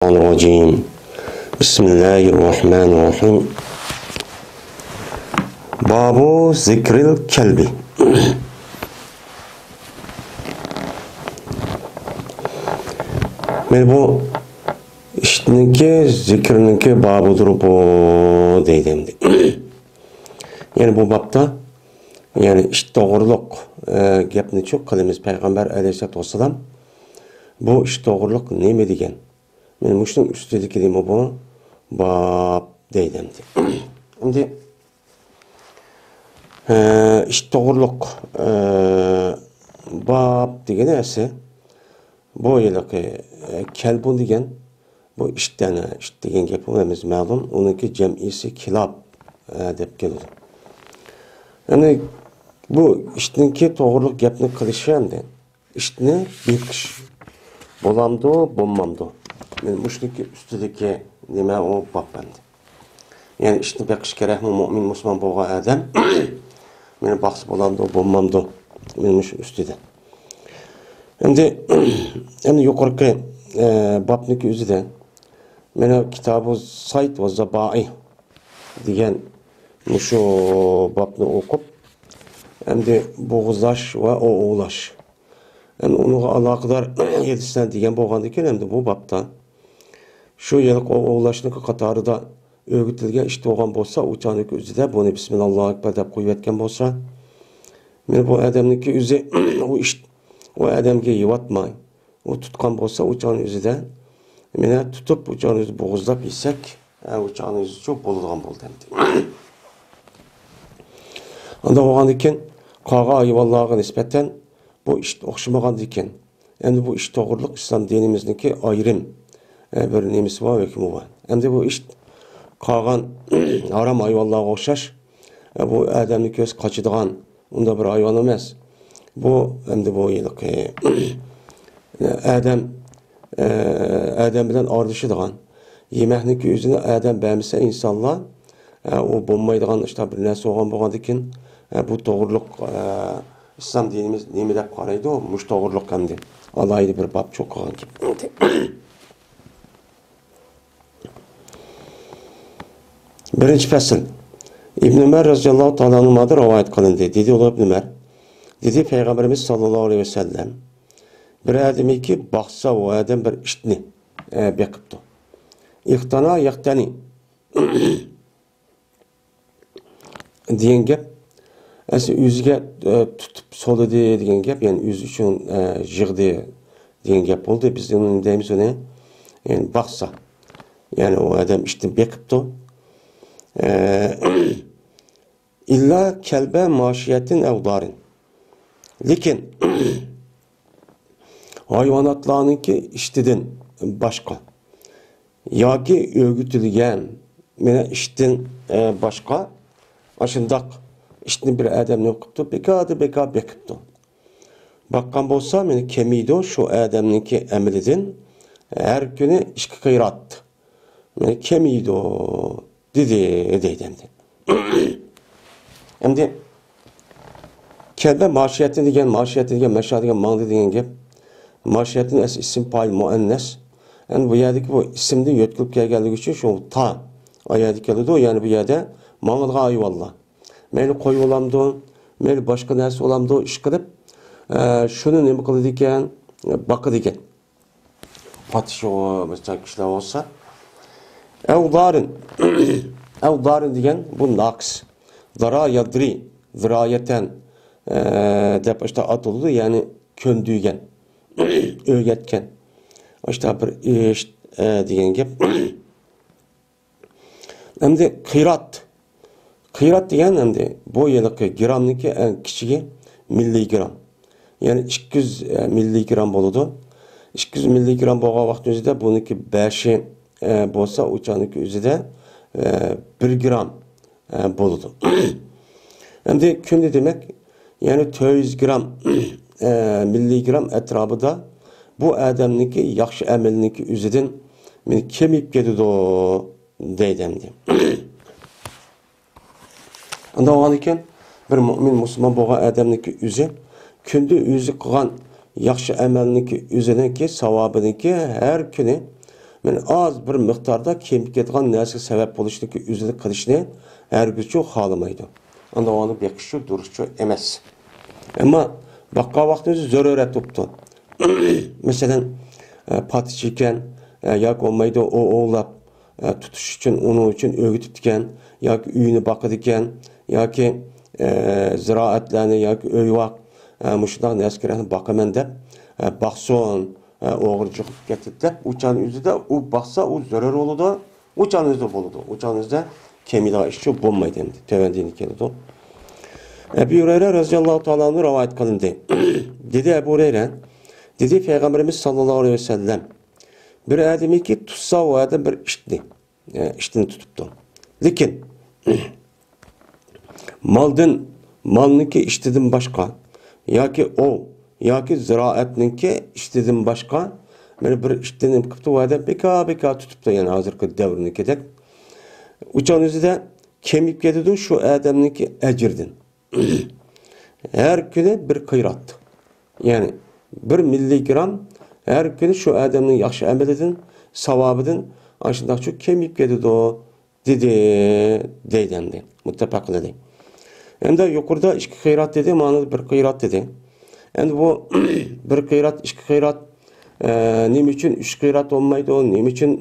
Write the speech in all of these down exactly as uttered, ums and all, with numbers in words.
الرحمن الرحيم. بسم الله الرحمن الرحيم. باب ذكر الكلب. مانا بۇ ئىتنىڭكى زىكرىنىڭكى بابىدۇر بۇ دەيدۇ ئەمدى. يەنى بۇ بابتا، يەنى ئىت توغرۇلۇق، ئە، گەپنىچۇ قىلىمىز. پەيغەمبەر ئەلەيھىسسالاتۇ ۋەسسالام بۇ ئىت توغرۇلۇق نېمە دېگەن؟ مانا مۇشۇنىڭ ئۈستىدىكى نېمە بۇ؟ باب دەيدۇ ئەمدى. ئەمدى، ئە، ئىت توغرۇلۇق، ئە، باب دېگىنى ئەسلى بۇ ھېلىقى، ئە، كەلبۇن دېگەن بۇ ئىت دەڭە، ئىت دېگەن گەپ بۇ ھەممىمىز مەلۇم. ئۇنىڭكى جەمئىسى كىلاب، ئە، دەپ كېلىدۇ. يەنى بۇ ئىتنىڭكى توغرۇلۇق گەپنى قىلىشى ئەمدى ئىتنى بېقىش بولامدۇ، بولمامدۇ؟ مانا مۇشۇنىڭكى ئۈستىدىكى نېمە ئۇ باب ئەمدى. يەنى ئىتنى بېقىش كېرەكمۇ مۇئمىن مۇسۇلمان بولغان ئادەم؟ مانا باقسا بولامدۇ، بولمامدۇ؟ مانا مۇشۇ ئۈستىدە. ئەمدى، ئەمدى يۇقىرىقى، ئە، بابنىڭكى ئۆزىدە مانا كىتابۇ سايد ۋە زابائى دېگەن مۇشۇ بابنى ئوقۇپ، ئەمدى بوغۇزلاش ۋە ئوۋلاش، ئەمدى ئۇنىڭغا ئالاقىدار ھەدىسلەر دېگەن بولغاندىكىن، ئەمدى بۇ بابتا شۇ ھېلىقى ئوۋلاشنىڭكى قاتارىدا ئۆگىتىلگەن ئىت بولغان بولسا، ئۇ چاغنىڭكى ئۆزىدە بۇنى بىسمىللا، ئاللاھۇ ئەكبەر دەپ قويۇۋەتكەن بولسا، مانا بۇ ئادەمنىڭكى ئۆزى، ئۇ ئىت، ئۇ ئادەمگە يەۋاتماي، ئۇ تۇتقان بولسا، ئۇ چاغنىڭ ئۆزىدە، مانا تۇتۇپ، ئۇ چاغنىڭ ئۆزىدە بوغۇزلاپ يېسەك، ئە، ئۇ چاغنىڭ ئۆزىچۇ بولىدىغان بولدى ئەمدى. ئانداق بولغاندىكىن، قالغان ھايۋانلارغا نىسبەتەن بۇ ئىت ئوخشىمىغاندىكىن، ئەمدى بۇ ئىت توغرۇلۇق ئىسلام دىنىمىزنىڭكى ئايرىم، ئە، بىر نېمىسى بار، ھۆكمى بار. ئەمدى بۇ ئىت قالغان ھارام ھايۋانلارغا ئوخشاش، ئە، بۇ ئادەمنى كۆرسە قاچىدىغان ئۇنداق بىر ھايۋان ئەمەس. بۇ ئەمدى بۇ ھېلىقى ئادەم، ئە، ئادەم بىلەن ئارىلىشىدىغان، يېمەكنىڭكى ئۆزىنى ئادەم بەرمىسە ئىنسانلار، ئە، ئۇ بولمايدىغان ئىشتا بىر نەرسە بولغان بولغاندىكىن، ئە، بۇ توغرۇلۇق، ئە، ئىسلام دىنىمىز نېمە دەپ قارايدۇ؟ مۇشۇ توغرۇلۇق ئەمدى ئالاھىدە بىر باب چوقۇغان گەپ. بىرىنچى پەسىل. ئىبن ئۆمەر رەزىياللاھۇ تائالا ئەنھۇمادىن رىۋايەت قىلىندى. دېدى ئۇلار ئىبن ئۆمەر، دېدى پەيغەمبىرىمىز ساللاللاھۇ ئەلەيھى ۋەسەللەم، بىر ئادەمكى باقسا، ئۇ ئادەم بىر ئىتنى، ئە، بېقىپتۇ. ئىقتانا يەقتەنى دېگەن گەپ، ئەسلى ئۆزىگە، ئە، تۇتۇپ سولىدى دېگەن گەپ، يەنى ئۆزى ئۈچۈن، ئە، يىغدى دېگەن گەپ بولدى. بىز ئۇنى دەيمىز ئۇنى، يەنى باقسا. يەنى ئۇ ئادەم ئىتنى بېقىپتۇ. ئە، ئىللا كەلبە ماشىيەتىن ئەۋ دارىن. لېكىن ھايۋاناتلارنىڭكى ئىتىدىن باشقا ياكى ئۆگىتىلگەن مانا ئىتتىن، ئە، باشقا ئاشۇنداق ئىتنى بىر ئادەم نېمە قىپتۇ؟ بىكاردىن بىكار بېقىپتۇ. باققان بولسا، مانا كېمىيدۇ شۇ ئادەمنىڭكى ئەمىلىدىن ھەر كۈنى ئىككى قىرات. مانا كېمىيدۇ، دېدى، دەيدۇ ئەمدى. ئەمدى كەلبە ماشىيەتىن دېگەن، ماشىيەتىن دېگەن، مەشا دېگەن ماڭدى دېگەن گەپ. ماشىيەتىن ئەسلى ئىسىم پايىل مۇئەننەس. ئەمدى بۇ يەردىكى بۇ ئىسىمدىن يۆتكىلىپ كەلگەنلىكى ئۈچۈن شۇ تا ئايەتكە كېلىدۇ. يەنى بۇ يەردە ماڭىدىغان ھايۋانلار. مەيلى قوي بولامدۇ، مەيلى باشقا نەرسە بولامدۇ، ئىشقىلىپ، ئە، شۇنى نېمە قىلىدىكەن؟ باقىدىكەن. پاتىشىغۇ مەسىلەن كىشىلەر بولسا، ئەۋ دارىن. ئەۋ دارىن دېگەن بۇ ناقىس. دارا يادرى، دىرايەتەن، ئە، دەپ ئاشتا ئاتىلىدۇ، يەنى كۆندۈرگەن، ئۆگەتكەن. ئاشتا بىر ئىش، ئە، دېگەن گەپ. ئەمدى قىرات. قىرات دېگەن ئەمدى بۇ ھېلىقى گىرامنىڭكى ئەڭ كىچىكى مىللىگرام. يەنى ئىككى يۈز، ئە، مىللىگرام بولىدۇ. ئىككى يۈز مىللىگرام بولغان ۋاقىتنىڭ ئۆزىدە بۇنىڭكى بەشى، ئە، بولسا ئۇ چاغنىڭكى ئۆزىدە، ئە، بىر گرام، ئە، بولىدۇ. ئەمدى كۈندە دېمەك، يەنى تۆت يۈز گرام، ئە، مىللىگرام ئەتراپىدا بۇ ئادەمنىڭكى ياخشى ئەمىلىنىڭكى ئۆزىدىن مانا كېمىيىپ كېتىدۇ دەيدۇ ئەمدى. ئۇنداق بولغاندىكىن، بىر مۇئمىن مۇسۇلمان بولغان ئادەمنىڭكى ئۆزى كۈندە ئۆزى قىلغان ياخشى ئەمەلنىڭكى ئۆزىنىڭكى ساۋابىنىڭكى ھەر كۈنى مانا ئاز بىر مىقداردا كېمىپ كېتىدىغان نەرسىگە سەۋەب بولۇشنىڭكى ئۆزىنى قىلىشنى ھەرگىزچۇ خالىمايدۇ. ئاندىن ئۇنى بېقىشچۇ، دۇرۇسچۇ ئەمەس. ئەمما باققان ۋاقتىمىزدا زۆرۈرەت بوپتۇ. مەسىلەن، ئە، پاتىچى ئىكەن، ئە، ياكى بولمايدۇ، ئوۋ ئوۋلاپ، ئە، تۇتۇش ئۈچۈن، ئۇنىڭ ئۈچۈن ئۆگىتىپتىكەن، ياكى ئۆينى باقىدىكەن، ياكى، ئە، زىرائەتلەرنى، ياكى ئۆي ۋاق، ئە، مۇشۇنداق نەرسە كېرەكنى باقىمەن دەپ، ئە، باقسۇن، ئە، ئوغرى چىقىپ كەتتى دەپ، ئۇ چاغنىڭ ئۆزىدە ئۇ باقسا، ئۇ زۆرۈر بولىدۇ. ئۇ چاغنىڭ ئۆزىدە بولىدۇ. ئۇ چاغنىڭ ئۆزىدە كېمىيىدىغان ئىشچۇ بولمايدۇ ئەمدى. تۆۋەندە كېلىدۇ. ئەبۇ ھۇرەيرە رەزىياللاھۇ تائالا ئەنھۇ رىۋايەت قىلىندى. دېدى ئەبۇ ھۇرەيرە، دېدى پەيغەمبىرىمىز ساللاللاھۇ ئەلەيھى ۋەسەللەم، بىر ئادەمكى تۇتسا ئۇ ئادەم بىر ئىتنى، ئە، ئىتنى تۇتۇپتۇ. لېكىن مالدىن، مالنىڭكى ئىتىدىن باشقا ياكى ئوۋ ياكى زىرائەتنىڭكى ئىتىدىن باشقا مانا بىر ئىتنى نېمە قىپتۇ، ئۇ ئادەم بىكار، بىكار تۇتۇپتۇ، يەنى ھازىرقى دەۋرنىڭكىدەك. ئۇ چاغنىڭ ئۆزىدە كېمىيىپ كېتىدۇ شۇ ئادەمنىڭكى ئەجرىدىن. ھەر كۈنى بىر قىرات. يەنى بىر مىللىگرام ھەر كۈنى شۇ ئادەمنىڭ ياخشى ئەمىلىدىن، ساۋابىدىن ئاشۇنداقچۇ كېمىيىپ كېتىدۇ، دېدى، دەيدۇ ئەمدى. مۇتتەپەق قىلدى. ئەمدى يۇقىرىدا ئىككى قىرات دېدى، مانا بىر قىرات دېدى. ئەمدى بۇ بىر قىرات، ئىككى قىرات، ئە، نېمە ئۈچۈن ئۈچ قىرات بولمايدۇ، نېمە ئۈچۈن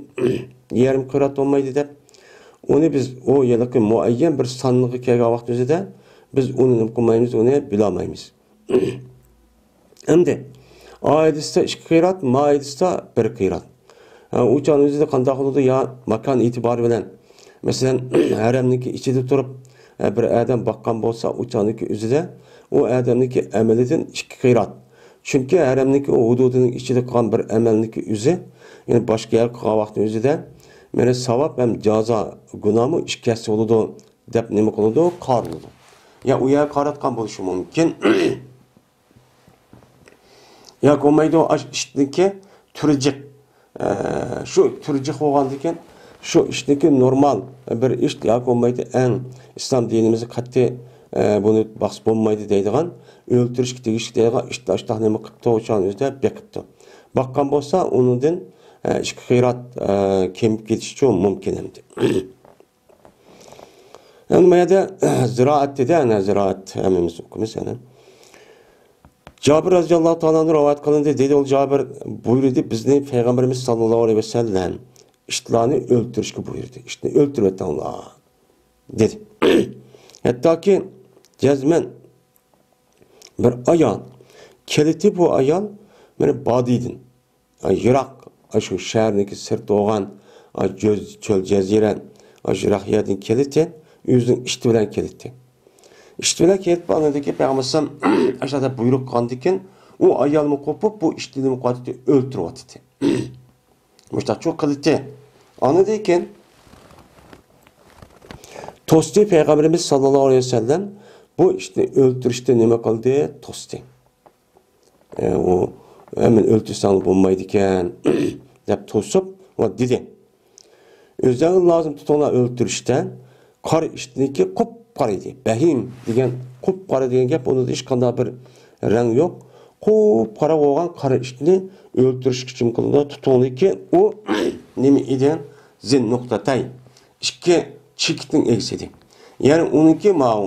يېرىم قىرات بولمايدۇ دەپ، ئۇنى بىز ئۇ ھېلىقى مۇئەييەن بىر سانغا كەلگەن ۋاقتىمىزدا بىز ئۇنى نېمە قىلمايمىز، ئۇنى بىلالمايمىز. ئەمدى ئايدىستا ئىككى قىرات، مايدىستا بىر قىرات. ھە، ئۇ چاغنىڭ ئۆزىدە قانداق بولىدۇ؟ يا ماكان ئېتىبارى بىلەن، مەسىلەن، ھەرەمنىڭكى ئىچىدە تۇرۇپ، ھە، بىر ئادەم باققان بولسا، ئۇ چاغنىڭكى ئۆزىدە ئۇ ئادەمنىڭكى ئەمىلىدىن ئىككى قىرات. چۈنكى ھەرەمنىڭكى ئۇ ھۇدۇدىنىڭ ئىچىدە قىلغان بىر ئەمەلنىڭكى ئۆزى، يەنى باشقا يەرگە قىلغان ۋاقتىنىڭ ئۆزىدە، مانا ساۋاب ھەم جازا، گۇناھمۇ ئىككى ھەسسە بولىدۇ دەپ نېمە قىلىدۇ؟ قارىلىدۇ. يا ئۇ يەرگە قارايدىغان بولۇشى مۇمكىن. ياكى بولمايدۇ، ئاش ئىتنىڭكى تۈرى جىق. ئە، شۇ تۈرى جىق بولغاندىكىن، شۇ ئىتنىڭكى نورمال بىر ئىت ياكى بولمايدۇ، ئەڭ ئىسلام دىنىمىزدا قەتئىي، ئە، بۇنى باقسا بولمايدۇ دەيدىغان، ئۆلتۈرۈشكە تېگىشلىك دەيدىغان ئىتنى ئاشتاق نېمە قىپتۇ، ئۇ چاغنىڭ ئۆزىدە بېقىپتۇ. باققان بولسا، ئۇنىڭدىن، ئە، ئىككى قىرات، ئە، كېمىپ كېتىشىچۇ مۇمكىن ئەمدى. ئەمدى ما يەردە زىرائەت دېدى، ئەنە زىرائەت ھەممىمىز ئوقۇيمىز، ئەنە. جابىر رەزىياللاھۇ تائالا ئەنھۇ رىۋايەت قىلىندى، دېدى، ئۇ جابىر بۇيرۇدى، بىزنى پەيغەمبىرىمىز ساللاللاھۇ ئەلەيھى ۋەسەللەم ئىتلارنى ئۆلتۈرۈشكە بۇيرۇدى. ئىتنى ئۆلتۈرۈۋېتىڭلار، دېدى. ھەتتاكى جەزمەن بىر ئايال كېلىتى، بۇ ئايال مانا بادىدىن، يىراق، ئاشۇ شەھەرنىڭكى سىرتى بولغان، ئاشۇ جۆز-، چۆل جەزىرە، ئاشۇ يىراق يەردىن كېلىتى، ئۆزىنىڭ ئىتى بىلەن كېلىتى. ئىتى بىلەن كېلىتىپ، ئاندىن كېيىن پەيغەمبەر ئەلەيھىسسالام ئاشۇنداق بۇيرۇق قىلغاندىكىن، ئۇ ئايالمۇ قوپۇپ، بۇ ئىتنى نېمە قىلىۋاتىدۇ؟ ئۆلتۈرۈۋاتىدۇ. مۇشتاقچۇ قىلىتى. ئاندىن كېيىن توستى، پەيغەمبىرىمىز ساللاللاھۇ ئەلەيھى ۋەسەللەم بۇ ئىتنى ئۆلتۈرۈشتىن نېمە قىلدى؟ توستى. ئە، ئۇ، ئە، مەن ئۆلتۈرسەڭ بولمايدىكەن، دەپ توسۇپ، ۋە دېدى. ئۆزەڭ لازىم تۇتۇڭلار ئۆلتۈرۈشتە. قارا ئىتنىكى قۇپقارا ئىدى. بەھىم دېگەن، قۇپقارا دېگەن گەپ، ئۇنىڭدا ھېچقانداق بىر رەڭ يوق. قۇپقارا بولغان قارا ئىتنى ئۆلتۈرۈشكە چىم قىلىدۇ. تۇتۇڭلىكى ئۇ نېمە ئىدى؟ زىن نۇقتەتەي. ئىككى چېكىتنىڭ ئىگىسى ئىدى. يەنى ئۇنىڭكى ماۋۇ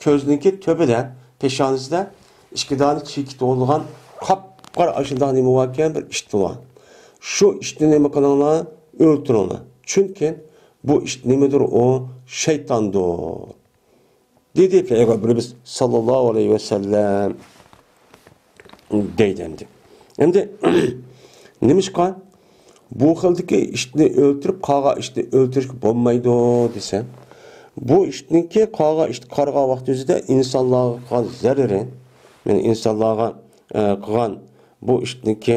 كۆزنىڭكى تۆپىدە، پېشانىسىدە ئىككى دانە چېكىت بولغان قاپقارا ئاشۇنداق نېمە باركەن، بىر ئىت بار. شۇ ئىتنى نېمە قىلىڭلار؟ ئۆلتۈرۈڭلار. چۈنكى بۇ ئىت نېمىدۇر؟ ئۇ شەيتاندۇر، دېدى پەيغەمبىرىمىز ساللاللاھۇ ئەلەيھى ۋەسەللەم. دەيدۇ ئەمدى. ئەمدى نېمىشقا بۇ خىلدىكى ئىتنى ئۆلتۈرۈپ، قالغان ئىتنى ئۆلتۈرۈشكە بولمايدۇ دېسە، بۇ ئىتنىڭكى قالغان ئىت قارىغان ۋاقتى ئۆزىدە ئىنسانلارغا قىلغان زەرىرى، يەنى ئىنسانلارغا، ئە، قىلغان بۇ ئىتنىڭكى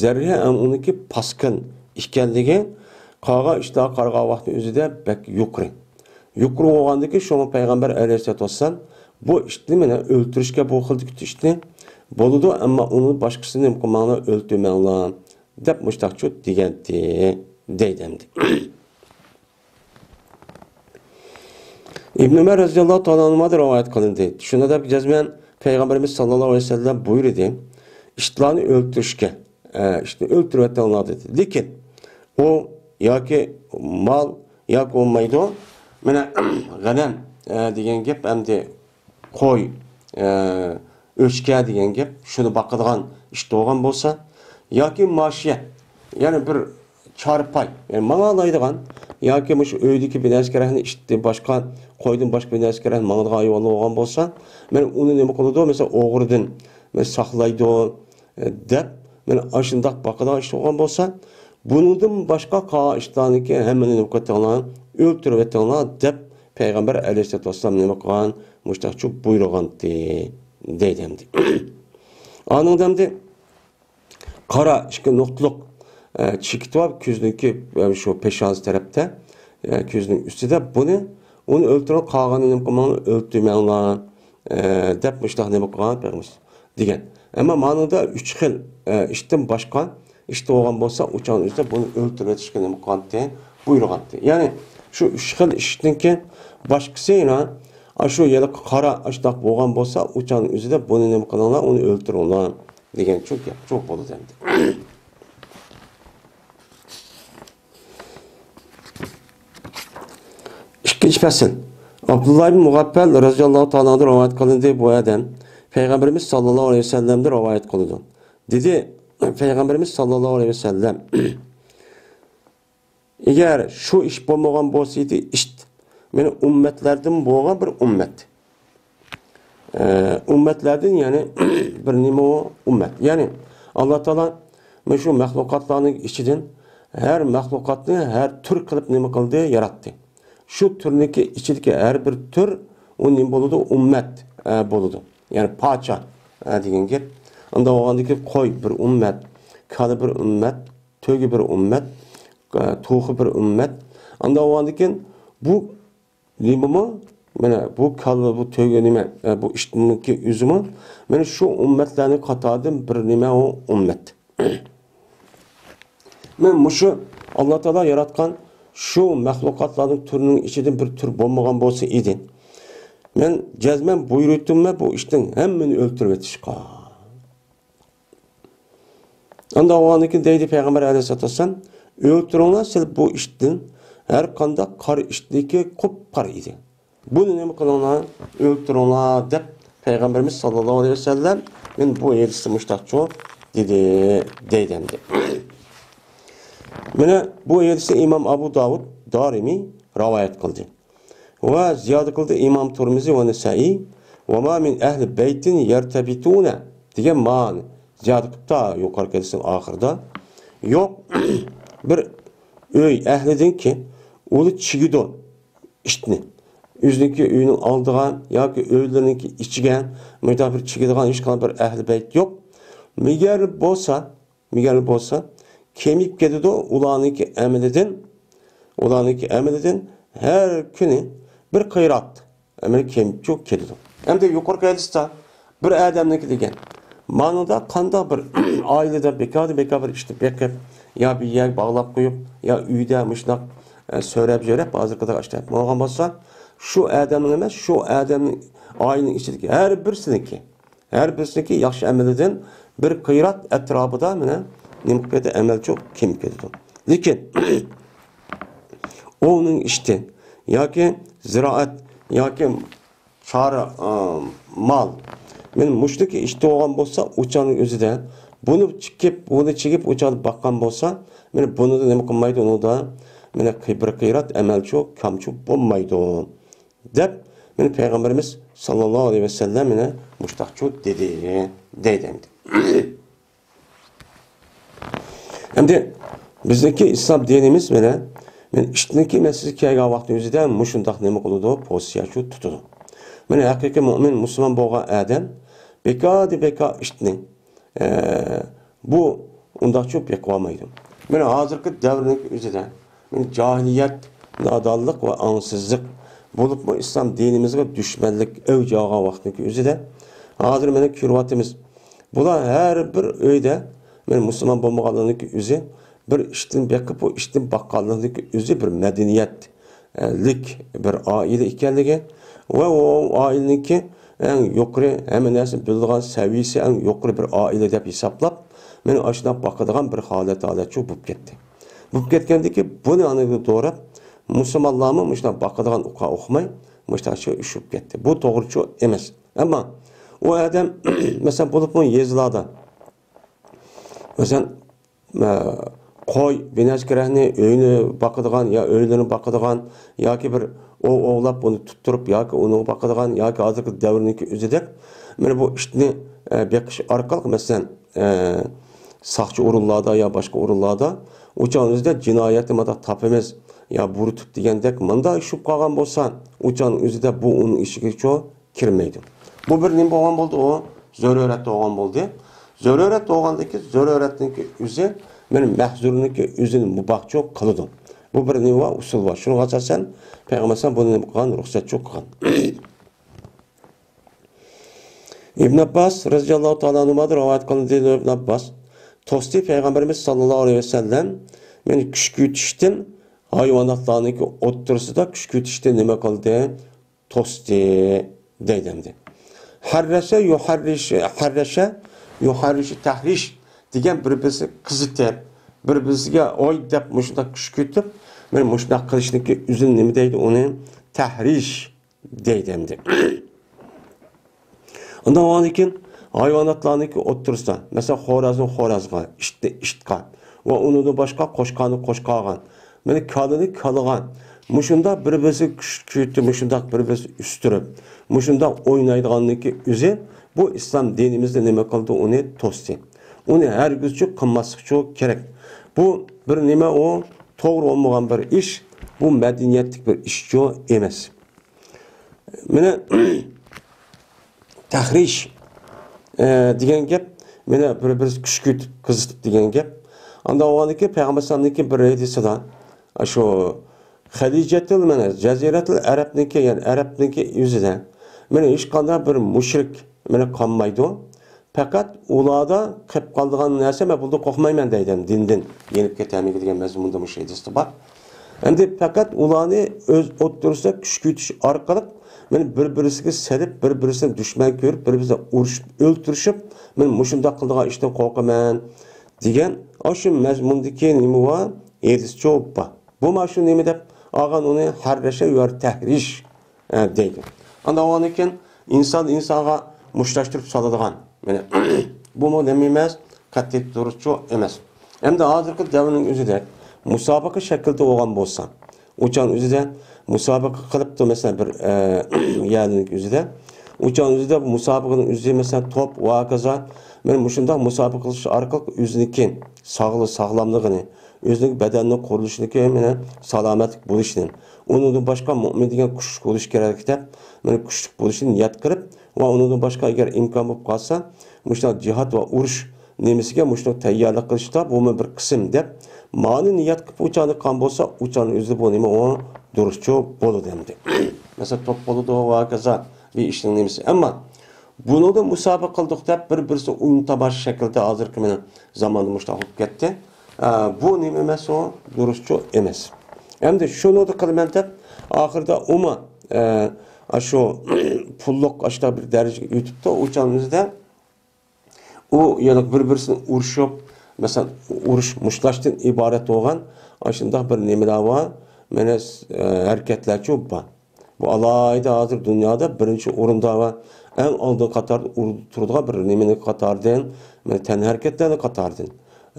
زەرىرى ھەم ئۇنىڭكى پاسكىل ئىكەنلىكى قالغان ئىتلارغا قارىغان ۋاقتى ئۆزىدە بەك يۇقىرى. يۇقىرى بولغاندىكىن شۇڭا پەيغەمبەر ئەلەيھىسسالاتۇ ۋەسسالام بۇ ئىتنى مانا ئۆلتۈرۈشكە، بۇ خىلدىكى ئىتنى بولىدۇ، ئەمما ئۇنى باشقىسىنى نېمە قىلماڭلار، ئۆلتۈرمەڭلار دەپ مۇشتاقچۇ دېگەنتى دەيدۇ ئەمدى. ئىبن ئۆمەر رەزىياللاھۇ تائالا ئەنھۇمادىن رىۋايەت قىلىندى. شۇنىڭدەك جەزمەن پەيغەمبىرىمىز ساللاللاھۇ ئەلەيھى ۋەسەللەم بۇيرۇدى، ئىتلارنى ئۆلتۈرۈشكە، ئە، ئىتنى ئۆلتۈرۈۋېتىڭلار دېدى. لېكىن ئۇ ياكى مال ياكى بولمايدۇ. مانا، غەنەم، ئە، دېگەن گەپ ئەمدى قوي، ئە، ئۆچكە دېگەن گەپ، شۇنى باقىدىغان ئىت بولغان بولسا، ياكى ماشىيەت، يەنى بىر چارپاي، يەنى ماڭالايدىغان، ياكى مۇشۇ ئۆيدىكى بىر نەرسە كېرەكنى ئىتتىن باشقا، قويدىن باشقا بىر نەرسە كېرەكنى ماڭىدىغان ھايۋانلار بولغان بولسا، مانا ئۇنى نېمە قىلىدۇ؟ مەسىلەن، ئوغرىدىن، مانا، ساقلايدۇ، دەپ، مانا ئاشۇنداق باقىدىغان ئىش بولغان بولسا، بۇنىڭدىن باشقا قالغان ئىشلارنىكى ھەممىنى نېمە قىلىۋېتىڭلار، ئۆلتۈرۈۋېتىڭلار دەپ، پەيغەمبەر ئەلەيھىسسالاتۇ ۋەسسالام نېمە قىلغان؟ مۇشۇنداقچە بۇيرۇغانتى، دەيدۇ ئەمدى. ئانىڭدا ئەمدى قارا ئىككى نۇقتىلىق، ئە، چېكىت بار، كۆزنىڭكى، ئە، شۇ پېشانىسى تەرەپتە، ئە، كۆزنىڭ ئۈستىدە بۇنى، ئۇنى ئۆلتۈرۈڭ، قالغاننى نېمە قىلماڭلار، ئۆلتۈرمەڭلار، ئە، دەپ مۇشۇنداق نېمە قىلغان پەيغەمبەر دېگەن. ئەمما مانىدا ئۈچ خىل، ئە، ئىتتىن باشقا ئىت بولغان بولسا، ئۇ چاغنىڭ ئۆزىدە بۇنى ئۆلتۈرۈۋېتىشكە نېمە قىلغانتى؟ بۇيرۇغانتى. يەنى شۇ ئۈچ خىل ئىتنىڭكى باشقىسى يەنە ئاشۇ ھېلىقى قارا ئاشۇنداق بولغان بولسا، ئۇ چاغنىڭ ئۆزىدە بۇنى نېمە قىلىڭلار، ئۇنى ئۆلتۈرۈڭلار دېگەنچۇ گەپ جۇق بولىدۇ ئەمدى. ئىككىنچى پەسىل. ئابدۇللا ئىبن مۇغەپپەل رەزىياللاھۇ تائالا ئەنھۇدىن رىۋايەت قىلىندى، بۇ ئادەم پەيغەمبىرىمىز ساللاللاھۇ ئەلەيھى ۋەسەللەمدىن رىۋايەت قىلىدۇ. دېدى، پەيغەمبىرىمىز ساللاللاھۇ ئەلەيھى ۋەسەللەم، ئەگەر شۇ ئىش بولمىغان بولسا ئىدى، ئىت، مېنىڭ ئۈممەتلەردىن بولغان بىر ئۈممەت. ئە، ئۈممەتلەردىن، يەنى بىر نېمە ئۇ ئۈممەت. يەنى ئاللا تائالا مانا شۇ مەخلۇقاتلارنىڭ ئىچىدىن ھەر مەخلۇقاتنى ھەر تۈر قىلىپ نېمە قىلدى، ياراتتى. شۇ تۈرنىڭكى ئىچىدىكى ھەر بىر تۈر ئۇ نېمە بولىدۇ؟ ئۈممەت، ئە، بولىدۇ. يەنى پاچا، ئە، دېگەن گەپ. ئۇنداق بولغاندىكىن قوي بىر ئۈممەت، كالا بىر ئۈممەت، تۆگە بىر ئۈممەت، ئە، توخۇ بىر ئۈممەت. ئۇنداق بولغاندىكىن بۇ نېمىمۇ؟ مانا بۇ كالا، بۇ تۆگە نېمە؟ ئە، بۇ ئىتنىڭكى ئۆزىمۇ مانا شۇ ئۈممەتلەرنىڭ قاتارىدىن بىر نېمە ئۇ ئۈممەت. مەن مۇشۇ ئاللا تائالا ياراتقان شۇ مەخلۇقاتلارنىڭ تۈرىنىڭ ئىچىدىن بىر تۈر بولمىغان بولسا ئىدى، مەن جەزمەن بۇيرۇيتتۇممەن بۇ ئىتنىڭ ھەممىنى ئۆلتۈرۈۋېتىشقا. ئاندىن ئۇنىڭدىن كېيىن دەيدۇ پەيغەمبەر ئەلەيھىسسالاتۇ ۋەسسالام، ئۆلتۈرۈڭلار، سىلەر بۇ ئىتتىن ھەر قانداق قارا ئىتنىكى قۇپقارا ئىدى. بۇنى نېمە قىلىڭلار، ئۆلتۈرۈڭلار دەپ پەيغەمبىرىمىز ساللاللاھۇ ئەلەيھى ۋەسەللەم مەن بۇ ھەدىستە مۇشتاقچۇ دېدى، دەيدۇ ئەمدى. مانا بۇ ھەدىسنى ئىمام ئەبۇ داۋۇد دارىمى رىۋايەت قىلدى. ۋە زىيادە قىلدى ئىمام تۇرمىزى ۋە نەسائىي، ۋە ما مىن ئەھلى بەيتىن يەرتەبىتۇنە دېگەن مانى زىيادە قىپتا يۇقىرىقى ھەدىسنىڭ ئاخىرىدا. يوق، بىر ئۆي ئەھلىدىنكى ئۇلى چىگىدۇ ئىتنى. ئۆزىنىڭكى ئۆيىنىڭ ئالدىغا ياكى ئۆيلىرىنىڭكى ئىچىگە مۇنداق بىر چىگىدىغان ھېچقانداق بىر ئەھلى بەيت يوق. مەگەر بولسا، مەگەر بولسا، كېمىيىپ كېتىدۇ ئۇلارنىڭكى ئەمىلىدىن، ئۇلارنىڭكى ئەمىلىدىن ھەر كۈنى بىر قىرات ئەمەلىي كېمىيىپ كېتىدۇ. ئەمدى يۇقىرىقى ھەدىستە بىر ئادەمنىڭكى دېگەن، مانىدا قانداق بىر ئائىلىدە بىكاردىن بىكار بىر ئىشنى بېقىپ، يا بىر يەرگە باغلاپ قويۇپ، يا ئۆيدە مۇشۇنداق، ئە، سۆرەپ يۈرۈپ، ھازىرقىدەك ئاشۇنداق بولغان بولسا، شۇ ئادەمنىڭ ئەمەس، شۇ ئادەمنىڭ ئائىلىنىڭ ئىچىدىكى ھەر بىرسىنىڭكى ھەر بىرسىنىڭكى ياخشى ئەمىلىدىن بىر قىرات ئەتراپىدا مانا نېمە قىلىپ كېتىدۇ، ئەمەلچۇ كېمىپ كېتىدۇ. لېكىن ئوۋنىڭ ئىتى ياكى زىرائەت ياكى چارە، ئا، مال، مانا مۇشۇنىڭكى ئىتى بولغان بولسا، ئۇ چاغنىڭ ئۆزىدە بۇنى چىقىپ، بۇنى چىگىپ، ئۇ چاغدا باققان بولسا، مانا بۇنىدا نېمە قىلمايدۇ، ئۇنىڭدا مانا بىر قىرات ئەمەلچۇ، كامچۇ بولمايدۇ. دەپ، مانا پەيغەمبىرىمىز ساللاللاھۇ ئەلەيھى ۋەسەللەم مانا مۇشتاقچۇ دېدى، دەيدۇ ئەمدى. ئەمدى بىزنىڭكى ئىسلام دىنىمىز مانا، مانا ئىتنىڭكى مەسىلىسى كەلگەن ۋاقىتنىڭ ئۆزىدە مۇشۇنداق نېمە قىلىدۇ، پوزىتسىيەچۇ تۇتىدۇ. مانا ھەقىقىي مۇئمىن، مۇسۇلمان بولغان ئادەم بىكاردىن بىكار ئىتنى ئە، بۇ ئۇنداقچۇ بېقىۋالمايدۇ. مانا ھازىرقى دەۋرنىڭ ئۆزىدە، مانا جاھىلىيەت، نادانلىق ۋە ئاڭسىزلىق، بولۇپمۇ ئىسلام دىنىمىزغا دۈشمەنلىك ئەۋج ئالغان ۋاقىتنىڭ ئۆزىدە، ھازىر مانا كۆرۈۋاتىمىز. بۇلار ھەر بىر ئۆيدە، مانا مۇسۇلمان بولمىغانلىرىنىڭ ئۆزى بىر ئىتنى بېقىپ، بۇ ئىتنى باققانلىرىنىڭ ئۆزى بىر مەدەنىيەت، لىك بىر ئائىلە ئىكەنلىكى ۋە ئۇ ئائىلىنىڭكى ئەڭ يۇقىرى، ھەممە نەرسىنى بىلىدىغان سەۋىيەسى ئەڭ يۇقىرى بىر ئائىلە دەپ ھېسابلاپ، مانا ئاشۇنداق باقىدىغان بىر ھالەت، ھالەتچۇ بولۇپ كەتتى. بولۇپ كەتكەندىكىن، بۇنى ئاندىن دوراپ، مۇسۇلمانلارمۇ مۇشۇنداق باقىدىغان ئۇقا ئۇقماي، مۇشۇنداق ئىش بولۇپ كەتتى. بۇ توغرىچۇ ئەمەس. ئەمما ئۇ ئادەم، مەسىلەن، بولۇپمۇ يېزىلاردا، مەسىلەن، ئە، قوي، بىنەچكە رەھنى ئۆينى باقىدىغان يا ئۆيلىرىنى باقىدىغان ياكى بىر ئوۋ ئوۋلاپ، ئۇنى تۇتتۇرۇپ ياكى ئۇنىڭغا باقىدىغان ياكى ھازىرقى دەۋرنىڭكى ئۆزىدەك، مانا بۇ ئىتنى، ئە، بېقىش ئارقىلىق، مەسىلەن، ئە، ساقچى ئورۇنلاردا يا باشقا ئورۇنلاردا ئۇ چاغنىڭ ئۆزىدە جىنايەتنى مانداق تاپىمىز يا بۇرۇتۇپ دېگەندەك مانداق ئىش بولۇپ قالغان بولسا، ئۇ چاغنىڭ ئۆزىدە بۇ ئۇنىڭ ئىشىگىچۇ كىرمەيدۇ. بۇ بىر نېمە بولغان بولدى؟ ئۇ زۆرۈرەت بولغان بولدى. زۆرۈرەت بولغاندىن كېيىن زۆرۈرەتنىڭكى ئۆزى، مانا، مەھزۇرنىڭكى ئۆزىنى مۇباھچۇ قىلىدۇ. بۇ بىر نېمە بار؟ ئۇسۇل بار. شۇنىڭغا ئاساسەن پەيغەمبەر ئەلەيھىسسالام بۇنى نېمە قىلغان؟ رۇخسەتچۇ قىلغان. ئىبن ئابباس رەزىياللاھۇ تائالا ئەنھۇمادىن رىۋايەت قىلىندى. ئىبن ئابباس توستى، پەيغەمبىرىمىز ساللاللاھۇ ئەلەيھى ۋەسەللەم مېنى كۈشكۈرتۈشتىن، ھايۋاناتلارنىڭكى ئوتتۇرىسىدا كۈشكۈرتۈشتىن نېمە قىلدى؟ توستى دەيدۇ ئەمدى. ھەررەشە يۇھەررىش، ھەررەشە يۇھەررىشى تەھرىش دېگەن بىر-بىرسىنى قىزىتىپ، بىر-بىرسىگە ئوي دەپ مۇشۇنداق كۈشكۈرتۈپ، مانا مۇشۇنداق قىلىشنىڭكى ئۆزىنى نېمە دەيدۇ؟ ئۇنى تەھرىش دەيدۇ ئەمدى. ئۇنداق بولغاندىن كېيىن ھايۋاناتلارنىڭكى ئوتتۇرىسىدا، مەسىلەن، خورازنى خورازغا، ئىتنى ئىتقا ۋە ئۇنىڭدىن باشقا قوچقارنى قوچقارغا، مانا كالىنى كالىغا، مۇشۇنداق بىر-بىرسىگە كۈشكۈرتۈپ، مۇشۇنداق بىر-بىرسىنى ئۈستۈرۈپ، مۇشۇنداق ئوينايدىغانلىكى ئۆزى بۇ ئىسلام دىنىمىزدا نېمە قىلدى؟ ئۇنى توستى. ئۇنى ھەرگىزچۇ قىلماسلىقچۇ كېرەك. بۇ بىر نېمە ئۇ؟ توغرا بولمىغان بىر ئىش، بۇ مەدەنىيەتلىك بىر ئىشچۇ ئەمەس. مانا، تەھرىش، ئە، دېگەن گەپ، مانا، بىر-بىرسى كۈشكۈرتۈپ، قىزىتىپ دېگەن گەپ. ئاندىن ئۇنىڭكى پەيغەمبەر ئەلەيھىسسالامنىڭكى بىر ھەدىسىدە، شۇ خەلىجەتۇل، مانا، جەزىرەتۇل ئەرەبنىڭكى، يەنى ئەرەبنىڭكى ئۆزىدە، مانا، ھېچقانداق بىر مۇشرىك، مانا، قالمايدۇ. پەقەت ئۇلاردا قېلىپ قالىدىغان نەرسە، مەن بۇنىڭدىن قورقمايمەن دەيدۇ، دىندىن يېنىپ كېتەرمىكىن دېگەن مەزمۇندا مۇشۇ ھەدىستە بار. ئەمدى پەقەت ئۇلارنى ئۆز ئوتتۇرىسىدا كۈشكۈرتۈش ئارقىلىق، مانا، بىر-بىرسىگە سېلىپ، بىر-بىرسىنى دۈشمەن كۆرۈپ، بىر-بىرسىنى ئۇرۇشۇپ، ئۆلتۈرۈشۈپ، مەن مۇشۇنداق قىلىدىغان ئىشتىن قورقىمەن دېگەن، ئاشۇ مەزمۇندىكى نېمە بار؟ ھەدىسچۇ بار. بۇ مانا شۇ نېمە دەپ ئالغان ئۇنى؟ ھەررەشە يۇھەررىشى تەھرىش. ئە، دەيدۇ. ئاندىن ئۇنىڭدىن كېيىن ئىنسان ئىنسانغا مۇشتلاشتۇرۇپ سالىدىغان، مانا، بۇمۇ نېمە ئەمەس؟ قەتئىي دۇرۇسچۇ ئەمەس. ئەمدى ھازىرقى دەۋرنىڭ ئۆزىدە مۇسابىقە شەكلىدە بولغان بولسا، ئۇ چاغنىڭ ئۆزىدە مۇسابىقە قىلىپتۇ، مەسىلەن، بىر، ئە، يەرنىڭ ئۆزىدە، ئۇ چاغنىڭ ئۆزىدە بۇ مۇسابىقىنىڭ ئۆزى، مەسىلەن، توپ ۋە ھاكازا، مانا مۇشۇنداق مۇسابىقە قىلىش ئارقىلىق ئۆزىنىڭكى ساغلىق، ساغلاملىقىنى، ئۆزىنىڭ بەدەننىڭ قۇرۇلۇشىنىڭكى، مانا، سالامەتلىك بولۇشىنى، ئۇنىڭدىن باشقا مۆمىن دېگەن كۈچلۈك بولۇشى كېرەك دەپ، مانا، كۈچلۈك بولۇشىنى نىيەت قىلىپ ۋە ئۇنىڭدىن باشقا ئەگەر ئىمكان بولۇپ قالسا، مۇشۇنداق جىھاد ۋە ئۇرۇش نېمىسىگە مۇشۇنداق تەييارلىق قىلىشتا بۇمۇ بىر قىسىم دەپ، مانا نىيەت قىلىپ ئۇ چاغنى قىلغان بولسا، ئۇ چاغنىڭ ئۆزىدە بۇ نېمە ئۇ دۇرۇسچۇ بولىدۇ ئەمدى. مەسىلەن، توپ بولىدۇ ۋە ھاكازا بىر ئىشنىڭ نېمىسى. ئەمما بۇنىڭدا مۇسابىقە قىلدۇق دەپ، بىر-بىرسى ئويۇن تاماشا شەكلىدە ھازىرقى مېنىڭ زاماندا مۇشۇنداق بولۇپ كەتتى. ئە، بۇ نېمە ئەمەس، ئۇ دۇرۇسچۇ ئەمەس. ئەمدى شۇنىڭدا قىلىمەن دەپ، ئاخىرىدا ئۇمۇ، ئە، ئاشۇ پۇللۇق ئاشۇنداق بىر دەرىجىگە يېتىپتۇ. ئۇ چاغنىڭ ئۆزىدە ئۇ يەنە بىر-بىرسىنى ئۇرۇشۇپ، مەسىلەن، ئۇرۇش مۇشتلاشتىن ئىبارەت بولغان ئاشۇنداق بىر نېمىلەر بار، مانا، ئە، ھەرىكەتلەرچۇ بار. بۇ ئالاھىدە ھازىر دۇنيادا بىرىنچى ئورۇندا ۋە ئەڭ ئالدىن قاتاردا ئۇر-، تۇرىدىغان بىر نېمىنىڭ قاتارىدىن، مانا، تەنھەرىكەتلەرنىڭ قاتارىدىن.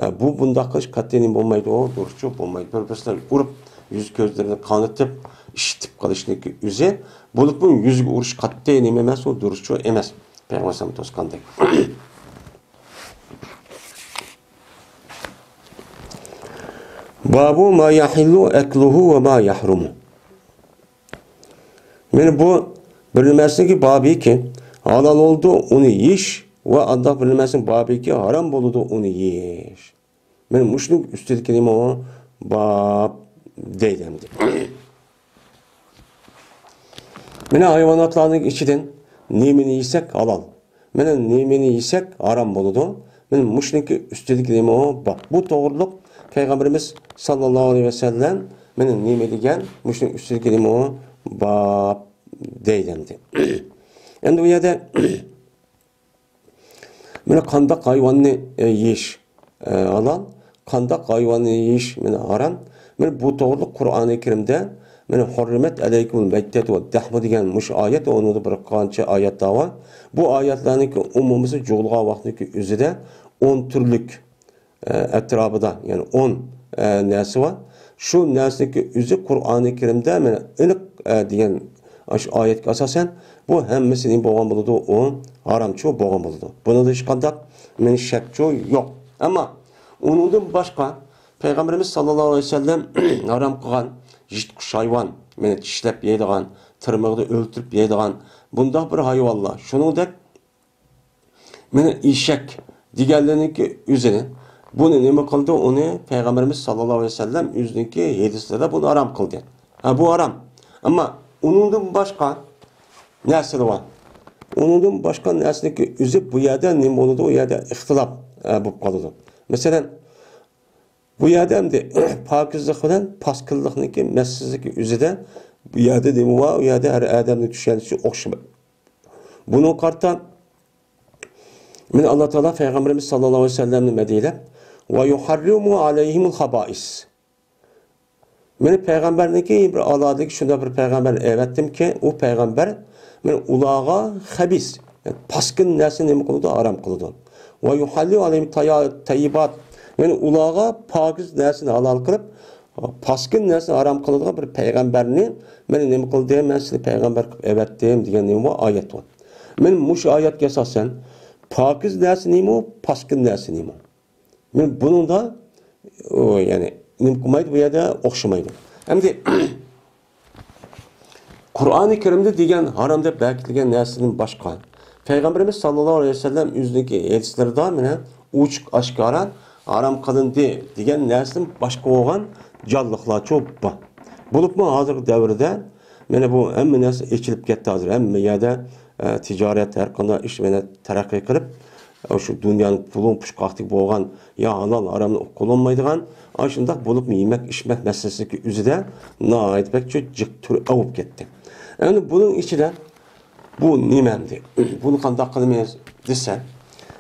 ئە، بۇ بۇنداق قىلىش قەتئىي نېمە بولمايدۇ، ئۇ دۇرۇسچۇ بولمايدۇ. بىر-بىرسىنى ئۇرۇپ، يۈز كۆزلىرىنى قانىتىپ، ئىششىتىپ قىلىشنىڭكى ئۆزى، بولۇپمۇ يۈزگە ئۇرۇش قەتئىي نېمە ئەمەس، ئۇ دۇرۇسچۇ ئەمەس. پەيغەمبەر ئەلەيھىسسالام توسقاندەك. بابۇ ما يەھىللۇ ئەكلۇھۇ ۋە ما يەھرۇمۇ. مانا بۇ بىر نېمىسىنىڭكى بابىكى ھالال بولىدۇ ئۇنى يېيىش ۋە ئانداق بىر نېمىسىنىڭ بابىكى ھارام بولىدۇ ئۇنى يېيىش. مانا مۇشۇنىڭ ئۈستىدىكى نېمە ئۇ؟ باب دەيدۇ ئەمدى. مانا ھايۋاناتلارنىڭ ئىچىدىن نېمىنى يېسەك ھالال، مانا نېمىنى يېسەك ھارام بولىدۇ. مانا مۇشۇنىڭكى ئۈستىدىكى نېمە ئۇ؟ باب. بۇ توغرۇلۇق پەيغەمبىرىمىز ساللاللاھۇ ئەلەيھى ۋەسەللەم مانا نېمە دېگەن؟ مۇشۇنىڭ ئۈستىدىكى نېمە ئۇ؟ باب دەيدۇ ئەمدى. ئەمدى بۇ يەردە مانا قانداق ھايۋاننى، ئە، يېيىش، ئە، ھالال، قانداق ھايۋاننى يېيىش مانا ھارام. مانا بۇ توغرىلىق قۇرئانى كەرىمدە مانا «ھۇررىمەت ئەلەيكۇمۇل مەيتەتۇ ۋەد دەھمۇ» دېگەن مۇشۇ ئايەت ۋە ئۇنىڭدا بىر قانچە ئايەتلەر بار. بۇ ئايەتلەرنىڭكى ئومۇمىسى جۇغلىغان ۋاقىتنىڭكى ئۆزىدە ئون تۈرلۈك، ئە، ئەتراپىدا، يەنى ئون، ئە، نەرسە بار. شۇ نەرسىنىڭكى ئۆزى قۇرئانى كەرىمدە مانا ئېنىق، ئە، دېگەن ئاشۇ ئايەتكە ئاساسەن، بۇ ھەممىسى نېمە بولغان بولىدۇ؟ ئۇ ھارامچۇ بولغان بولىدۇ. بۇنىڭدا ھېچقانداق مېنىڭ شەكچۇ يوق. ئەمما ئۇنىڭدىن باشقا پەيغەمبىرىمىز ساللاللاھۇ ئەلەيھى ۋەسەللەم ھارام قىلغان يىرتقۇچ ھايۋان، مېنى چىشلەپ يەيدىغان، تىرمىقىدا ئۆلتۈرۈپ يەيدىغان بۇنداق بىر ھايۋانلار، شۇنىڭدەك مېنى ئېشەك دېگەنلىرىنىڭكى ئۆزىنى، بۇنى نېمە قىلدى؟ ئۇنى پەيغەمبىرىمىز ساللاللاھۇ ئەلەيھى ۋەسەللەم ئۆزىنىڭكى ھەدىسلىرىدە بۇنى ھارام قىلدى. ھە، بۇ ھارام. ئەمما ئۇنىڭدىن باشقا نەرسىلەر بار. ئۇنىڭدىن باشقا نەرسىنىڭكى ئۆزى بۇ يەردە نېمە بولىدۇ؟ ئۇ يەردە ئىختىلاپ، ئە، بولۇپ قالىدۇ. مەسىلەن، بۇ يەردە ئەمدى پاكىزلىق بىلەن پاسكىنلىقنىڭكى مەسىلىسىدىكى ئۆزىدە بۇ يەردە نېمە بار؟ ئۇ يەردە ھەر ئادەمنىڭ چۈشەنچىسى ئوخشىمايدۇ. بۇنىڭغا قارىتا مانا ئاللا تائالا پەيغەمبىرىمىز ساللاللاھۇ ئەلەيھى ۋەسەللەمنى مەدھىيەلەپ، «ۋە يۇھەررىمۇ ئەلەيھىمۇل خابائىس». مانا پەيغەمبەرنىڭكى بىر ئالاھىدىلىكى شۇنداق بىر پەيغەمبەر ئەۋەتتىمكى، ئۇ پەيغەمبەر مانا ئۇلارغا خەبىس، يەنى پاسكىن نەرسىنى نېمە قىلىدۇ؟ ھارام قىلىدۇ. «ۋە يۇھەللىلۇ ئەلەيھىم تايا-، تەييىبات». مانا ئۇلارغا پاكىز نەرسىنى ھالال قىلىپ، پاسكىن نەرسىنى ھارام قىلىدىغان بىر پەيغەمبەرنى مانا نېمە قىلدىم؟ مەن سېنى پەيغەمبەر قىلىپ ئەۋەتتىم دېگەن نېمە بار؟ ئايەت بار. مانا مۇشۇ ئايەتكە ئاساسەن پاكىز نەرسە نېمە، پاسكىن نەرسە نېمە؟ مانا بۇنىڭدا، ئۇ، يەنى، نېمە قىلمايدۇ، بۇ يەردە ئوخشىمايدۇ. ئەمدى قۇرئانى كەرىمدە دېگەن ھارام دەپ بەكىتىلگەن نەرسىدىن باشقا، پەيغەمبىرىمىز ساللاللاھۇ ئەلەيھى ۋەسەللەم ئۆزىنىڭكى ھەدىسلىرىدا مانا ئوچۇق ئاشكارا ھارام قىلىندى دېگەن نەرسىدىن باشقا بولغان جانلىقلارچۇ بار. بولۇپمۇ ھازىرقى دەۋردە مانا بۇ ھەممە نەرسە ئېچىلىپ كەتتى ھازىر. ھەممە يەردە، ئە، تىجارەت، ھەر قانداق ئىش مانا تەرەققىي قىلىپ، شۇ دۇنيانىڭ پۇلۇڭ پۇچقاقتىكى بولغان يا ھالال، ھارامنى ئۇقۇپ بولالمايدىغان، ئاشۇنداق بولۇپمۇ يېمەك، ئىچمەك مەسىلىسىدىكى ئۆزىدە ناھايىتى بەك جىق تۈر ئاۋۇپ كەتتى. ئەمدى بۇنىڭ ئىچىدە بۇ نېمە ئەمدى؟ بۇنى قانداق قىلىمىز دېسە،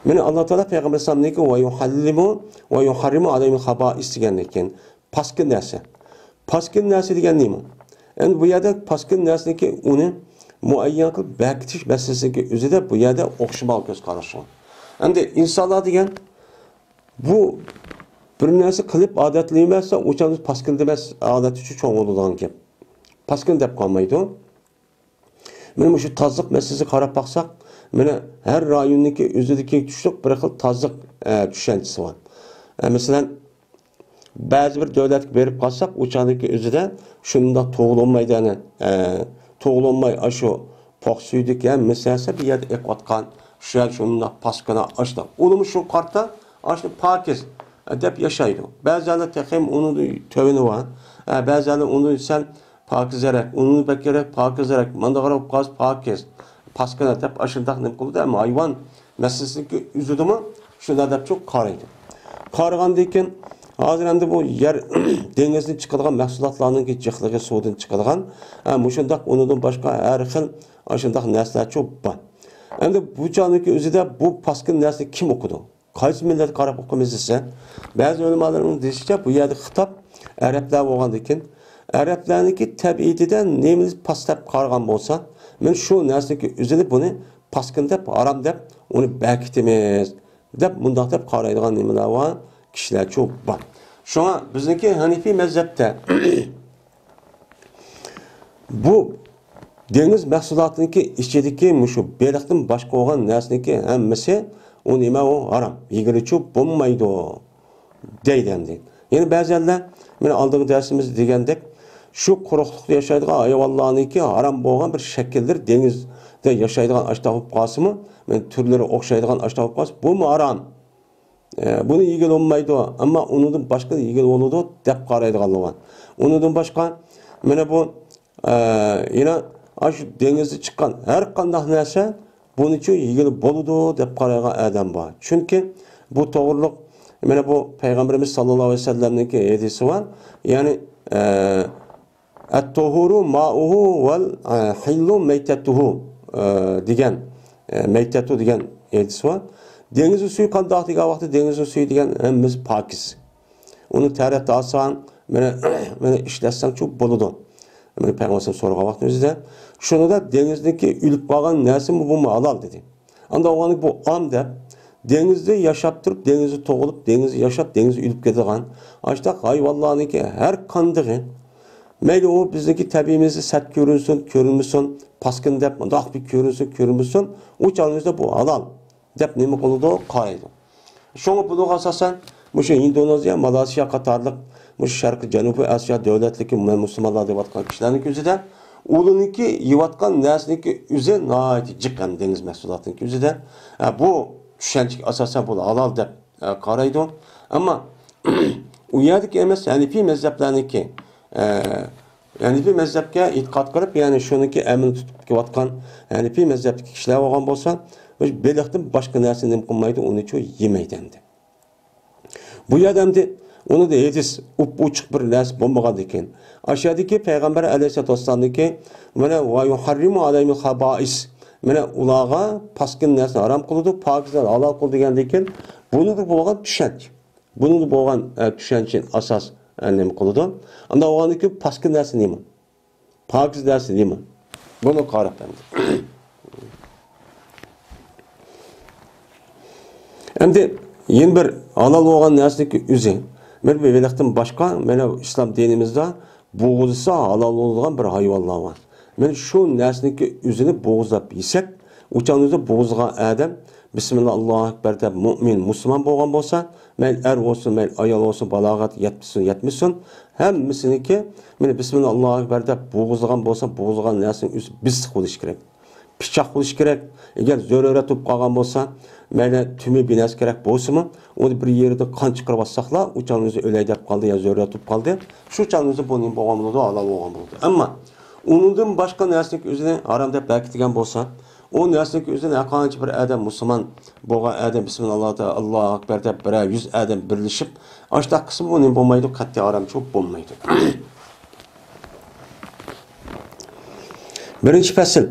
مانا ئاللا تائالا پەيغەمبەر ئەلەيھىسسالامنىڭكى «ۋە يۇھەللىمۇ ۋە يۇھەررىمۇ ئەلەيھىمۇل خابائىس» دېگەندىن كېيىن، پاسكىن نەرسە. پاسكىن نەرسە دېگەن نېمە؟ ئەمدى بۇ يەردە پاسكىن نەرسىنىڭكى ئۇنى مۇئەييەن قىلىپ بەكىتىش مەسىلىسىنىڭكى ئۆزىدە بۇ يەردە ئوخشىمىغان كۆز قاراشلار. ئەمدى ئىنسانلار دېگەن بۇ بىر نەرسە قىلىپ ئادەتلىۋەرسە، ئۇ چاغدا پاسكىن دېمەس، ئادەتتىچۇ چوڭ بولىدىغان گەپ. پاسكىن دەپ قالمايدۇ. مانا مۇشۇ تازىلىق مەسىلىسىگە قاراپ باقساق، مانا ھەر رايوننىڭكى ئۆزىدىكى تۇتۇشلۇق بىر خىل تازىلىق، ئە، چۈشەنچىسى بار. ئە، مەسىلەن، بەزى بىر دۆلەتكە بېرىپ قالساق، ئۇ چاغدىكى ئۆزىدە شۇنداق تۇغۇلۇنمايدۇ، يەنى، ئە، تۇغۇلۇنماي ئاشۇ پوق سۈيىدىكى ھەممىسى بىر يەردە ئېقىۋاتقان، شۇ يەر شۇنداق پاسكىنا ئاشۇنداق. ئۇلىمۇ شۇ قارتا ئاشۇ پاكىز، ئە، دەپ ياشايدۇ. بەزىلەر تېخىمۇ ئۇنىڭ تۆۋىنى بار. ئە، بەزىلەر ئۇنى سەل پاكىزرەك، ئۇنىڭ بەكرەك، پاكىزرەك، ماندىغرەك بولۇپ قالسا پاكىز، پاسكىنا دەپ ئاشۇنداق نېمە قىلىدۇ. ئەمما ھايۋان مەسىلىسىنىڭكى ئۆزىدىمۇ شۇنداق دەپ چوق قارايدۇ. قارىغاندىن كېيىن، ھازىر ئەمدى بۇ يەر، دېڭىزدىن چىقىدىغان مەھسۇلاتلارنىڭكى جىقلىقى، سۇدىن چىقىدىغان، ھە، مۇشۇنداق ئۇنىڭدىن باشقا ھەر خىل ئاشۇنداق نەرسىلەر چوق بار. ئەمدى بۇ چاغنىڭكى ئۆزىدە بۇ پاسكىنا نەرسىنى كىم ئوقۇدى؟ قايسى مىللەت قاراپ ئوقۇيمىز دېسە، بەزى ئۆلىمالارنىڭ دېيىشىچە، بۇ يەردە خىتاب ئەرەبلەر بولغاندىكىن، ئەرەبلەرنىڭكى تەبىئىتىدە نېمىنى پاس دەپ قارىغان بولسا، مەن شۇ نەرسىنىڭكى ئۆزىنى بۇنى پاسكىنا دەپ، ھارام دەپ، ئۇنى بەكىتىمىز دەپ، مۇنداق دەپ قارايدىغان نېمىلەر بار، كىشىلەرچۇ بار. شۇڭا بىزنىڭكى ھەنىفىي مەزھەپتە بۇ دېڭىز مەھسۇلاتىنىڭكى ئىچىدىكى مۇشۇ بېلىقتىن باشقا بولغان نەرسىنىڭكى ھەممىسى ئۇ نېمە، ئۇ ھارام، يېگىلىچۇ بولمايدۇ دەيدۇ ئەمدى. يەنە بەزىلەر، مانا ئالدىنقى دەرسىمىزدە دېگەندەك، شۇ قۇرۇقلۇقتا ياشايدىغان ھايۋانلارنىڭكى ھارام بولغان بىر شەكىللىرى، دېڭىزدا ياشايدىغان ئاشۇنداق بولۇپ قالسىمۇ، مانا تۈرلىرى ئوخشايدىغان ئاشۇنداق بولۇپ قالسا، بۇمۇ ھارام. ئە، بۇنى يېگىلى بولمايدۇ، ئەمما ئۇنىڭدىن باشقىنى يېگىلى بولىدۇ دەپ قارايدىغانلار بار. ئۇنىڭدىن باشقا، مانا بۇ، ئە، يەنە ئاشۇ دېڭىزدا چىققان ھەر قانداق نەرسە بۇنىچۇ يېگىلى بولىدۇ دەپ قارايدىغان ئادەم بار. چۈنكى بۇ توغرىلىق، مانا بۇ پەيغەمبىرىمىز ساللاللاھۇ ئەلەيھى ۋەسەللەمنىڭكى ھەدىسى بار. يەنى، ئە، «ئەتتوھۇرۇ مائۇھۇ ۋەل، ئە، ھىللۇ مەيتەتۇھۇ»، ئە، دېگەن، ئە، مەيتەتۇ دېگەن ھەدىس بار. دېڭىزنىڭ سۈيى قانداق دېگەن ۋاقىتتا، دېڭىزنىڭ سۈيى دېگەن ھەممىسى پاكىز. ئۇنى تەرەتتە ئالساڭ، مانا، مانا ئىشلەتسەڭچۇ بولىدۇ. مانا پەيغەمبەر سورىغان ۋاقتىمىزدا، شۇنىڭدا دېڭىزدىكى ئۆلۈپ قالغان نەرسىمۇ بۇمۇ ھالال دېدى. ئاندا ئوغانى بۇ ئام دەپ، دېڭىزدا ياشاپ تۇرۇپ، دېڭىزدا تۇغۇلۇپ، دېڭىزدا ياشاپ، دېڭىزدا ئۆلۈپ كېتىدىغان ئاشتاق ھايۋانلارنىڭكى ھەر قاندىقى، مەيلى ئۇ بىزنىڭكى تەبىئىمىزدە سەت كۆرۈنسۇن، كۆرۈنمىسۇن، پاسكىنا دەپ مۇنداق بىر كۆرۈنسۇن، كۆرۈنمىسۇن، ئۇ چاغىمىزدا بۇ ھالال دەپ نېمە قىلىدۇ؟ قارايدۇ. شۇڭا بۇنىڭغا ئاساسەن مۇشۇ ئىندونېزىيە، مالايسىيا قاتارلىق مۇشۇ شەرقىي جەنۇبىي ئاسىيا دۆلەتلىكى مۇسۇلمانلار دەۋاتقان كىشىلەرنىڭ كۆزىدە ئۇلارنىڭكى يەۋاتقان نەرسىنىڭكى ئۆزى ناھايىتى جىق، ھەم دېڭىز مەھسۇلاتىنىڭكى ئۆزىدە. ھە، بۇ چۈشەنچىگە ئاساسەن بۇ ھالال دەپ، ھە، قارايدۇ. ئەمما ئۇ يەردىكى ئەمەس، ھەنىپىي مەزھەپلەرنىڭكى، ھە، ھەنىپىي مەزھەپكە ئېتىقاد قىلىپ، يەنى شۇنىڭكى ئەمىل تۇتۇپ كېلىۋاتقان ھەنىپىي مەزھەپتىكى كىشىلەر بولغان بولسا، مۇشۇ بېلىقتىن باشقا نەرسىنى نېمە قىلمايدۇ، ئۇنىچۇ يېمەيدۇ ئەمدى. بۇ يەردە ئەمدى ئۇنىڭدا ھەدىس ئوپئوچۇق بىر نەرسە بولمىغاندىكىن، ئاشۇ يەردىكى پەيغەمبەر ئەلەيھىسسالاتۇ ۋەسسالامدىكى، مانا، ۋە يۇھەررىمۇ ئەلەيھىمۇل خابائىس، مانا، ئۇلارغا پاسكىنا نەرسىنى ھارام قىلىدۇ، پاكىزلارنى ھالال قىلىدۇ دېگەندىكىن، بۇنىڭدا بولغان چۈشەنچە. بۇنىڭدا بولغان، ئە، چۈشەنچىنى ئاساس، ئە، نېمە قىلىدۇ؟ ئانداق بولغاندىكىن پاسكىنا نەرسە نېمە؟ پاكىز نەرسە نېمە؟ بۇنى قاراپ ئەمدى. ئەمدى يەنە بىر ھالال بولغان نەرسىنىڭكى ئۆزى. مانا بۇ بېلىقتىن باشقا، مانا ئىسلام دىنىمىزدا بوغۇزلىسا ھالال بولىدىغان بىر ھايۋانلار بار. مانا شۇ نەرسىنىڭكى ئۆزىنى بوغۇزلاپ يېسەك، ئۇ چاغدا بوغۇزلىغان ئادەم بىسمىللا، ئاللاھۇ ئەكبەر دەپ مۇئمىن، مۇسۇلمان بولغان بولسا، مەيلى ئەر بولسۇن، مەيلى ئايال بولسۇن، بالاغەت يەتسۇن، يەتمىسۇن، ھەممىسىنىڭكى، مانا بىسمىللا، ئاللاھۇ ئەكبەر دەپ بوغۇزلىغان بولسا، بوغۇزلىغان نەرسىنىڭ ئۆزى بىسسىق بولۇشى كېرەك. پىچاق بولۇشى كېرەك. ئەگەر زۆرۈرەت بولۇپ قالغان بولسا، مەيلى تۈمى بىر نەرسە كېرەك بولسىمۇ، ئۇنى بىر يېرىدىن قان چىقىرىۋاتساقلا، ئۇ چاغدا ئۆزى ئۆلەي دەپ قالدى يا زۆرۈرەت بولۇپ قالدى. شۇ چاغدا ئۆزى بۇ نېمە بولغان بولىدۇ، ھالال بولغان بولىدۇ. ئەمما ئۇنىڭدىن باشقا نەرسىنىڭ ئۆزىنى ھارام دەپ بەكىتىگەن بولسا، ئۇ نەرسىنىڭ ئۆزىنى ھەرقانچە بىر ئادەم مۇسۇلمان بولغان ئادەم بىسمىللا، ئاللاھۇ ئەكبەر دەپ بىرەر يۈز ئادەم بىرلىشىپ ئاشتاق قىلسىمۇ، بۇ نېمە بولمايدۇ، قەتئىي ھارام چوپ بولمايدۇ. بىرىنچى پەسىل.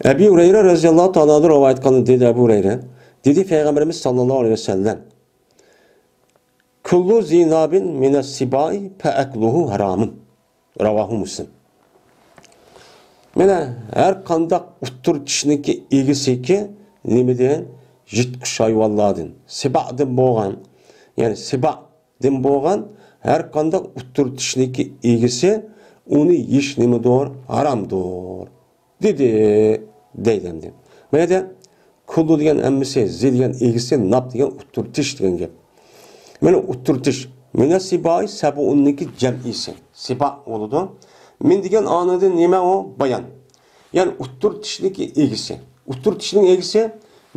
ئەبى ھۇرەيرە رەزىياللاھۇ تائالا ئەنھۇ رىۋايەت قىلغان دېدى ئەبۇ ھۇرەيرە. دېدى پەيغەمبىرىمىز ساللاللاھۇ ئەلەيھى ۋەسەللەم، كۇللۇ زى نابىن مىنەس سىبائى فەئەكلۇھۇ ھارامۇن. راۋاھۇ مۇسلىم. مانا ھەر قانداق ئۇتتۇر چىشنىڭكى ئىگىسىكى نېمىدىن؟ يىرتقۇچ ھايۋانلاردىن. سىبادىن بولغان، يەنى سىبادىن بولغان ھەر قانداق ئۇتتۇر چىشنىڭكى ئىگىسى ئۇنى يېيىش نېمىدۇر؟ ھارامدۇر. دېدى، دەيدۇ ئەمدى. بۇ يەردە كۇللۇ دېگەن ھەممىسى، زى دېگەن ئىگىسى، ناب دېگەن ئۇتتۇر چىش دېگەن گەپ. مانا ئۇتتۇر چىش. مىنەس سىبائى سەبئۇننىڭكى جەمئىسى. سىبا بولىدۇ. مىن دېگەن ئانىڭدىن نېمە ئۇ؟ بايان. يەنى ئۇتتۇر چىشنىڭكى ئىگىسى. ئۇتتۇر چىشنىڭ ئىگىسى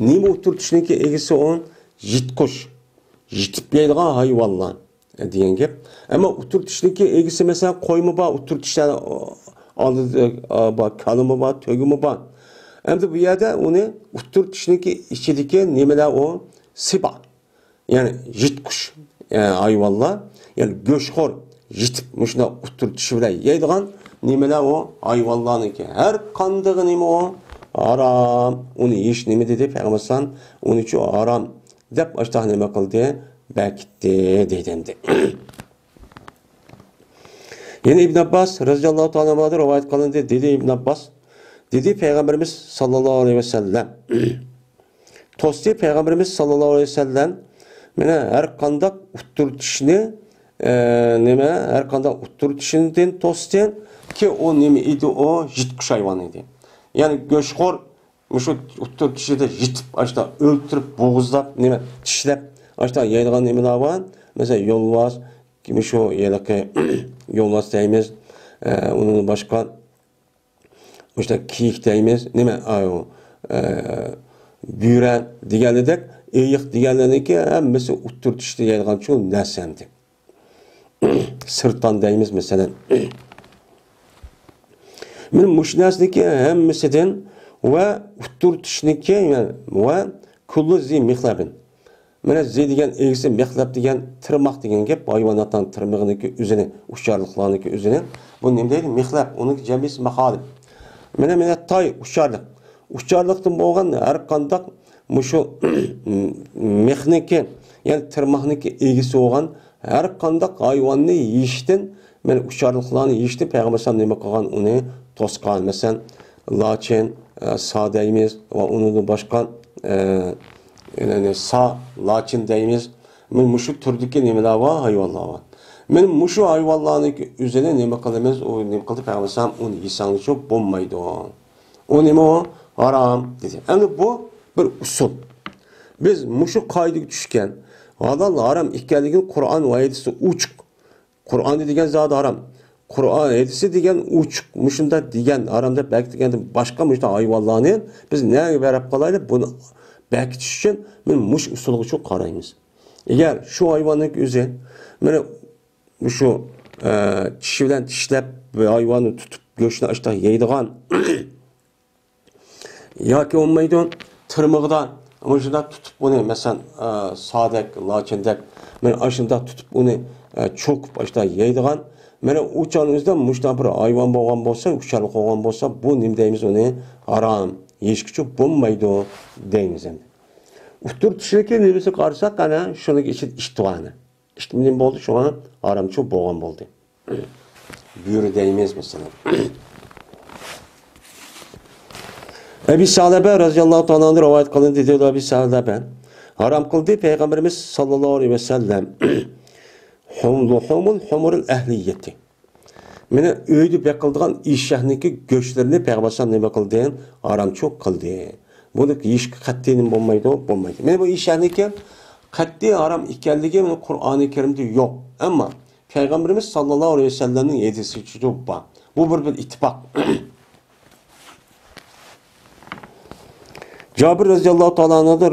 نېمە؟ ئۇتتۇر چىشنىڭكى ئىگىسى ئۇ يىرتقۇچ. يىتىپ يەيدىغان ھايۋانلار. دېگەن گەپ. ئەمما ئۇتتۇر چىشنىڭكى ئىگىسى، مەسىلەن، قويمۇ بار، ئۇتتۇر چىشلار ئالدىدا بار، كالىمۇ بار، تۆگىمۇ بار. ئەمدى بۇ يەردە ئۇنى ئۇتتۇر چىشنىڭكى ئىچىدىكى نېمىلەر ئۇ؟ سىبا. يەنى يىرتقۇچ، يەنى ھايۋانلار، يەنى گۆشخور، يىتىپ مۇشۇنداق ئۇتتۇر چىشى بىلەن يەيدىغان نېمىلەر ئۇ؟ ھايۋانلارنىڭكى. ھەر قاندىقى نېمە ئۇ؟ ھارام. ئۇنى يېيىش نېمە دېدى پەيغەمبەر ئەلەيھىسسالام؟ ئۇنىچۇ ھارام. دەپ ئاشتاق نېمە قىلدى؟ بەكىتتى دەيدۇ ئەمدى. يەنە ئىبن ئابباس رەزىياللاھۇ تائالا ئەنھۇدىن رىۋايەت قىلىندى. دېدى ئىبن ئابباس، دېدى پەيغەمبىرىمىز ساللاللاھۇ ئەلەيھى ۋەسەللەم. توستى پەيغەمبىرىمىز ساللاللاھۇ ئەلەيھى ۋەسەللەم، مانا ھەر قانداق ئۇتتۇر چىشنى، ئە، نېمە، ھەر قانداق ئۇتتۇر چىشىدىن توستى، كى ئۇ نېمە ئىدى؟ ئۇ يىرتقۇچ ھايۋان ئىدى. يەنى گۆشخور مۇشۇ ئۇتتۇر چىشىدا يىتىپ، ئاشتا ئۆلتۈرۈپ، بوغۇزلاپ، نېمە، چىشلەپ، ئاشتا يەيدىغان نېمىلەر بار. مەسىلەن، يولۋاس، مۇشۇ ھېلىقى يولۋاس دەيمىز، ئە، ئۇنىڭدىن باشقا مۇشۇنداق كېيىك دەيمىز، نېمە، ئايۇ، ئە، بۈرە دېگەنلىدەك، ئېيىق دېگەنلەرنىڭكى ھەممىسى ئۇتتۇر چىشىدا يەيدىغان شۇ نەرسە ئەمدى. سىرتان دەيمىز، مەسىلەن. مانا مۇشۇ نەرسىنىڭكى ھەممىسىدىن ۋە ئۇتتۇر چىشنىڭكى ۋە كۇللۇ زى مىخلەبىن. مانا زى دېگەن ئىگىسى، مىخلەب دېگەن تىرماق دېگەن گەپ، ھايۋاناتنىڭ تىرمىقىنىڭكى ئۆزىنى، ئۇششارلىقلارنىڭكى ئۆزىنى. بۇ نېمە دەيدۇ؟ مىخلەب، ئۇنىڭ جەمئىسى مىخالىب. مانا، مانا تاي، ئۇششارلىق. ئۇششارلىقتىن بولغان ھەر قانداق مۇشۇ مىخنىڭكى، يەنى تىرماقنىڭكى ئىگىسى بولغان ھەر قانداق ھايۋاننى يېيىشتىن، مەن ئۇچارلىقلارنى يېيىشتىن پەيغەمبەر ئەلەيھىسسالام نېمە قىلغان؟ ئۇنى توسقان. مەسىلەن، لاچىن، ئە، سا دەيمىز ۋە ئۇنىڭدىن باشقا، ئە، يەنى سا، لاچىن دەيمىز. مەن مۇشۇ تۈردىكى نېمىلەر بار؟ ھايۋانلار بار. مەن مۇشۇ ھايۋانلارنىڭ ئۆزىنى نېمە قىلىمىز؟ ئۇ نېمە قىلدى؟ پەيغەمبەر ئەلەيھىسسالام ئۇنى يېسەڭلىچۇ بولمايدۇ. ئۇ نېمە ئۇ؟ ھارام دېدى. ئەمدى بۇ بىر ئۇسۇل. بىز مۇشۇ قائىدىگە چۈشكەن، ھالال، ھارام ئىكەنلىكىنى قۇرئان ۋە ھەدىستە ئوچۇق. قۇرئاندا دېگەن زادى ھارام. قۇرئان، ھەدىستە دېگەن ئوچۇق، مۇشۇنداق دېگەن ھارام دەپ بەكىتكەندىن باشقا مۇشۇنداق ھايۋانلارنى بىز نەگە بېرىپ قالايلى؟ بۇنى بەكىتىش ئۈچۈن مەن مۇشۇ ئۇسۇلغىچۇ قارايمىز. ئەگەر شۇ ھايۋاننىڭ ئۆزى، مانا، مۇشۇ، ئە، چىشى بىلەن چىشلەپ، ھايۋاننى تۇتۇپ، گۆشىنى ئاشۇنداق يەيدىغان ياكى بولمايدۇ، تىرمىقىدا مۇشۇنداق تۇتۇپ ئۇنى، مەسىلەن، ئە، سادەك، لاچىندەك، مانا ئاشۇنداق تۇتۇپ ئۇنى، ئە، چوقۇپ ئاشۇنداق يەيدىغان، مانا ئۇ چاغنىڭ ئۆزىدە مۇشۇنداق بىر ھايۋان بولغان بولسا، ئۇچارلىق بولغان بولسا، بۇ نېمە دەيمىز ئۇنى؟ ھارام، يېيىشكىچۇ بولمايدۇ دەيمىز ئەمدى. ئۇتتۇرتۇشلۇقى نېمىسىگە قارىساق، ئەنە شۇنىڭ ئىچىدە ئىت بار ئەنە. ئىت نېمە بولدى؟ شۇڭا ھارامچۇ بولغان بولدى. بۆرە دەيمىز، مەسىلەن. ئەبى سەلەبە رەزىياللاھۇ تائالا ئەنھۇ رىۋايەت قىلىندى، دېدى ئەبى سەلەبە، ھارام قىلدى پەيغەمبىرىمىز ساللاللاھۇ ئەلەيھى ۋەسەللەم. ھۇم-، لۇھۇمۇل ھۇمۇرىل ئەھلىيەتى. مانا ئۆيدە بېقىلىدىغان ئېشەكنىڭكى گۆشلىرىنى پەيغەمبەر ئەلەيھىسسالام نېمە قىلدى؟ ھارامچۇ قىلدى. بۇنى يېيىشكە قەتئىي نېمە بولمايدۇ؟ بولمايدۇ. مانا بۇ ئېشەكنىڭكى قەتئىي ھارام ئىكەنلىكى مانا قۇرئانى كەرىمدە يوق. ئەمما پەيغەمبىرىمىز ساللاللاھۇ ئەلەيھى ۋەسەللەمنىڭ ھەدىسىچۇ بار. بۇ بىر، بىر ئىتتىپاق. جابىر رەزىياللاھۇ تائالا ئەنھۇدىن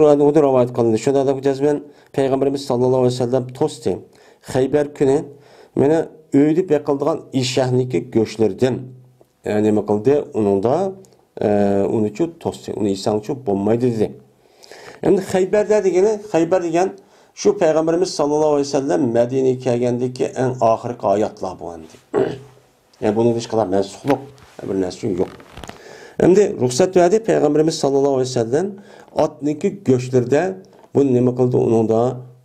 رىۋايەت قىلىندى. شۇنداق دەپ جەزمەن پەيغەمبىرىمىز ساللاللاھۇ ئەلەيھى ۋەسەللەم توستى. خەيبەر كۈنى مانا ئۆيدە بېقىلىدىغان ئېشەكنىڭكى گۆشلىرىدىن، ئە، نېمە قىلدى؟ ئۇنىڭدا، ئە، ئۇنىچۇ توستى. ئۇنى يېسەڭچۇ بولمايدۇ دېدى. ئەمدى خەيبەردە دېگىنى، خەيبەر دېگەن شۇ پەيغەمبىرىمىز ساللاللاھۇ ئەلەيھى ۋەسەللەم مەدىنىگە كەلگەندىكى ئەڭ ئاخىرقى ئاياتلار بۇ ئەمدى. يەنى بۇنىڭدا ھېچقانداق مەنسۇخلۇق بىر نەرسە يوق. ئەمدى رۇخسەت بەردى پەيغەمبىرىمىز ساللاللاھۇ ئەلەيھى ۋەسەللەم ئاتنىڭكى گۆشلىرىدە بۇنى نېمە قىلدى؟ ئۇنىڭدا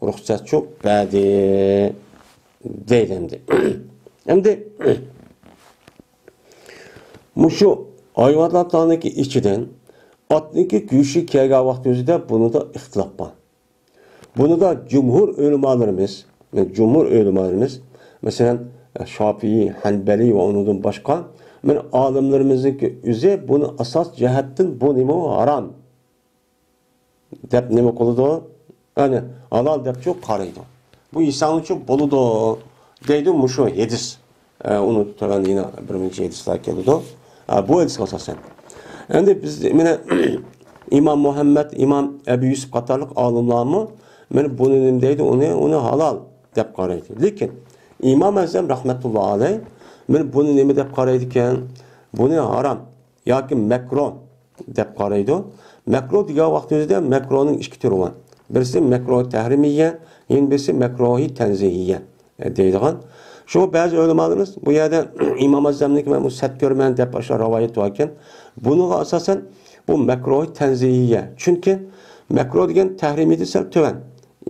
رۇخسەتچۇ بەردى دەيدۇ ئەمدى. ئەمدى مۇشۇ ھايۋاناتلارنىڭكى ئىچىدىن ئاتنىڭكى گۆشى كەلگەن ۋاقتىمىزدا بۇنىڭدا ئىختىلاپ بار. بۇنىدا جۇمھۇر ئۆلىمالىرىمىز، جۇمھۇر ئۆلىمالىرىمىز، مەسىلەن، شافىئىي، ھەنبەلىي ۋە ئۇنىڭدىن باشقا، مەن ئالىملىرىمىزنىڭكى ئۆزى بۇنى ئاساس جەھەتتىن بۇ نېمە ھارام دەپ نېمە قىلىدۇ؟ يەنى ھالال دەپچۇ قارايدۇ. بۇ يېسەڭچۇ بولىدۇ دەيدۇ مۇشۇ ھەدىس. ئە، ئۇنى تۆۋەندە يەنە بىر نەچچە ھەدىسلەر كېلىدۇ. ئە، بۇ ھەدىسكە ئاساسەن. ئەمدى بىز مانا ئىمام مۇھەممەد، ئىمام ئەبۇ يۈسۈپ قاتارلىق ئالىملارمۇ مانا بۇنى نېمە دەيدۇ؟ ئۇنى، ئۇنى ھالال دەپ قارايدۇ. لېكىن ئىمام ئەزەم رەھمەتۇللا ئەلەيھ مانا بۇنى نېمە دەپ قارايدىكەن؟ بۇنى ھارام ياكى مەكرۇھ دەپ قارايدۇ. مەكرۇھ دېگەن ۋاقتىمىزدا مەكرۇھنىڭ ئىككى تۈرى بار. بىرسى مەكرۇھ تەھرىمىيە، يەنە بىرسى مەكرۇھ تەنزىھىيە دەيدىغان. شۇ بەزى ئۆلىمالىرىمىز بۇ يەردە ئىمام ئەزەمنىڭكى مەن بۇ سەت كۆرىمەن دەپ ئاشۇ رىۋايەت باركەن. بۇنىڭغا ئاساسەن بۇ مەكرۇھ تەنزىھىيە. چۈنكى مەكرۇھ دېگەن تەھرىمىيىتى سەل تۆۋەن.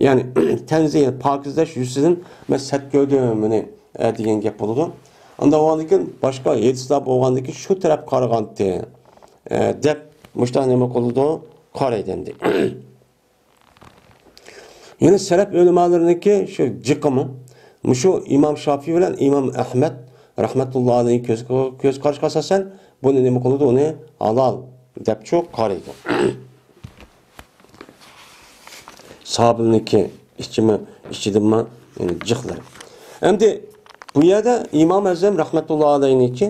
يەنى تەنزىھ، پاكىزلەش يۈزىسىدىن مەن سەت كۆردۈم بۇنى، ئە، دېگەن گەپ بولىدۇ. ئانداق بولغاندىكىن باشقا ھەدىسلەر بولغاندىكىن شۇ تەرەپ قارىغانتى، ئە، دەپ مۇشۇنداق نېمە قىلىدۇ؟ قارايدۇ ئەمدى. يەنە سەلەپ ئۆلىمالىرىنىڭكى شۇ جىقىمۇ مۇشۇ ئىمام شافىي بىلەن ئىمام ئەھمەد رەھمەتۇللا ئەلەيھىنىڭ كۆز، كۆز قارىشىغا ئاساسەن بۇنى نېمە قىلىدۇ؟ ئۇنى ھالال دەپچۇ قارايدۇ. سابىلنىڭكى ئىچىمۇ، ئىچىدىمۇ، يەنى جىقلىرى. ئەمدى بۇ يەردە ئىمام ئەزەم رەھمەتۇللا ئەلەيھىنىڭكى،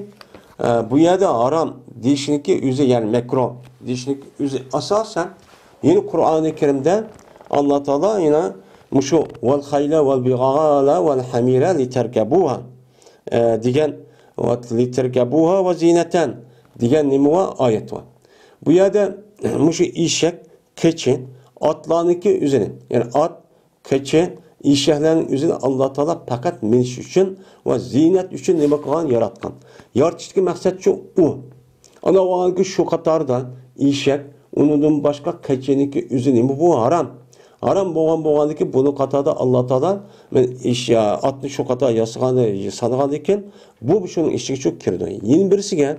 ئە، بۇ يەردە ھارام دېيىشنىڭكى ئۆزى، يەنى مەكرۇھ دېيىشنىڭكى ئۆزى ئاساسەن يەنى قۇرئانى كەرىمدە ئاللا تائالا يەنە مۇشۇ «ۋەل خەيلە ۋەل بىغالە ۋەل ھەمىرە لىتەركەبۇھا» ئە، دېگەن، «لىتەركەبۇھا ۋە زىنەتەن» دېگەن نېمە بار؟ ئايەت بار. بۇ يەردە مۇشۇ ئېشەك، قېچى، ئاتلارنىڭكى ئۆزىنى، يەنى ئات، قېچى، ئېشەكلەرنىڭ ئۆزىنى ئاللا تائالا پەقەت مىنىش ئۈچۈن ۋە زىننەت ئۈچۈن نېمە قىلغان؟ ياراتقان. يارىتىشتىكى مەقسەتچۇ ئۇ. ئانا بولغاندىكىن شۇ قاتاردا ئېشەك، ئۇنىڭدىن باشقا قېچىنىڭكى ئۆزى نېمە بۇ؟ ھارام. ھارام بولغان بولغاندىكىن بۇنىڭ قاتارىدا ئاللا تائالا مەن ئىش، ئاتنى شۇ قاتار ياسىغاننى سانىغاندىكىن بۇ شۇنىڭ ئىچىگە شۇ كىرىدۇ. يەنە بىرسىگە،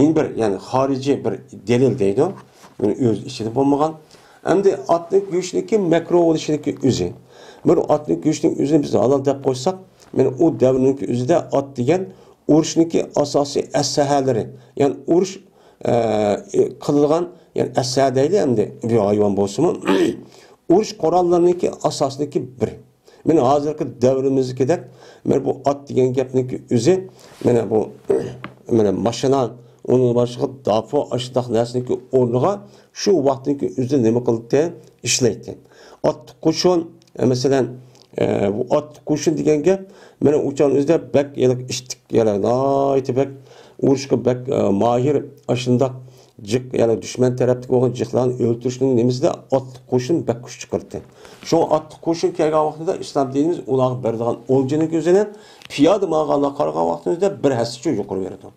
يەنە بىر، يەنى خارىجىي بىر دەلىل دەيدۇ. بۇنى ئۆز ئىچىدە بولمىغان. ئەمدى ئاتنىڭ گۆشىنىڭكى مەكرۇھ بولۇشىنىڭكى ئۆزى. بىر ئاتنىڭ گۆشىنىڭ ئۆزىنى بىز ھالال دەپ قويساق، مەن ئۇ دەۋرنىڭكى ئۆزىدە ئات دېگەن ئۇرۇشنىڭكى ئاساسىي ئەسلىھەلىرى، يەنى ئۇرۇش، ئە، قىلىدىغان، يەنى ئەسلىھە دەيلى ئەمدى، بىر ھايۋان بولسىمۇ، ئۇرۇش قوراللىرىنىڭكى ئاساسىدىكى بىرى. مانا ھازىرقى دەۋرىمىزدىكىدەك، مانا بۇ ئات دېگەن گەپنىڭكى ئۆزى، مانا بۇ، مانا ماشىنا، ئۇنىڭ باشقا داپۇ، ئاشۇنداق نەرسىنىڭكى ئورنىغا شۇ ۋاقىتنىڭكى ئۆزىدە نېمە قىلدى؟ ئىشلەيتتى. ئات قوشۇن، ئە، مەسىلەن، ئە، بۇ ئات قوشۇن دېگەن گەپ، مانا ئۇ چاغنىڭ ئۆزىدە بەك ھېلىقى ئىتتىك، يەنى ناھايىتى بەك ئۇرۇشقا بەك، ئە، ماھىر، ئاشۇنداق جىق، يەنى دۈشمەن تەرەپتىكى بولغان جىقلارنى ئۆلتۈرۈشنىڭ نېمىسىدە ئاتلىق قوشۇن بەك كۈچ چىقىرىدىكەن. شۇڭا ئاتلىق قوشۇن كەلگەن ۋاقتىدا ئىسلام دىنىمىز ئۇلارغا بەرىدىغان ئولجىنىڭ ئۆزىنى پىيادە ماڭغانلارغا قارىغان ۋاقتىمىزدا بىر ھەسسىچە يۇقىرى بېرىدۇ.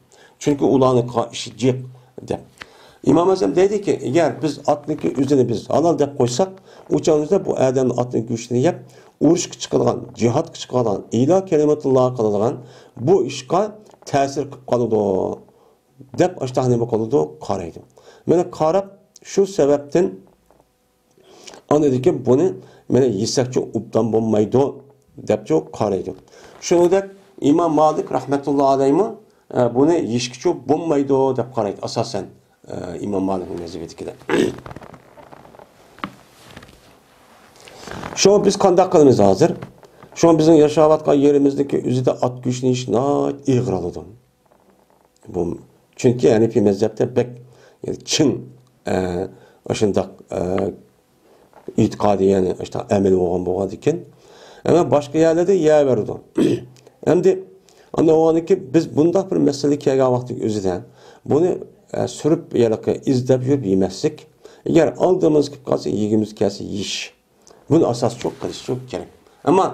چۈنكى ئۇلارنىڭ قا-، ئىشى جىق دەپ. ئىمام ئەزەم دەيدىكى، ئەگەر بىز ئاتنىڭكى ئۆزىنى بىز ھالال دەپ قويساق، ئۇ چاغىمىزدا بۇ ئادەمنىڭ ئاتنىڭ گۆشىنى يەپ، ئۇرۇشقا چىقىدىغان، جىھادقا چىقىدىغان، ئىلا كەلىمەتۇللا قىلىدىغان بۇ ئىشقا تەسىر قىلىپ قالىدۇ. دەپ ئاشتاق نېمە قىلىدۇ؟ قارايدۇ. مانا قاراپ، شۇ سەۋەبتىن ئاندىن كېيىن بۇنى مانا يېسەكچۇ ئوبدان بولمايدۇ دەپچۇ قارايدۇ. شۇنىڭدەك ئىمام مالىك رەھمەتۇللا ئەلەيھىمۇ، ئە، بۇنى يېيىشكىچۇ بولمايدۇ دەپ قارايدۇ ئاساسەن، ئە، ئىمام مالىكنىڭ مەزھىپىدىكىلەر. شۇڭا بىز قانداق قىلىمىز ھازىر؟ شۇڭا بىزنىڭ ياشاۋاتقان يېرىمىزدىكى ئۆزىدە ئات گۆشىنى يېيىش ناھايىتى ئېغىر ئالىدۇ. بۇ، چۈنكى ھەنىفىي مەزھەپتە بەك، يەنى چىڭ، ئە، ئاشۇنداق، ئە، ئېتىقادى، يەنى ئاشۇنداق ئەمەل بولغان بولغاندىكىن، ئەمما باشقا يەرلەردە يەۋېرىدۇ. ئەمدى ئاندىن بولغاندىكىن بىز بۇنداق بىر مەسىلە كەلگەن ۋاقىتنىڭ ئۆزىدە بۇنى، ئە، سۈرۈپ، يەنى ئىزدەپ يۈرۈپ يېمەسلىك. ئەگەر ئالدىمىزغا كېلىپ قالسا، يېگۈمىز كەلسە يېيىش. بۇنى ئاساس چوق قىلىش چوق كېرەك. ئەمما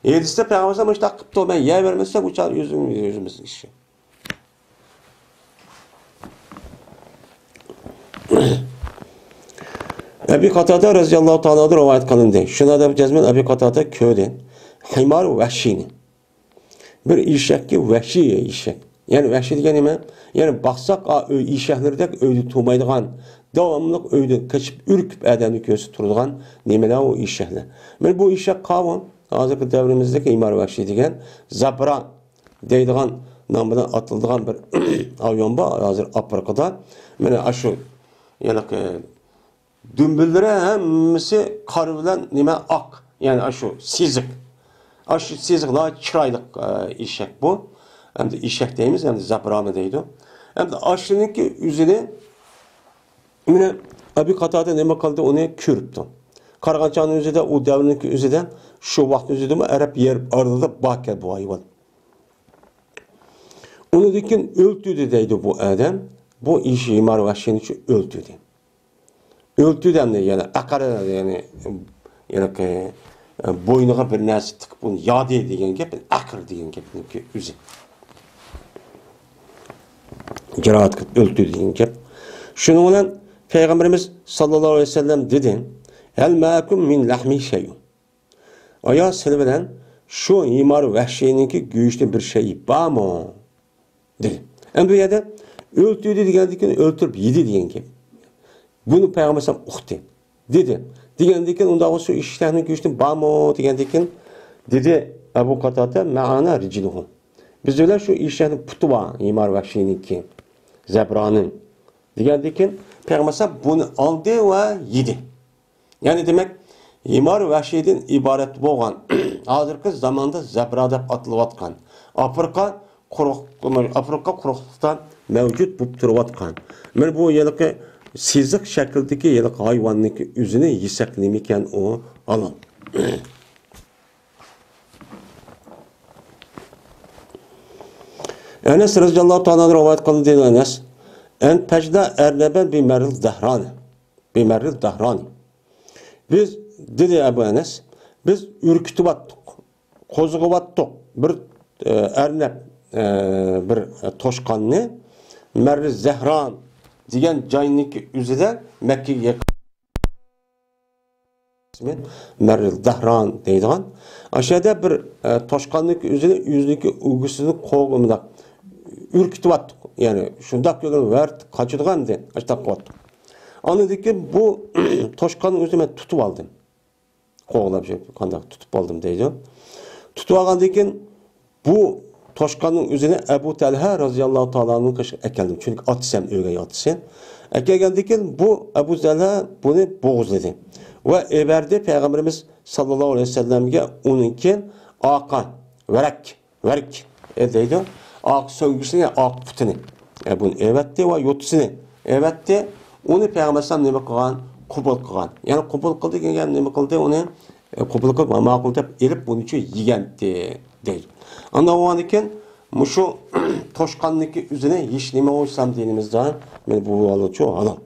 ھەدىستە پەيغەمبەر مۇشۇنداق قىپتۇ، مەن يەۋەرمىسەم، ئۇ چاغ ئۆزۈم، ئۆزىمىزنىڭ ئىشى. ئەبى قاتادە رەزىياللاھۇ تائالا ئانھۇدىن رىۋايەت قىلىندى. شۇنىڭدا جەزمەن ئەبى قاتادە كۆردى. ھىمار ۋەھشىينى. بىر ئېشەككە ۋەھشىي ئېشەك. يەنى ۋەھشىي دېگەن نېمە؟ يەنى باقساق، ئا، ئۆي ئېشەكلىرىدەك ئۆيدە تۇرمايدىغان، داۋاملىق ئۆيدىن قېچىپ، ئۈركۈپ ئادەمنى كۆرسە تۇرىدىغان نېمىلەر ئۇ ئېشەكلەر. مانا بۇ ئېشەك قاۋۇ، ھازىرقى دەۋرىمىزدىكى ھىمار ۋەھشىي دېگەن زابرا دەيدىغان نام بىلەن ئاتىلىدىغان بىر ھايۋان بار ھازىر ئافرىقىدا. مانا ئاشۇ، يەنى دۈمبىلىرى ھەممىسى قارا بىلەن نېمە ئاق، يەنى ئاشۇ سېزىق. ئاشۇ سېزىق ناھايىتى چىرايلىق، ئە، ئېشەك بۇ. ئەمدى ئېشەك دەيمىز، ئەمدى زابرامۇ دەيدۇ. ئەمدى ئاشۇنىڭكى ئۆزىنى، مانا، ئەبى قاتادە نېمە قىلدى، ئۇنى كۆرۈپتۇ. قارىغان چاغنىڭ ئۆزىدە، ئۇ دەۋرنىڭكى ئۆزىدە، شۇ ۋاقىتنىڭ ئۆزىدىمۇ ئەرەب يەر ئارىلىدا باركەن بۇ ھايۋان. ئۇنىڭدىن كېيىن ئۆلتۈردى دەيدۇ بۇ ئادەم. بۇ ئېشەك ھىمار ۋەھشىينى ئۆلتۈردى. ئۆلتۈردى ئەمدى، يەنى ئەقەر، يەنى، يەنى، ئە، بوينىغا بىر نەرسە تىقىپ ئۇنى يادى دېگەن گەپ، ئەقەر دېگەن گەپنىڭكى ئۆزى. جاراھەت قىلىپ ئۆلتۈردى دېگەن گەپ. شۇنىڭ بىلەن پەيغەمبىرىمىز ساللاللاھۇ ئەلەيھى ۋەسەللەم دېدى، ھەل مەئەكۇم مىن لەھمى شەيئۇن. ئايا، سىلەر بىلەن شۇ ھىمار ۋەھشىينىڭكى گۆشىدىن بىر شەيئى بارمۇ؟ دېدى. ئەمدى بۇ يەردە ئۆلتۈردى دېگەندىن كېيىن ئۆلتۈرۈپ يېدى دېگەن گەپ. بۇنى پەيغەمبەر ئەلەيھىسسالام ئۇقتى. دېدى. دېگەندىن كېيىن ئۇنداق بولسا شۇ ئېشەكنىڭ گۆشىدىن بارمۇ دېگەندىن كېيىن دېدى ئەبۇ قاتادە، مەئانا رىجلۇھۇ. بىز بىلەن شۇ ئېشەكنىڭ پۇتى بار، ھىمار ۋەھشىينىڭكى، زەبرانىڭ. دېگەندىن كېيىن پەيغەمبەر ئەلەيھىسسالام بۇنى ئالدى ۋە يېدى. يەنى دېمەك، ھىمار ۋەھشىيدىن ئىبارەت بولغان، ھازىرقى زاماندا زەبرا دەپ ئاتىلىۋاتقان، ئافرىقا قۇرۇق، ئافرىقا قۇرۇقلۇقتا مەۋجۇت بولۇپ تۇرۇۋاتقان، مانا بۇ ھېلىقى سېزىق شەكىلدىكى ھېلىقى ھايۋاننىڭكى ئۆزىنى يېسەك نېمىكەن ئۇ ھالال. ئەنەس رەزىياللاھۇ تائالا ئەنھۇ رىۋايەت قىلىندى، ئەنەس، ئەن پەجدە ئەرنەبەن بىمەررىل دەھرانى. بىمەررىل دەھرانى. بىز، دېدى ئەبۇ ئەنەس، بىز ئۈركۈتۈۋاتتۇق، قوزغىۋاتتۇق بىر، ئە، ئەرنەب، ئە، بىر توشقاننى مەررى زەھران دېگەن جاينىڭكى ئۆزىدە مەككىگە يېقىن. ئىسمى مەررىل دەھران دەيدىغان. ئاشۇ يەردە بىر، ئە، توشقاننىڭكى ئۆزىنى، ئۆزىنىڭكى ئۈگىسىدىن قوغۇپ مۇنداق ئۈركۈتۈۋاتتۇق. يەنى شۇنداق كۆرگەن ۋەرت قاچىدىغان ئەمدى. ئاشۇنداق قىلىۋاتتۇق. ئاندىن كېيىن بۇ توشقاننىڭ ئۆزىنى مەن تۇتۇپ ئالدىم. قوغلاپ شۇ قانداق تۇتۇپ ئالدىم دەيدۇ. تۇتۇپ ئالغاندىن كېيىن بۇ توشقاننىڭ ئۆزىنى ئەبۇ تەلھە رازىياللاھۇ تائالا ئەنھۇنىڭ قېشىغا ئەكەلدىم. چۈنكى ئاتىسى ھەم ئۆگەي ئاتىسى. ئەكەلگەندىن كېيىن بۇ ئەبۇ تەلھە بۇنى بوغۇزلىدى ۋە ئەۋەردى پەيغەمبىرىمىز ساللاللاھۇ ئەلەيھى ۋەسەللەمگە ئۇنىڭكى ئاقا، ۋەرەك، ۋەرەك، ئە، دەيدۇ. ئاق سۆڭگىسىنى، ئاق پۇتىنى، ئە، بۇنى ئەۋەتتى ۋە يوتىسىنى ئەۋەتتى. ئۇنى پەيغەمبەر ئەلەيھىسسالام نېمە قىلغان؟ قوبۇل قىلغان. يەنى قوبۇل قىلدى دېگەن نېمە قىلدى؟ ئۇنى، ئە، قوبۇل قىلىپ، ماقۇل دەپ ئېلىپ، بۇنى شۇ يېگەنتى دەيدۇ. ئاندىن بولغاندىن كېيىن مۇشۇ توشقاننىڭكى ئۆزىنى ھېچ نېمە ئىسلام دىنىمىزدا، مانا بۇ ھالىچۇ ھالال.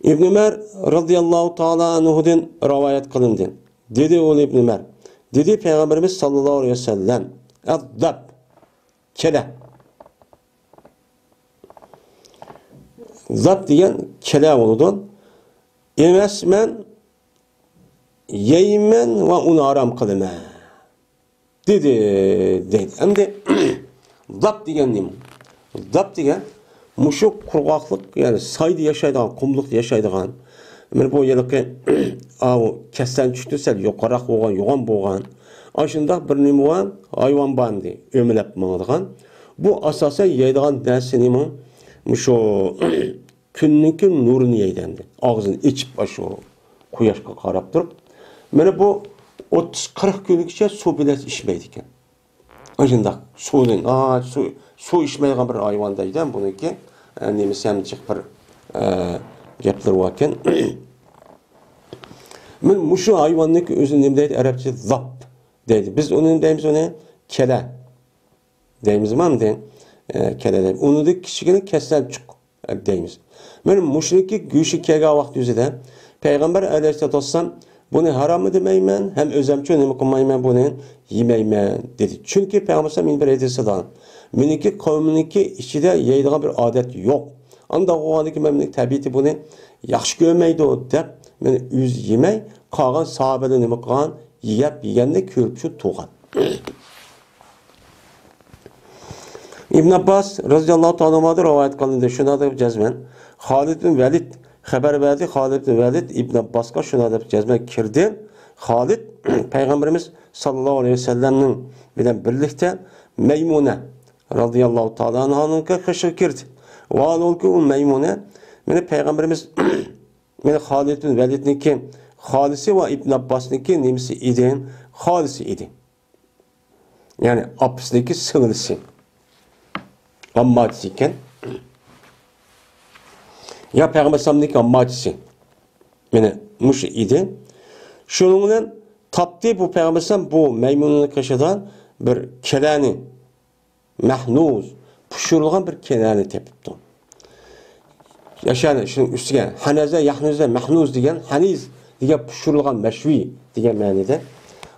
ئىبن ئۆمەر رازىياللاھۇ تائالا ئەنھۇدىن رىۋايەت قىلىندى. دېدى ئۇ ئىبن ئۆمەر، دېدى پەيغەمبىرىمىز ساللاللاھۇ ئەلەيھى ۋەسەللەم، ئەددەب، كېلە. زاپ دېگەن كېلە بولىدۇ. ئەمەس، مەن يەيمەن ۋە ئۇنى ھارام قىلىمەن. دېدى، دەيدۇ. ئەمدى داپ دېگەن نېمە؟ داپ دېگەن مۇشۇ قۇرغاقلىق، يەنى سايدا ياشايدىغان، قۇملۇقتا ياشايدىغان، مانا بۇ ھېلىقى، ئاۋۇ كەسلەنچۈكتىن سەل يۇقىرىراق بولغان، يوغان بولغان، ئاشۇنداق بىر نېمە بار، ھايۋان بار ئەمدى، ئۆمىلەپ ماڭىدىغان. بۇ ئاساسەن يەيدىغان نەرسە نېمە؟ مۇشۇ كۈننىڭكى نۇرىنى يەيدۇ ئەمدى. ئاغزىنى ئېچىپ، ئاشۇ قۇياشقا قاراپ تۇرۇپ. مانا بۇ ئوتتۇز قىرىق كۈنگىچە سۇ بىلەن ئىچمەيدىكەن. ئاشۇنداق سۇدىن، ئا، سۇ، سۇ ئىچمەيدىغان بىر ھايۋان دەيدۇ بۇنىڭكى. ئە، نېمىسى ھەم جىق بىر، ئە، گەپلىرى باركەن. مانا مۇشۇ ھايۋاننىڭكى ئۆزىنى نېمە دەيدۇ؟ ئەرەبچە زاپ دەيدۇ. بىز ئۇنى نېمە دەيمىز ئۇنى؟ كېلە دەيمىزمۇ ئەمدى؟ ئە، كېلە دەيمىز. ئۇنىڭدىن كىچىكىنى كەسلەنچۈك دەيمىز. مانا مۇشۇنىڭكى گۆشى كەلگەن ۋاقىت يۈزىدە پەيغەمبەر ئەلەيھىسسالاتۇ ۋەسسالام بۇنى ھاراممۇ دېمەيمەن، ھەم ئۆزەمچۇ نېمە قىلمايمەن، بۇنى يېمەيمەن دېدى. چۈنكى پەيغەمبەر ئەلەيھىسسالام مېنىڭكى قەۋمىمنىڭكى ئىچىدە يەيدىغان بىر ئادەت يوق. ئانداق بولغاندىكىن مەن مېنىڭ تەبىئىتى بۇنى ياخشى كۆرمەيدۇ دەپ، مانا ئۆزى يېمەي، قالغان ساھابىلەر نېمە قىلغان؟ يەپ يېگەندە كۆرۈپ شۇ تۇرغان. ئىبن ئابباس رازىياللاھۇ تائالا ئەنھۇدىن رىۋايەت قىلىندى. شۇنداق دەپ جەزمەن خالىد بىن ۋەلىد خەۋەر بەردى. خالىد بىن ۋەلىد ئىبن ئابباسقا شۇنداق دەپ جەزمەن كىردى. خالىد پەيغەمبىرىمىز ساللاللاھۇ ئەلەيھى ۋەسەللەمنىڭ بىلەن بىرلىكتە مەيمۇنە رازىياللاھۇ تائالا ئەنھانىڭكى قېشىغا كىردى. ۋاھالبۇلكى ئۇ مەيمۇنە، مانا پەيغەمبىرىمىز، مانا خالىد بىن ۋەلىدنىڭكى خالىسى ۋە ئىبن ئابباسنىڭكى نېمىسى ئىدى؟ خالىسى ئىدى. يەنى ئاپىسىنىڭكى سىڭلىسى. ئامماچىسى ئىكەن. يا پەيغەمبەر ئەلەيھىسسالامنىڭكى ئامماچىسى. مانا مۇشۇ ئىدى. شۇنىڭ بىلەن تاپتى بۇ پەيغەمبەر ئەلەيھىسسالام بۇ مەيمۇنىنىڭ قېشىدا بىر كېلەنى، مەھنۇز، پىشۇرۇلغان بىر كېلەنى تېپىپتۇ. ياشانى شۇنىڭ ئۈستىگە، ھەنەزە، يەھنۇزە، مەھنۇز دېگەن، ھەنىز دېگەن پىشۇرۇلغان مەشۋى دېگەن مەنىدە.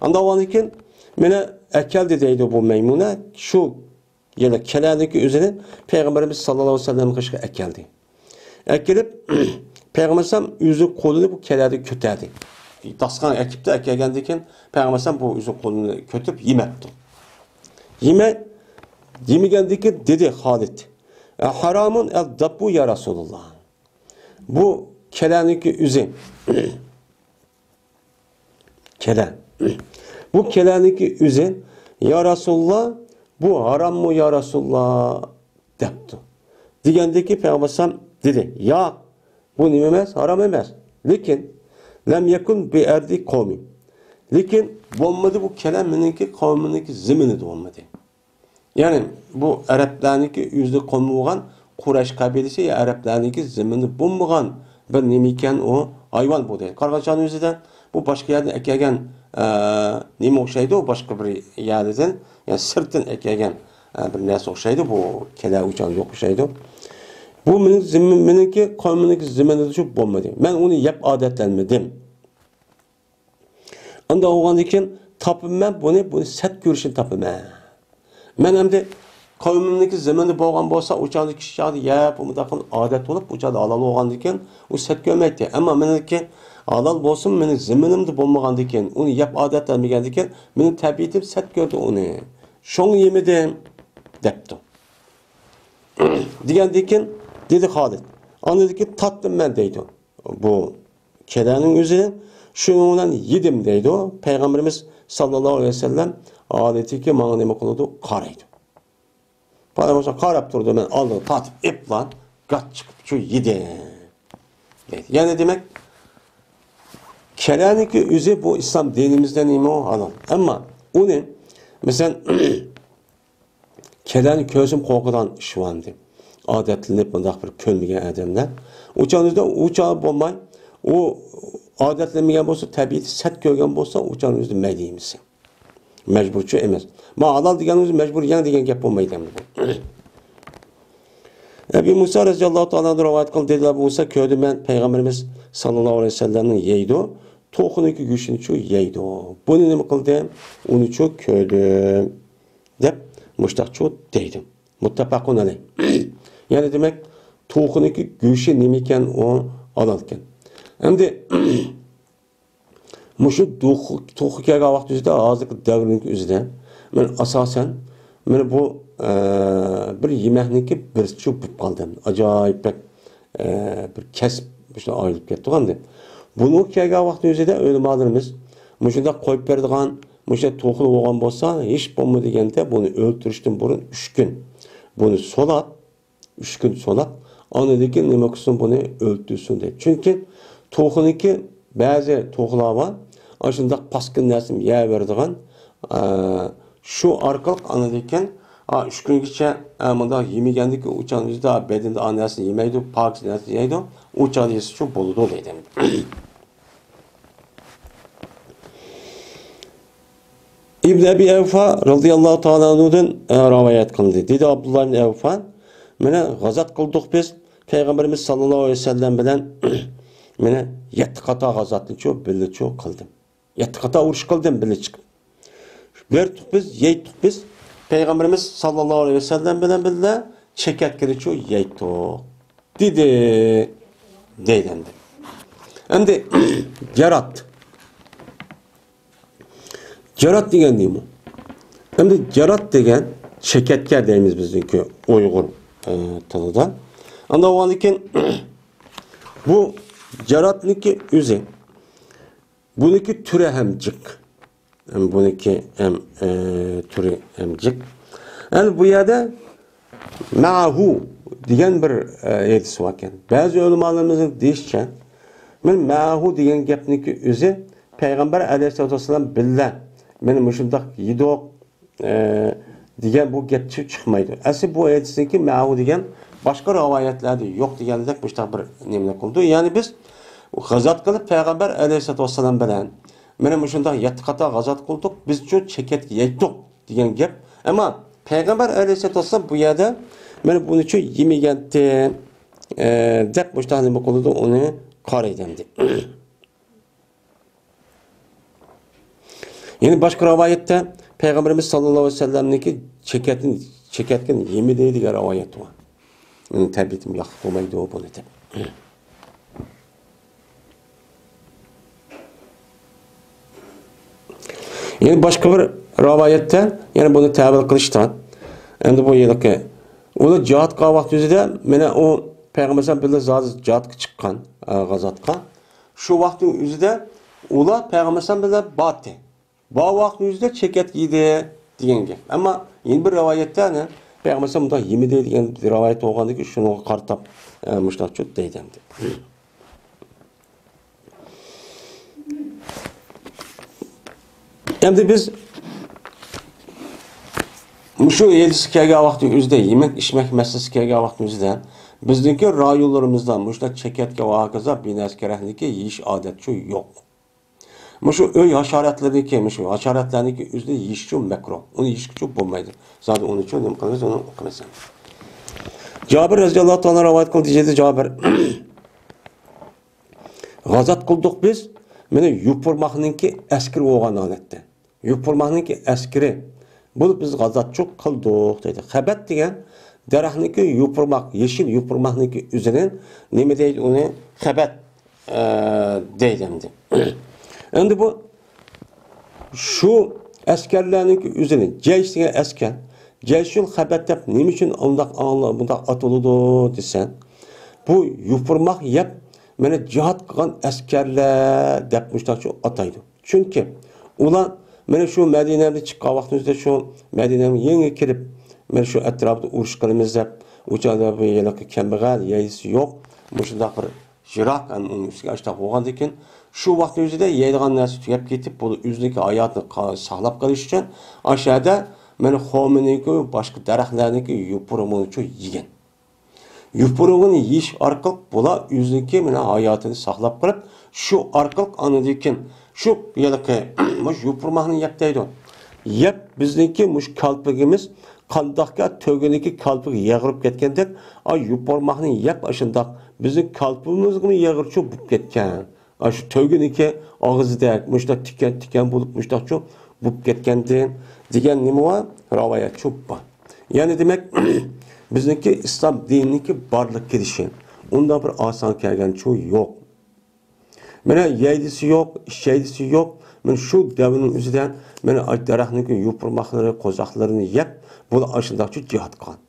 ئاندىن ئاۋۋالدىن كېيىن مانا ئەكەلدى دەيدۇ بۇ مەيمۇنە، شۇ يەنە كېلەنىكى ئۆزىنى پەيغەمبىرىمىز ساللاللاھۇ ئەلەيھى ۋەسەللەم قېشىغا ئەكەلدى. ئەكېلىپ، پەيغەمبەر ئەلەيھىسسالام ئۆزى قولىنى بۇ كېلەدىن كۆتەردى. داستىخانغا ئەكىپتۇ، ئەكەلگەندىن كېيىن پەيغەمبەر ئەلەيھىسسالام بۇ ئۆزى قولىنى كۆتۈرۈپ يېمەپتۇ. يېمەي، يېمىگەندىن كېيىن دېدى خالىد، «ھارامۇن ئەددەببۇ يا رەسۇلاللا.» بۇ كېلەنىكى ئۆزى. كېلە. بۇ كېلەنىكى ئۆزى، «يا رەسۇلاللا، بۇ ھاراممۇ يا رەسۇلاللا؟» دەپتۇ. دېگەندىكى پەيغەمبەر ئەلەيھىسسالام دېدى، «ياق، بۇ نېمە ئەمەس، ھارام ئەمەس. لېكىن، لەم يەكۇن بىئەردى قومى. لېكىن بولمىدى بۇ كېلە مېنىڭكى قەۋمىمنىڭكى زېمىنىدا بولمىدى.» يەنى بۇ ئەرەبلەرنىڭكى ئۆزىدە قومى بولغان قۇرەيش قەبىلىسى يا ئەرەبلەرنىڭكى زېمىنىدا بولمىغان بىر نېمە ئىكەن ئۇ ھايۋان بۇ دەيدۇ. قارىغان چاغنىڭ ئۆزىدە بۇ باشقا يەردىن ئەكەلگەن، ئە، نېمە ئوخشايدۇ، باشقا بىر يەردىن، يەنى سىرتتىن ئەكەلگەن، ئە، بىر نەرسە ئوخشايدۇ. بۇ كېلە ئۇچان يوق ئوخشايدۇ. بۇ مېنىڭ زېمىن-، مېنىڭكى قەۋمىمنىڭكى زېمىنىدا شۇ بولمىدى. مەن ئۇنى يەپ ئادەتلەنمىدىم. ئانداق بولغاندىن كېيىن تاپىمەن بۇنى، بۇنى سەت كۆرۈشنى تاپىمەن. مەن ئەمدى قەۋمىمنىڭكى زېمىنىدا بولغان بولسا، ئۇ چاغدا كىچىك چاغدا يەپ، ئۇنداق قىلىپ ئادەت بولۇپ، ئۇ چاغدا ھالال بولغاندىكىن، ئۇ سەت كۆرمەيتتى. ئەمما مېنىڭكى ھالال بولسىمۇ، مېنىڭ زېمىنىمدا بولمىغاندىكىن، ئۇنى يەپ ئادەتلەنمىگەندىكىن، مېنىڭ تەبىئىتىم سەت كۆردى ئۇنى. شۇڭا يېمىدىم، دەپتۇ. دېگەندىن كېيىن دېدى خالىد. ئاندىن كېيىن تاتتىم مەن دەيدۇ. بۇ كەلەنىڭ ئۆزى شۇنىڭ بىلەن يېدىم دەيدۇ. پەيغەمبىرىمىز ساللاللاھۇ ئەلەيھى ۋەسەللەم ھالىتىكى ماڭا نېمە قىلىدۇ؟ قارايدۇ. پەيغەمبىرىمىز قاراپ تۇرىدۇ، مەن ئالدىغا تارتىپ ئېپلا گات چىقىپ شۇ يېدىم دەيدۇ. يەنى دېمەك، كەلەنىڭكى ئۆزى بۇ ئىسلام دىنىمىزدە نېمە ھالال. ئەمما ئۇنى، مەسىلەن، كەلەننى كۆرسىمۇ قورقىدىغان ئىش بار ئەمدى. ئادەتلىنىپ بۇنداق بىر كۆرمىگەن ئادەملەر. ئۇ چاغدا ئۇ چاغ بولماي، ئۇ ئادەتلەنمىگەن بولسا، تەبىئىتى سەت كۆرگەن بولسا، ئۇ چاغنىڭ ئۆزىدە مەيدە يېمىسە. مەجبۇرچۇ ئەمەس. ما ھالال دېگەن ئۆزى مەجبۇر يەڭ دېگەن گەپ بولمايدۇ ئەمدى بۇ. ئەبى مۇسا رەزىياللاھۇ تائالا ئەنھۇ رىۋايەت قىلدى، دېدى ئەبۇ مۇسا، كۆردۈم مەن پەيغەمبىرىمىز ساللاللاھۇ ئەلەيھى ۋەسەللەمنى يەيدۇ. توخۇنىڭكى گۆشىنىچۇ يەيدۇ. بۇنى نېمە قىلدىم؟ ئۇنىچۇ كۆردۈم. دەپ مۇشتاقچۇ دەيدۇ. مۇتتەپەقۇن ئەلەيھ. يەنى دېمەك، توخۇنىڭكى گۆشى نېمىكەن، ئۇ ھالالكەن. ئەمدى مۇشۇ دوخۇ-، توخۇ كەلگەن ۋاقىت ئۆزىدە، ھازىرقى دەۋرنىڭ ئۆزىدە، مەن ئاساسەن، مانا بۇ، ئە، بىر يېمەكنىڭكى بىرسىچۇ بولۇپ قالدى. ئاجايىپ بەك، ئە، بىر كەسىپ مۇشۇنداق ئايرىلىپ كەتتىغۇ ئەمدى. بۇنىڭ كەلگەن ۋاقىت ئۆزىدە ئۆلىمالىرىمىز مۇشۇنداق قويۇپ بېرىدىغان، مۇشۇنداق توخۇ بولغان بولسا، ھېچ بولمىدى دېگەندە بۇنى ئۆلتۈرۈشتىن بۇرۇن ئۈچ كۈن بۇنى سولاپ، ئۈچ كۈن سولاپ، ئاندىن كېيىن نېمە قىلسۇن، بۇنى ئۆلتۈرسۇن دەيدۇ. چۈنكى توخۇنىڭكى، بەزى توخۇلار بار، ئاشۇنداق پاسكىنا نەرسىنى يەۋېرىدىغان، ئە، شۇ ئارقىلىق ئاندىن كېيىن، ئا، ئۈچ كۈنگىچە، ئە، مۇنداق يېمىگەندىكى ئۇ چاغنىڭ ئۆزىدە بەدىنىدە ئا نەرسىنى يېمەيدۇ، پاكىز نەرسىنى يەيدۇ، ئۇ چاغدا يېسىچۇ بولىدۇ دەيدۇ. ئىبن ئەبى ئەۋفا رەزىياللاھۇ تائالا ئەنھۇدىن، ئە، رىۋايەت قىلدى. دېدى ئابدۇللا ئىبن ئەۋفا، مانا غازات قىلدۇق بىز پەيغەمبىرىمىز ساللاللاھۇ ئەلەيھى ۋەسەللەم بىلەن، مانا يەتتە قاتار غازاتنىچۇ بىللىچۇ قىلدىم. يەتتە قاتار ئۇرۇش قىلدىم بىللە چىقىپ. بەرتۇق بىز، يەيتتۇق بىز. پەيغەمبىرىمىز ساللاللاھۇ ئەلەيھى ۋەسەللەم بىلەن بىللە چېكەتكىنىچۇ يەيتتۇق. دېدى. دەيدۇ ئەمدى. ئەمدى جارات. جارات دېگەن نېمە؟ ئەمدى جارات دېگەن چېكەتكە دەيمىز بىزنىڭكى ئۇيغۇر، ئە، تىلىدا. ئاندىن كېيىن بۇ جاراتنىڭكى ئۆزى، بۇنىڭكى تۈرى ھەم جىق. ھەم بۇنىڭكى ھەم، ئە، تۈرى ھەم جىق. ئەمدى بۇ يەردە مەئەھۇ دېگەن بىر، ئە، ھەدىس باركەن. بەزى ئۆلىمالىرىمىزنىڭ دېيىشىچە، مەن مەئەھۇ دېگەن گەپنىڭكى ئۆزى پەيغەمبەر ئەلەيھىسسالاتۇ ۋەسسالام بىللە مانا مۇشۇنداق يېدۇق، ئە، دېگەن بۇ گەپ چىقمايدۇ. ئەسلى بۇ ھەدىسنىڭكى مەئەھۇ دېگەن باشقا رىۋايەتلەردە يوق دېگەندەك مۇشۇنداق بىر نېمىنى قىلىدۇ. يەنى بىز غازات قىلىپ پەيغەمبەر ئەلەيھىسسالاتۇ ۋەسسالام بىلەن مانا مۇشۇنداق يەتتە قاتار غازات قىلدۇق، بىزچۇ چېكەتكە يەيتتۇق دېگەن گەپ. ئەمما پەيغەمبەر ئەلەيھىسسالاتۇ ۋەسسالام بۇ يەردە مانا بۇنىچۇ يېمىگەنتى، ئە، دەپ مۇشۇنداق نېمە قىلىدۇ، ئۇنى قارايدۇ ئەمدى. يەنە باشقا رىۋايەتتە پەيغەمبىرىمىز ساللاللاھۇ ئەلەيھى ۋەسەللەمنىڭكى چېكەتنى، چېكەتكىنى يېمىدى دېگەن رىۋايەت بار. مېنىڭ تەبىئىتىم ياقلىق بولمايدۇ بۇنى دەپ. يەنە باشقا بىر رىۋايەتتە يەنە بۇنى تەۋىل قىلىشتا، ئەمدى بۇ ھېلىقى ئۇلار جىھادقا ۋاقىت يۈزىدە، مانا ئۇ پەيغەمبەر ئەلەيھىسسالام بىللە زادى جىھادقا چىققان، ئە، غازاتقا. شۇ ۋاقىتنىڭ ئۆزىدە ئۇلار پەيغەمبەر ئەلەيھىسسالام بىلەن بارتى. بار ۋاقىتنىڭ ئۆزىدە چېكەت يېدى دېگەن گەپ. ئەمما يەنە بىر رىۋايەتتە، ئەنە، پەيغەمبەر ئەلەيھىسسالام مۇنداق يېمىدى دېگەن رىۋايەت بولغاندىكىن شۇنىڭغا قارىتاپ، ئە، مۇشۇنداق چۆت دەيدۇ ئەمدى. ئەمدى بىز مۇشۇ ھەدىسكە كەلگەن ۋاقىتنىڭ ئۆزىدە، يېمەك ئىچمەك مەسىلىسىگە كەلگەن ۋاقىتنىڭ ئۆزىدە، بىزنىڭكى رايونلىرىمىزدا مۇشۇنداق چېكەتكە ۋە ھاكازا بىنەسكەرەكنىڭكى يېيىش ئادەتچۇ يوق. مۇشۇ ئۆي ھاشاراتلىرىنىڭكى، مۇشۇ ھاشاراتلارنىڭكى ئۆزىنى يېيىشچۇ مەكرۇھ. ئۇنى يېيىشكىچۇ بولمايدۇ. زادى ئۇنىچۇ نېمە قىلىمىز، ئۇنى ئوقۇمىسەن. جابىر رەزىياللاھۇ تائالا رىۋايەت قىلدى، دېدى جابىر. غازات قىلدۇق بىز، مانا يوپۇرماقنىڭكى ئەسكىرى بولغان ھالەتتە. يوپۇرماقنىڭكى ئەسكىرى، بولۇپ بىز غازاتچۇ قىلدۇق دەيدۇ. خەبەت دېگەن دەرەخنىڭكى يوپۇرماق، يېشىل يوپۇرماقنىڭكى ئۆزىنى نېمە دەيدۇ ئۇنى؟ خەبەت، ئە، دەيدۇ ئەمدى. ئەمدى بۇ شۇ ئەسكەرلەرنىڭكى ئۆزىنى، جەيش دېگەن ئەسكەر، جەيشۇل خەبەت دەپ نېمە ئۈچۈن ئۇنداق ئاڭلا-، بۇنداق ئاتىلىدۇ دېسە، بۇ يوپۇرماق يەپ، مانا جىھاد قىلغان ئەسكەرلەر دەپ مۇشۇنداقچۇ ئاتايدۇ. چۈنكى ئۇلار مانا شۇ مەدىنەدىن چىققان ۋاقتىمىزدا شۇ مەدىنەگە يېڭى كىرىپ، مانا شۇ ئەتراپتا ئۇرۇش قىلىمىز دەپ، ئۇ چاغدا بۇ ھېلىقى كەمبەغەل، يەيلىسى يوق، مۇشۇنداق بىر يىراق، ھەم ئۇنىڭ ئۈستىگە ئاشتاق بولغاندىكىن، شۇ ۋاقىتنىڭ ئۆزىدە يەيدىغان نەرسە تۈگەپ كېتىپ، بۇ ئۆزىنىڭكى ھاياتىنى قا-، ساقلاپ قېلىش ئۈچۈن، ئاشۇ يەردە مانا خورمىنىڭكى، باشقا دەرەخلەرنىڭكى يوپۇرۇقىنىچۇ يېگەن. يوپۇرۇقىنى يېيىش ئارقىلىق بۇلار ئۆزىنىڭكى مانا ھاياتىنى ساقلاپ قېلىپ، شۇ ئارقىلىق ئاندىن كېيىن شۇ ھېلىقى مۇشۇ يوپۇرماقنى يەپ دەيدۇ. يەپ بىزنىڭكى مۇشۇ كالپۇكىمىز قانداقكا تۆگىنىڭكى كالپۇكى يېغىرىپ كەتكەندەك، ئاي يوپۇرماقنى يەپ ئاشۇنداق بىزنىڭ كالپۇكىمىزغىمۇ يېغىرچۇ بولۇپ كەتكەن. ئاشۇ تۆگىنىڭكى ئاغزىدەك مۇشۇنداق تىكەن-تىكەن بولۇپ مۇشۇنداقچۇ بولۇپ كەتكەندىن دېگەن نېمە بار؟ رىۋايەتچۇ بار. يەنى دېمەك، بىزنىڭكى ئىسلام دىنىنىڭكى بارلىققا كېلىشى ئۇنداق بىر ئاسان كەلگەنچۇ يوق. مانا يەيدىسى يوق، ئىچەيدىسى يوق. مانا شۇ دەۋرنىڭ ئۆزىدە مانا ئاشۇ دەرەخنىڭكى يوپۇرماقلىرى، قوزاقلىرىنى يەپ، بۇلار ئاشۇنداقچۇ جىھاد قىلغان.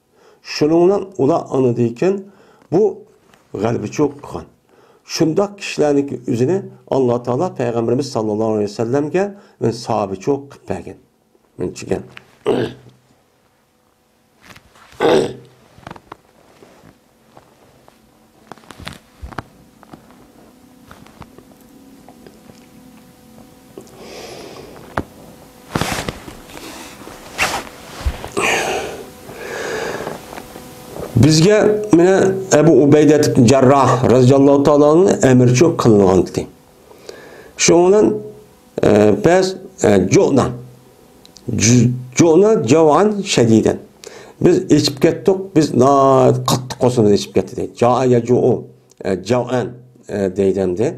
شۇنىڭ بىلەن ئۇلار ئاندىن كېيىن بۇ غەلىبىچۇ قىلغان. شۇنداق كىشىلەرنىڭكى ئۆزىنى ئاللا تائالا پەيغەمبىرىمىز ساللاللاھۇ ئەلەيھى ۋەسەللەمگە مانا ساھابىچۇ قىلىپ بەرگەن. مانا چۈشەن. بىزگە مانا ئەبۇ ئۇبەيدە ئىبن جەرراھ رەزىياللاھۇ تائالا ئەنھۇ ئەمىرچۇ قىلىنغان ئىدى. شۇنىڭ بىلەن، ئە، بەز، ئە، جۇئنا. جۇ-، جۇئنا جەۋئان شەدىدەن. بىز ئېچىپ كەتتۇق، بىز ناھايىتى قاتتىق قورسىقىمىز ئېچىپ كەتتى دەيدۇ. جائە يەجۇئۇ، ئە، جەۋئەن، ئە، دەيدۇ ئەمدى.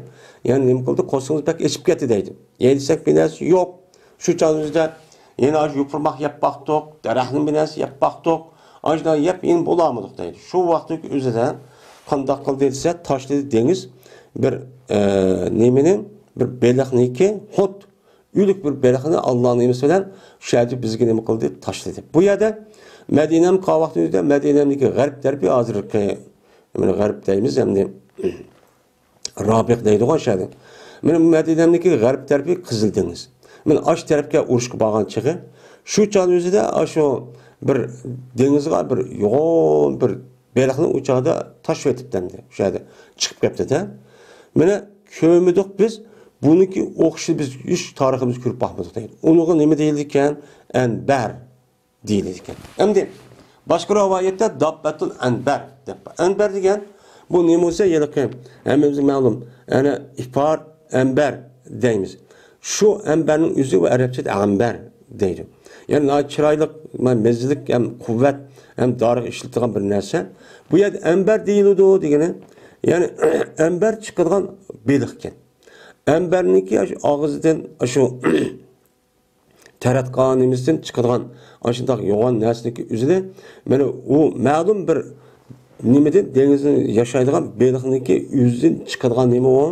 يەنى نېمە قىلدى؟ قورسىقىمىز بەك ئېچىپ كەتتى دەيدۇ. يەي دېسەك بىر نەرسە يوق. شۇ چاغدا بىزدە يەنە ئاشۇ يوپۇرماق يەپ باقتۇق، دەرەخنى بىر نەرسە يەپ باقتۇق. ئاشۇنداق يەپ يەنە بولالمىدۇق دەيدۇ. شۇ ۋاقىتنىڭ ئۆزىدە قانداق قىلدى دېسە، تاشلىدى دېڭىز بىر، ئە، نېمىنى، بىر بېلىقنىكى، خۇد ئۆلۈك بىر بېلىقنى ئاللانىڭ نېمىسى بىلەن شۇ يەردە بىزگە نېمە قىلدى؟ تاشلىدى. بۇ يەردە مەدىنەم قالغان ۋاقتىمىزدا مەدىنەمدىكى غەرب تەرىپى ھازىرقى، مانا غەرب دەيمىز ئەمدى. رابىق دەيدىغۇ شەھەردە. مانا مەدىنەمدىكى غەرب تەرىپى قىزىل دېڭىز. مانا ئاش تەرەپكە ئۇرۇشقا بارغان چېغى، شۇ چاغنىڭ ئۆزىدە ئاشۇ بىر دېڭىزغا بىر يوغان بىر بېلىقنى ئۇ چاغدا تاشلىۋېتىپتىمدى. شۇ يەردە چىقىپ كەپتىدە. مانا كۆرمىدۇق بىز، بۇنىڭكى ئوخشىشىنى بىز ھېچ تارىخىمىزدا كۆرۈپ باقمىدۇق دەيدۇ. ئۇنىڭغا نېمە دەيدىكەن؟ ئەنبەر دېيىلىدىكەن. ئەمدى باشقا رىۋايەتتە داببەتۇل ئەنبەر دەپ. ئەنبەر دېگەن بۇ نېمە بولسا، ھېلىقى ھەممىمىزگە مەلۇم، ئەنە ئىپار، ئەنبەر دەيمىز. شۇ ئەنبەرنىڭ ئۆزى ئەرەبچىدە ئەنبەر دەيدۇ. يەنى ناھايىتى چىرايلىق، مەززىلىك ھەم قۇۋۋەت ھەم دارىغا ئىشلىتىدىغان بىر نەرسە. بۇ يەردە ئەنبەر دېيىلىدۇ دېگىنى، يەنى ئەنبەر چىقىدىغان بېلىقكەن. ئەنبەرنىڭكى ئاشۇ ئاغزىدىن ئاشۇ تەرەت قانىمىزدىن چىقىدىغان ئاشۇنداق يوغان نەرسىنىڭكى ئۆزىنى، مانا ئۇ مەلۇم بىر نېمىدىن، دېڭىزدە ياشايدىغان بېلىقنىڭكى ئۆزىدىن چىقىدىغان نېمە ئۇ؟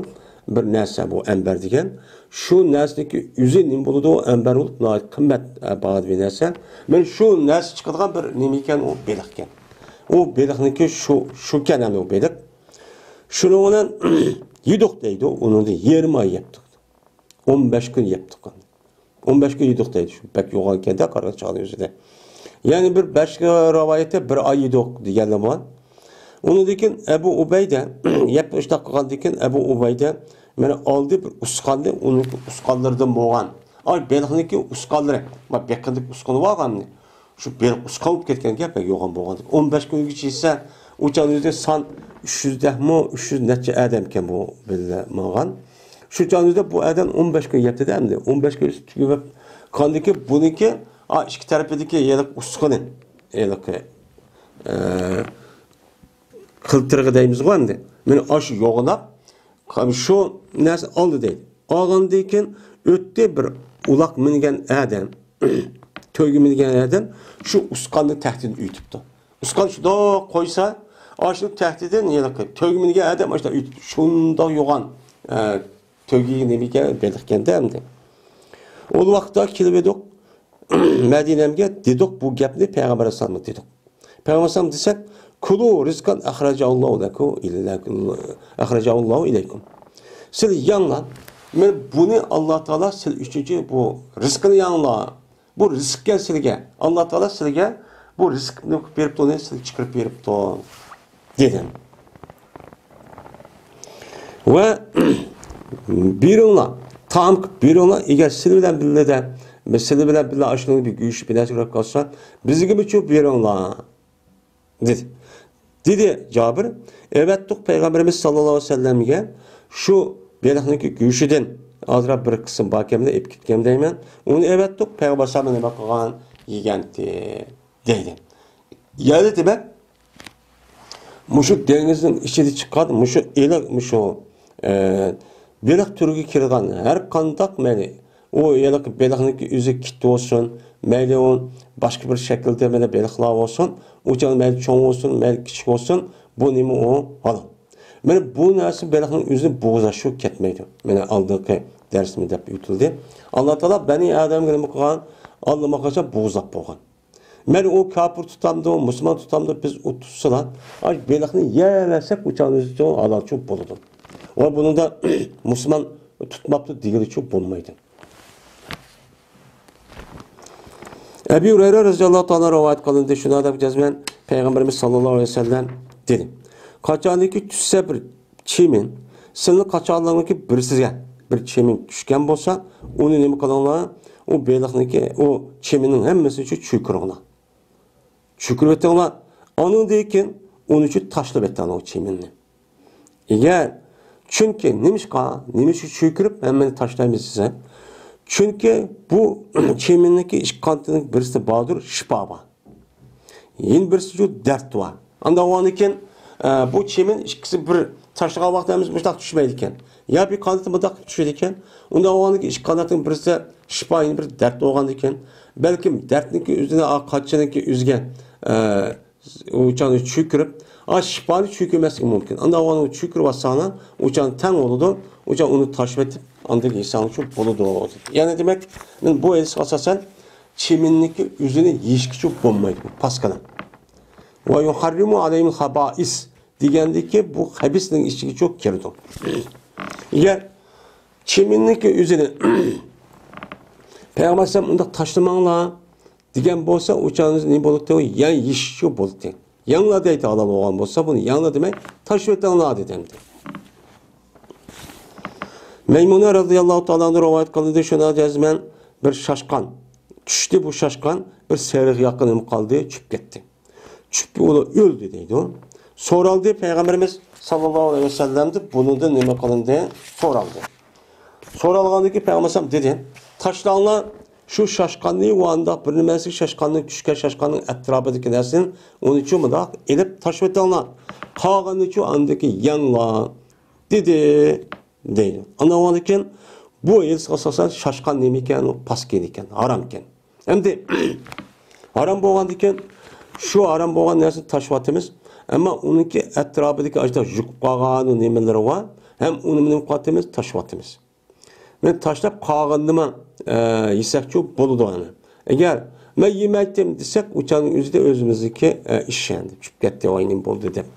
بىر نەرسە بۇ ئەنبەر دېگەن. شۇ نەرسىنىڭكى ئۆزى نېمە بولىدۇ؟ ئەنبەر بولۇپ، ناھايىتى قىممەت، ئە، باھادا بىر نەرسە. مانا شۇ نەرسە چىقىدىغان بىر نېمە ئىكەن، ئۇ بېلىق ئىكەن. ئۇ بېلىقنىڭكى شۇ، شۇكەن ئەمدى ئۇ بېلىق. شۇنىڭ بىلەن يېدۇق دەيدۇ، ئۇنىڭدىن يېرىم ئاي يەپتۇق. ئون بەش كۈن يەپتۇق. ئون بەش كۈن يېدۇق دەيدۇ. شۇ بەك يوغان ئىكەن-دە، قارىغان چاغدا ئۆزىدە. يەنى بىر باشقا رىۋايەتتە بىر ئاي يېدۇق دېگەنلەر بار. ئۇنىڭدىن كېيىن ئەبۇ ئۇبەيدە يەپ ئىشتاق قىلغاندىن كېيىن ئەبۇ ئۇبەيدە مانا ئالدى بىر ئۇسقاننى، ئۇنىڭ ئۇسقانلىرىدىن بولغان. ئاي، بېلىقنىڭكى ئۇسقانلىرى. ما بېقىندىكى ئۇسقىنى بارغاننى. شۇ بېلىق ئۇسقان بولۇپ كەتكەنكەن، بەك يوغان بولغان. ئون بەش كۈنگىچە يېسە، ئۇ چاغنىڭ ئۆزىدە سان ئۈچ يۈز دەكمۇ، ئۈچ يۈز نەچچە ئادەمكەن بۇ بىللە ماڭغان. شۇ چاغنىڭ ئۆزىدە بۇ ئادەم ئون بەش كۈن يەپتىدە ئەمدى. ئون بەش كۈن تۈگىۋەپ قاندىكى بۇنىڭكى، ئا، ئىككى تەرىپىدىكى ھېلىقى ئۇسقىنى، ھېلىقى، ئە، قىلتىرىغى دەيمىزغۇ ئەمدى. مانا ئاشۇ يوغىناپ، شۇ نەرسە ئالدى دەيدۇ. ئالغاندىن كېيىن ئۆتتى بىر ئۇلاق مىنگەن ئادەم. تۆگە مىنگەن ئادەم شۇ ئۇسقاننى تەھتىدىن ئۆتۈپتۇ. ئۇسقان شۇنداق قويسا، ئاشۇ تەھتىدىن ھېلىقى تۆگە مىنگەن ئادەم ئاشۇنداق ئۆتۈپ، شۇنداق يوغان، ئە، تۆگىگە نېمىگە بېلىقكەندە ئەمدى. ئۇ ۋاقىتتا كېلىۋىدۇق مەدىنەمگە، دېدۇق بۇ گەپنى پەيغەمبەر ئەلەيھىسسالامغا دېدۇق. پەيغەمبەر ئەلەيھىسسالام دېسەك، كۇلۇ رىزقان ئەخرەجەھۇللاھۇ لەكۇم، ئەخرەجەھۇللاھۇ ئىلەيكۇم. سىلەر يەڭلار. مانا بۇنى ئاللا تائالا سىلەر ئۈچۈن بۇ رىزقىنى يەڭلار. بۇ رىزىقكەن سىلىگە. ئاللا تائالا سىلىگە بۇ رىزىقنى بېرىپتۇ، ئۇنى سىلىگە چىقىرىپ بېرىپتۇ، دېدى. ۋە بېرىڭلار، تائام قىلىپ بېرىڭلار. ئەگەر سىلى بىلەن بىللە دە، سىلى بىلەن بىللە ئاشۇنىڭ بىر گۆشى، بىر نەرسە ئۇرۇپ قالسا، بىزگىمۇ چۈ بېرىڭلار، دېدى. دېدى جابىر، ئەۋەتتۇق پەيغەمبىرىمىز ساللاللاھۇ ئەلەيھى ۋەسەللەمگە شۇ بېلىقنىڭكى گۆشىدىن ئازراق بىر قىسىم باركەن، ئېلىپ كەتكەن دەيمەن. ئۇنى ئەۋەتتۇق، پەيغەمبەر ئەلەيھىسسالام نېمە قىلغان؟ يېگەنتى، دەيدۇ. يەنى دېمەك، مۇشۇ دېڭىزنىڭ ئىچىدە چىققان مۇشۇ ئېلىق، مۇشۇ، ئە، بېلىق تۈرىگە كىرىدىغان ھەر قانداق، مەيلى ئۇ ھېلىقى بېلىقنىڭكى ئۆزى كىت بولسۇن، مەيلى ئۇ باشقا بىر شەكىلدە مانا بېلىقلار بولسۇن، ئۇ چاغدا مەيلى چوڭ بولسۇن، مەيلى كىچىك بولسۇن، بۇ نېمە ئۇ؟ ھالال. مانا بۇ نەرسە بېلىقنىڭ ئۆزىنى بوغۇزلاشقا كەتمەيدۇ. مانا ئالدىنقى دەرسىمىزدە ئېيتىلدى. ئاللا تائالا بەنى ئادەمگە نېمە قىلغان؟ ئاللىماقاچان بوغۇزلاپ بولغان. مەن ئۇ كاپىر تۇتامدۇ، مۇسۇلمان تۇتامدۇ، بىز ئۇ تۇتسىلا، ئاش بېلىقنى يەۋەرسەك، ئۇ چاغدا ھالالچۇ بولىدۇ. ۋە بۇنىڭدا مۇسۇلمان تۇتماپتۇ دېگىلىچۇ بولمايدۇ. ئەبى ھۇرەيرە رەزىياللاھۇ تائالا رىۋايەت قىلىندى، شۇنداق دەپ جەزمەن پەيغەمبىرىمىز ساللاللاھۇ ئەلەيھى ۋەسەللەم دېدى، قاچانكى چۈشسە بىر چىمىن، سىلىنىڭ قاچانلىرىڭىزدىكى بىرسىگە بىر چىمىن چۈشكەن بولسا، ئۇنى نېمە قىلىڭلار؟ ئۇ بېلىقنىڭكى، ئۇ چىمىننىڭ ھەممىسىنى چۈ-، چۈشۈرۈڭلار. چۈشۈرۈۋېتىڭلار. ئانىڭدىن كېيىن ئۇنى چۈ-، تاشلاپ ئېتىڭلار ئۇ چىمىننى. ئەگەر، چۈنكى نېمىشقا، نېمە ئۈچۈن چۈشۈرۈپ ھەممىنى تاشلايمىز دېسە، چۈنكى بۇ چىمىننىڭكى ئىككى قانىتىنىڭ بىرسىدە باردۇر، شىپا بار. يەنە بىرسى شۇ دەرد بار. ئانداق بولغاندىكىن، ئە، بۇ چىمىن ئىككىسى بىر تاشلىغان ۋاقىتتا ھەممىسى مۇشۇنداق چۈشمەيدىكەن. يا بىر قانىتى مۇنداق چۈشىدىكەن. ئۇنداق بولغاندىكىن ئىككى قاناتنىڭ بىرسىدە شىپا، يەنە بىر دەرد بولغاندىكىن، بەلكىم دەردنىڭكى ئۆزىنى، ئا، قاچىنىڭكى ئۆزىگە، ئە، ئۇ چاغنى چۈشۈرۈپ، ئا، شىپانى چۈشۈرمەسلىكى مۇمكىن. ئانداق بولغاندا ئۇنى چۈشۈرۈۋاتساڭلار، ئۇ چاغ تەڭ بولىدۇ. ئۇ چاغ ئۇنى تاشلىۋېتىپ، ئاندىن يېسەڭلارچۇ بولىدۇ. يەنى دېمەك، مەن بۇ ھەدىسكە ئاساسەن، چىمىننىڭكى ئۆزىنى يېيىشكىچۇ بولمايدۇ، پاسكىنا. ۋە يۇھەررىمۇ ئەلەيھىمۇل خەبائىس دېگەندىكى بۇ خەبىسنىڭ ئىچىگىچۇ كىرىدۇ. ئەگەر چىمىننىڭكى ئۆزىنى پەيغەمبەر ئەلەيھىسسالام ئۇنداق تاشلىماڭلار دېگەن بولسا، ئۇ چاغدا نېمە بولاتتى؟ يەنە يېيىشچۇ بولاتتى. يەڭلار دەيتتى، ھالال بولغان بولسا، بۇنى يەڭلار دېمەي، تاشلىۋېتىڭلار دېدى ئەمدى. مەيمۇنە رەزىياللاھۇ تائالا ئەنھا رىۋايەت قىلىندى، شۇنىڭ جەزمەن بىر شاشقان چۈشتى، بۇ شاشقان بىر سېرىق ياققا نېمە قالدى، چۈشۈپ كەتتى. چۈشۈپ ئۇلار ئۆلدى دەيدۇ. سورالدى پەيغەمبىرىمىز ساللاللاھۇ ئەلەيھى ۋەسەللەمدىن، بۇنىڭدىن نېمە قىلىندى؟ سورالدى. سورالغاندىكى پەيغەمبەر ئەلەيھىسسالام دېدى، تاشلاڭلار شۇ شاشقاننى ۋە ئانداق بىر نېمىسى شاشقاننىڭ، چۈشكەن شاشقاننىڭ ئەتراپىدىكى نەرسىنى، ئۇنىچۇ مۇنداق ئېلىپ تاشلىۋېتىڭلار. قالغىنىچۇ ئاندىكى يەڭلار، دېدى، دەيدۇ. ئاندىن كېيىن بۇ ھەدىسكە ئاساسەن شاشقان نېمە ئىكەن؟ ئۇ پاسكىنا ئىكەن، ھارام ئىكەن. ئەمدى ھارام بولغاندىكىن، شۇ ھارام بولغان نەرسىنى تاشلىۋاتىمىز. ئەمما ئۇنىڭكى ئەتراپىدىكى ئاشۇنداق يۇقۇپ قالغان نېمىلىرى بار. ھەم ئۇنى نېمە قىلىۋاتىمىز؟ تاشلىۋاتىمىز. مەن تاشلاپ قالغىنىمۇ، ئە، يېسەكچۇ بولىدۇ ئەنە. ئەگەر مەن يېمەيتتىم دېسەك، ئۇ چاغنىڭ ئۆزىدە ئۆزىمىزنىڭكى، ئە، ئىشى ئەندى چۈشۈپ كەتتى، ۋاي نېمە بولدى دەپ.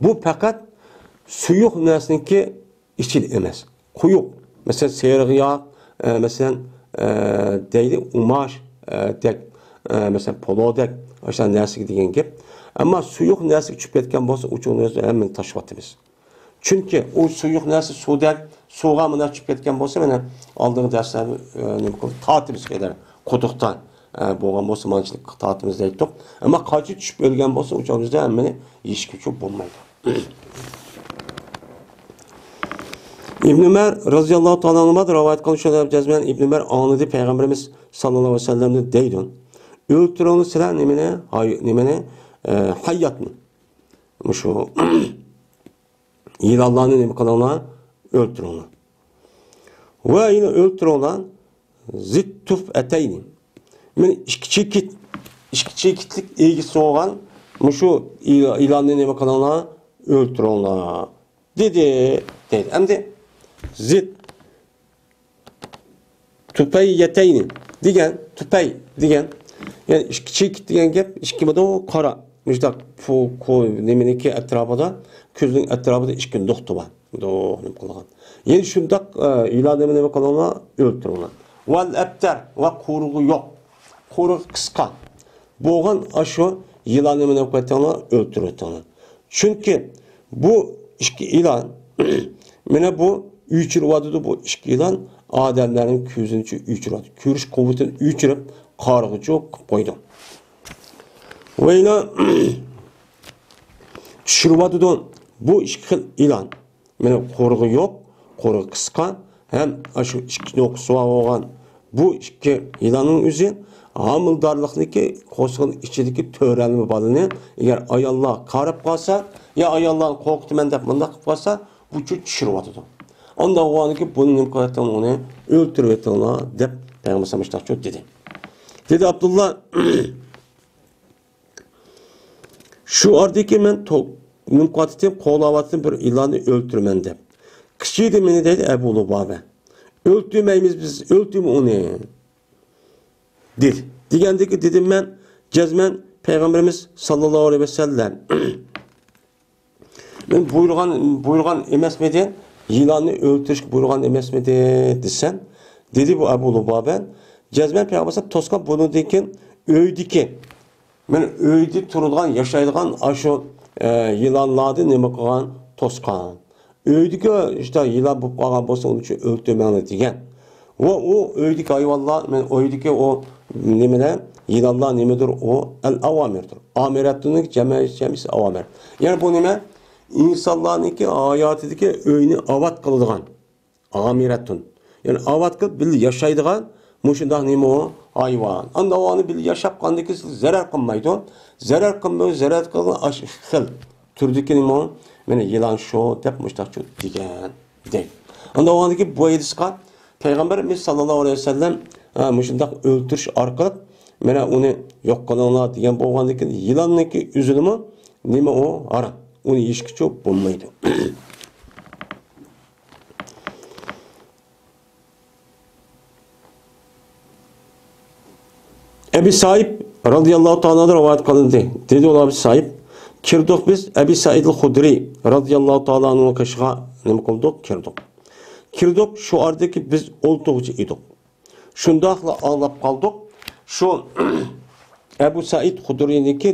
بۇ پەقەت سۇيۇق نەرسىنىڭكى ئىچىدە ئەمەس. قويۇق. مەسىلەن، سېرىق ياغ، ئە، مەسىلەن، ئە، دەيلى ئۇماچ، ئە، دەك، ئە، مەسىلەن، پولۇدەك، ئاشۇنداق نەرسىگە دېگەن گەپ. ئەمما سۇيۇق نەرسىگە چۈشۈپ كەتكەن بولسا، ئۇ چاغدا ھەممىنى تاشلىۋاتىمىز. چۈنكى ئۇ سۇيۇق نەرسە سۇدەك، سۇغا مۇنداق چۈشۈپ كەتكەن بولسا، مانا ئالدىنقى دەرسلەردە، ئە، نېمە قىلدۇق، تارتىمىز قەدەر قۇدۇقتا، ئە، بولغان بولسا، مانچىلىك تارتىمىز دەيتتۇق. ئەمما قاچا چۈشۈپ ئۆلگەن بولسا، ئۇ چاغدا ھەممىنى يېيىشكىچۇ بولمايدۇ. ئىبن ئۆمەر رەزىياللاھۇ تائالا ئەنھۇ رىۋايەت قىلغان شۇنداق جەزمەن ئىبن ئۆمەر ئاڭلىدى، پەيغەمبىرىمىز ساللاللاھۇ ئەلەيھى ۋەسەللەمدىن دەيدۇ، ئۆلتۈرۈڭلار سىلەر نېمىنى؟ ھاي-، نېمىنى؟ ئە، ھاياتنى. مۇشۇ يىلانلارنى نېمە قىلىڭلار؟ ئۆلتۈرۈڭلار. ۋە يەنە ئۆلتۈرۈڭلار. زىتتۇفئەتەينى. مەن ئىككى چېكىت، ئىككى چېكىتلىك ئىگىسى بولغان مۇشۇ يىلاننى نېمە قىلىڭلار، ئۆلتۈرۈڭلار، دېدى، دەيدۇ. ئەمدى زىت تۇپەي يەتەينى دېگەن، تۇپەي دېگەن، يەنى ئىككى چېكىت دېگەن گەپ، ئىككى مىدۇ قارا، مۇشۇنداق پۇ، كو، نېمىنىڭكى ئەتراپىدا، كۆزنىڭ ئەتراپىدا ئىككى نۇقتا بار. مۇنداق نېمە قىلغان. يەنى شۇنداق، ئە، يىلان نېمە، نېمە قىلىڭلار، ئۆلتۈرۈڭلار. ۋەل ئەبتەر ۋە قۇيرۇقى يوق، قۇيرۇقى قىسقا بولغان ئاشۇ يىلاننى نېمە قىلىۋېتىڭلار، ئۆلتۈرۈۋېتىڭلار. چۈنكى بۇ ئىككى يىلان، مانا بۇ ئۆچۈرۈۋاتىدۇ، بۇ ئىككى يىلان ئادەملەرنىڭ كۆزىنى ئۆچۈرۈۋاتىدۇ. كۆرۈش قۇۋۋىتىنى ئۆچۈرۈپ، قارىغۇچۇ قىلىپ قويىدۇ. ۋە يەنە چۈشۈرۈۋاتىدۇ بۇ ئىككى خىل يىلان. مانا قۇيرۇقى يوق، قۇيرۇقى قىسقا ھەم ئاشۇ ئىككى نوقۇسى بار بولغان بۇ ئىككى يىلاننىڭ ئۆزى ھامىلىدارلىقنىكى قورسىقىنىڭ ئىچىدىكى تۆرەلمە بالىنى، ئەگەر ئاياللار قاراپ قالسا، يا ئاياللارنى قورقۇتىمەن دەپ مۇنداق قىلىپ قالسا، بۇ چۈشۈرۈۋاتىدۇ. ئانداق بولغاندىكىن بۇنى نېمە قىلىۋېتىڭلار، ئۇنى ئۆلتۈرۈۋېتىڭلار دەپ پەيغەمبەر ئەلەيھىسسالام مۇشۇنداق دېدى. دېدى ئابدۇللا، شۇ ئارىدىكى مەن تو-، نېمە قىلىۋاتىتتىم، قوغلاۋاتىتتىم بىر يىلاننى ئۆلتۈرىمەن دەپ. قىچىيدى مېنى دەيدۇ ئەبۇ لۇبابە. ئۆلتۈرمەيمىز بىز، ئۆلتۈرمە ئۇنى، دېدى. دېگەندىكى دېدىم مەن، جەزمەن پەيغەمبىرىمىز ساللاللاھۇ ئەلەيھى ۋەسەللەم مەن بۇيرۇغان، بۇيرۇغان ئەمەسمىدى؟ يىلاننى ئۆلتۈرۈشكە بۇيرۇغان ئەمەسمىدى دېسەم، دېدى بۇ ئەبۇ لۇبابە، جەزمەن پەيغەمبەر توسقان، بۇنىڭدىن كېيىن ئۆيدىكى، مەن ئۆيدە تۇرىدىغان، ياشايدىغان ئاشۇ، ئە، يىلانلارنى نېمە قىلغان؟ توسقان. ئۆيدىكى ئىشتا يىلان بولۇپ قالغان بولسا، ئۇنى ئۆلتۈرمەڭلار دېگەن. ۋە ئۇ ئۆيدىكى ھايۋانلار، مەن ئۆيدىكى ئۇ نېمىلەر، يىلانلار نېمىدۇر؟ ئۇ ئەل ئاۋامىردۇر. ئامىرەتتۇننىڭ جەمئىي، جەمئىسى ئاۋامىر. يەنى بۇ نېمە؟ ئىنسانلارنىڭكى ھاياتىدىكى ئۆينى ئاۋات قىلىدىغان. ئامىرەتتۇن. يەنى ئاۋات قىلىپ بىللە ياشايدىغان مۇشۇنداق نېمە ئۇ؟ ھايۋان. ئانداق ئۇنى بىللە ياشاپ قالغاندىكىن سىزگە زەرەر قىلمايدۇ. زەرەر قىلمايدۇ، زەرەر قىلغان ئاشۇ خىل تۈردىكى نېمە ئۇ؟ مانا يىلان شۇ دەپ مۇشۇنداق دېگەن. دەيدۇ. ئانداق بولغاندىكىن بۇ ھەدىسقە پەيغەمبىرىمىز ساللاللاھۇ ئەلەيھى ۋەسەللەم، ھە، مۇشۇنداق ئۆلتۈرۈش ئارقىلىق، مانا ئۇنى يوق قىلىڭلار دېگەن بولغاندىكىن، يىلاننىڭكى ئۆزىنىمۇ نېمە ئۇ؟ ھارام. ئۇنى يېيىشكىچۇ بولمايدۇ. ئەبى سائىب رازىياللاھۇ تائالا ئەنھۇ رىۋايەت قىلىندى. دېدى ئۇلار، ئەبى سائىب، كىردۇق بىز ئەبى سائىدىل خۇدرى رازىياللاھۇ تائالا ئەنھۇنىڭ قېشىغا نېمە قىلدۇق؟ كىردۇق. كىردۇق، شۇ ئارىدىكى بىز ئولتۇرغۇچە ئىدۇق. شۇنداقلا ئاڭلاپ قالدۇق. شۇ ئەبۇ سائىد خۇدرىنىڭكى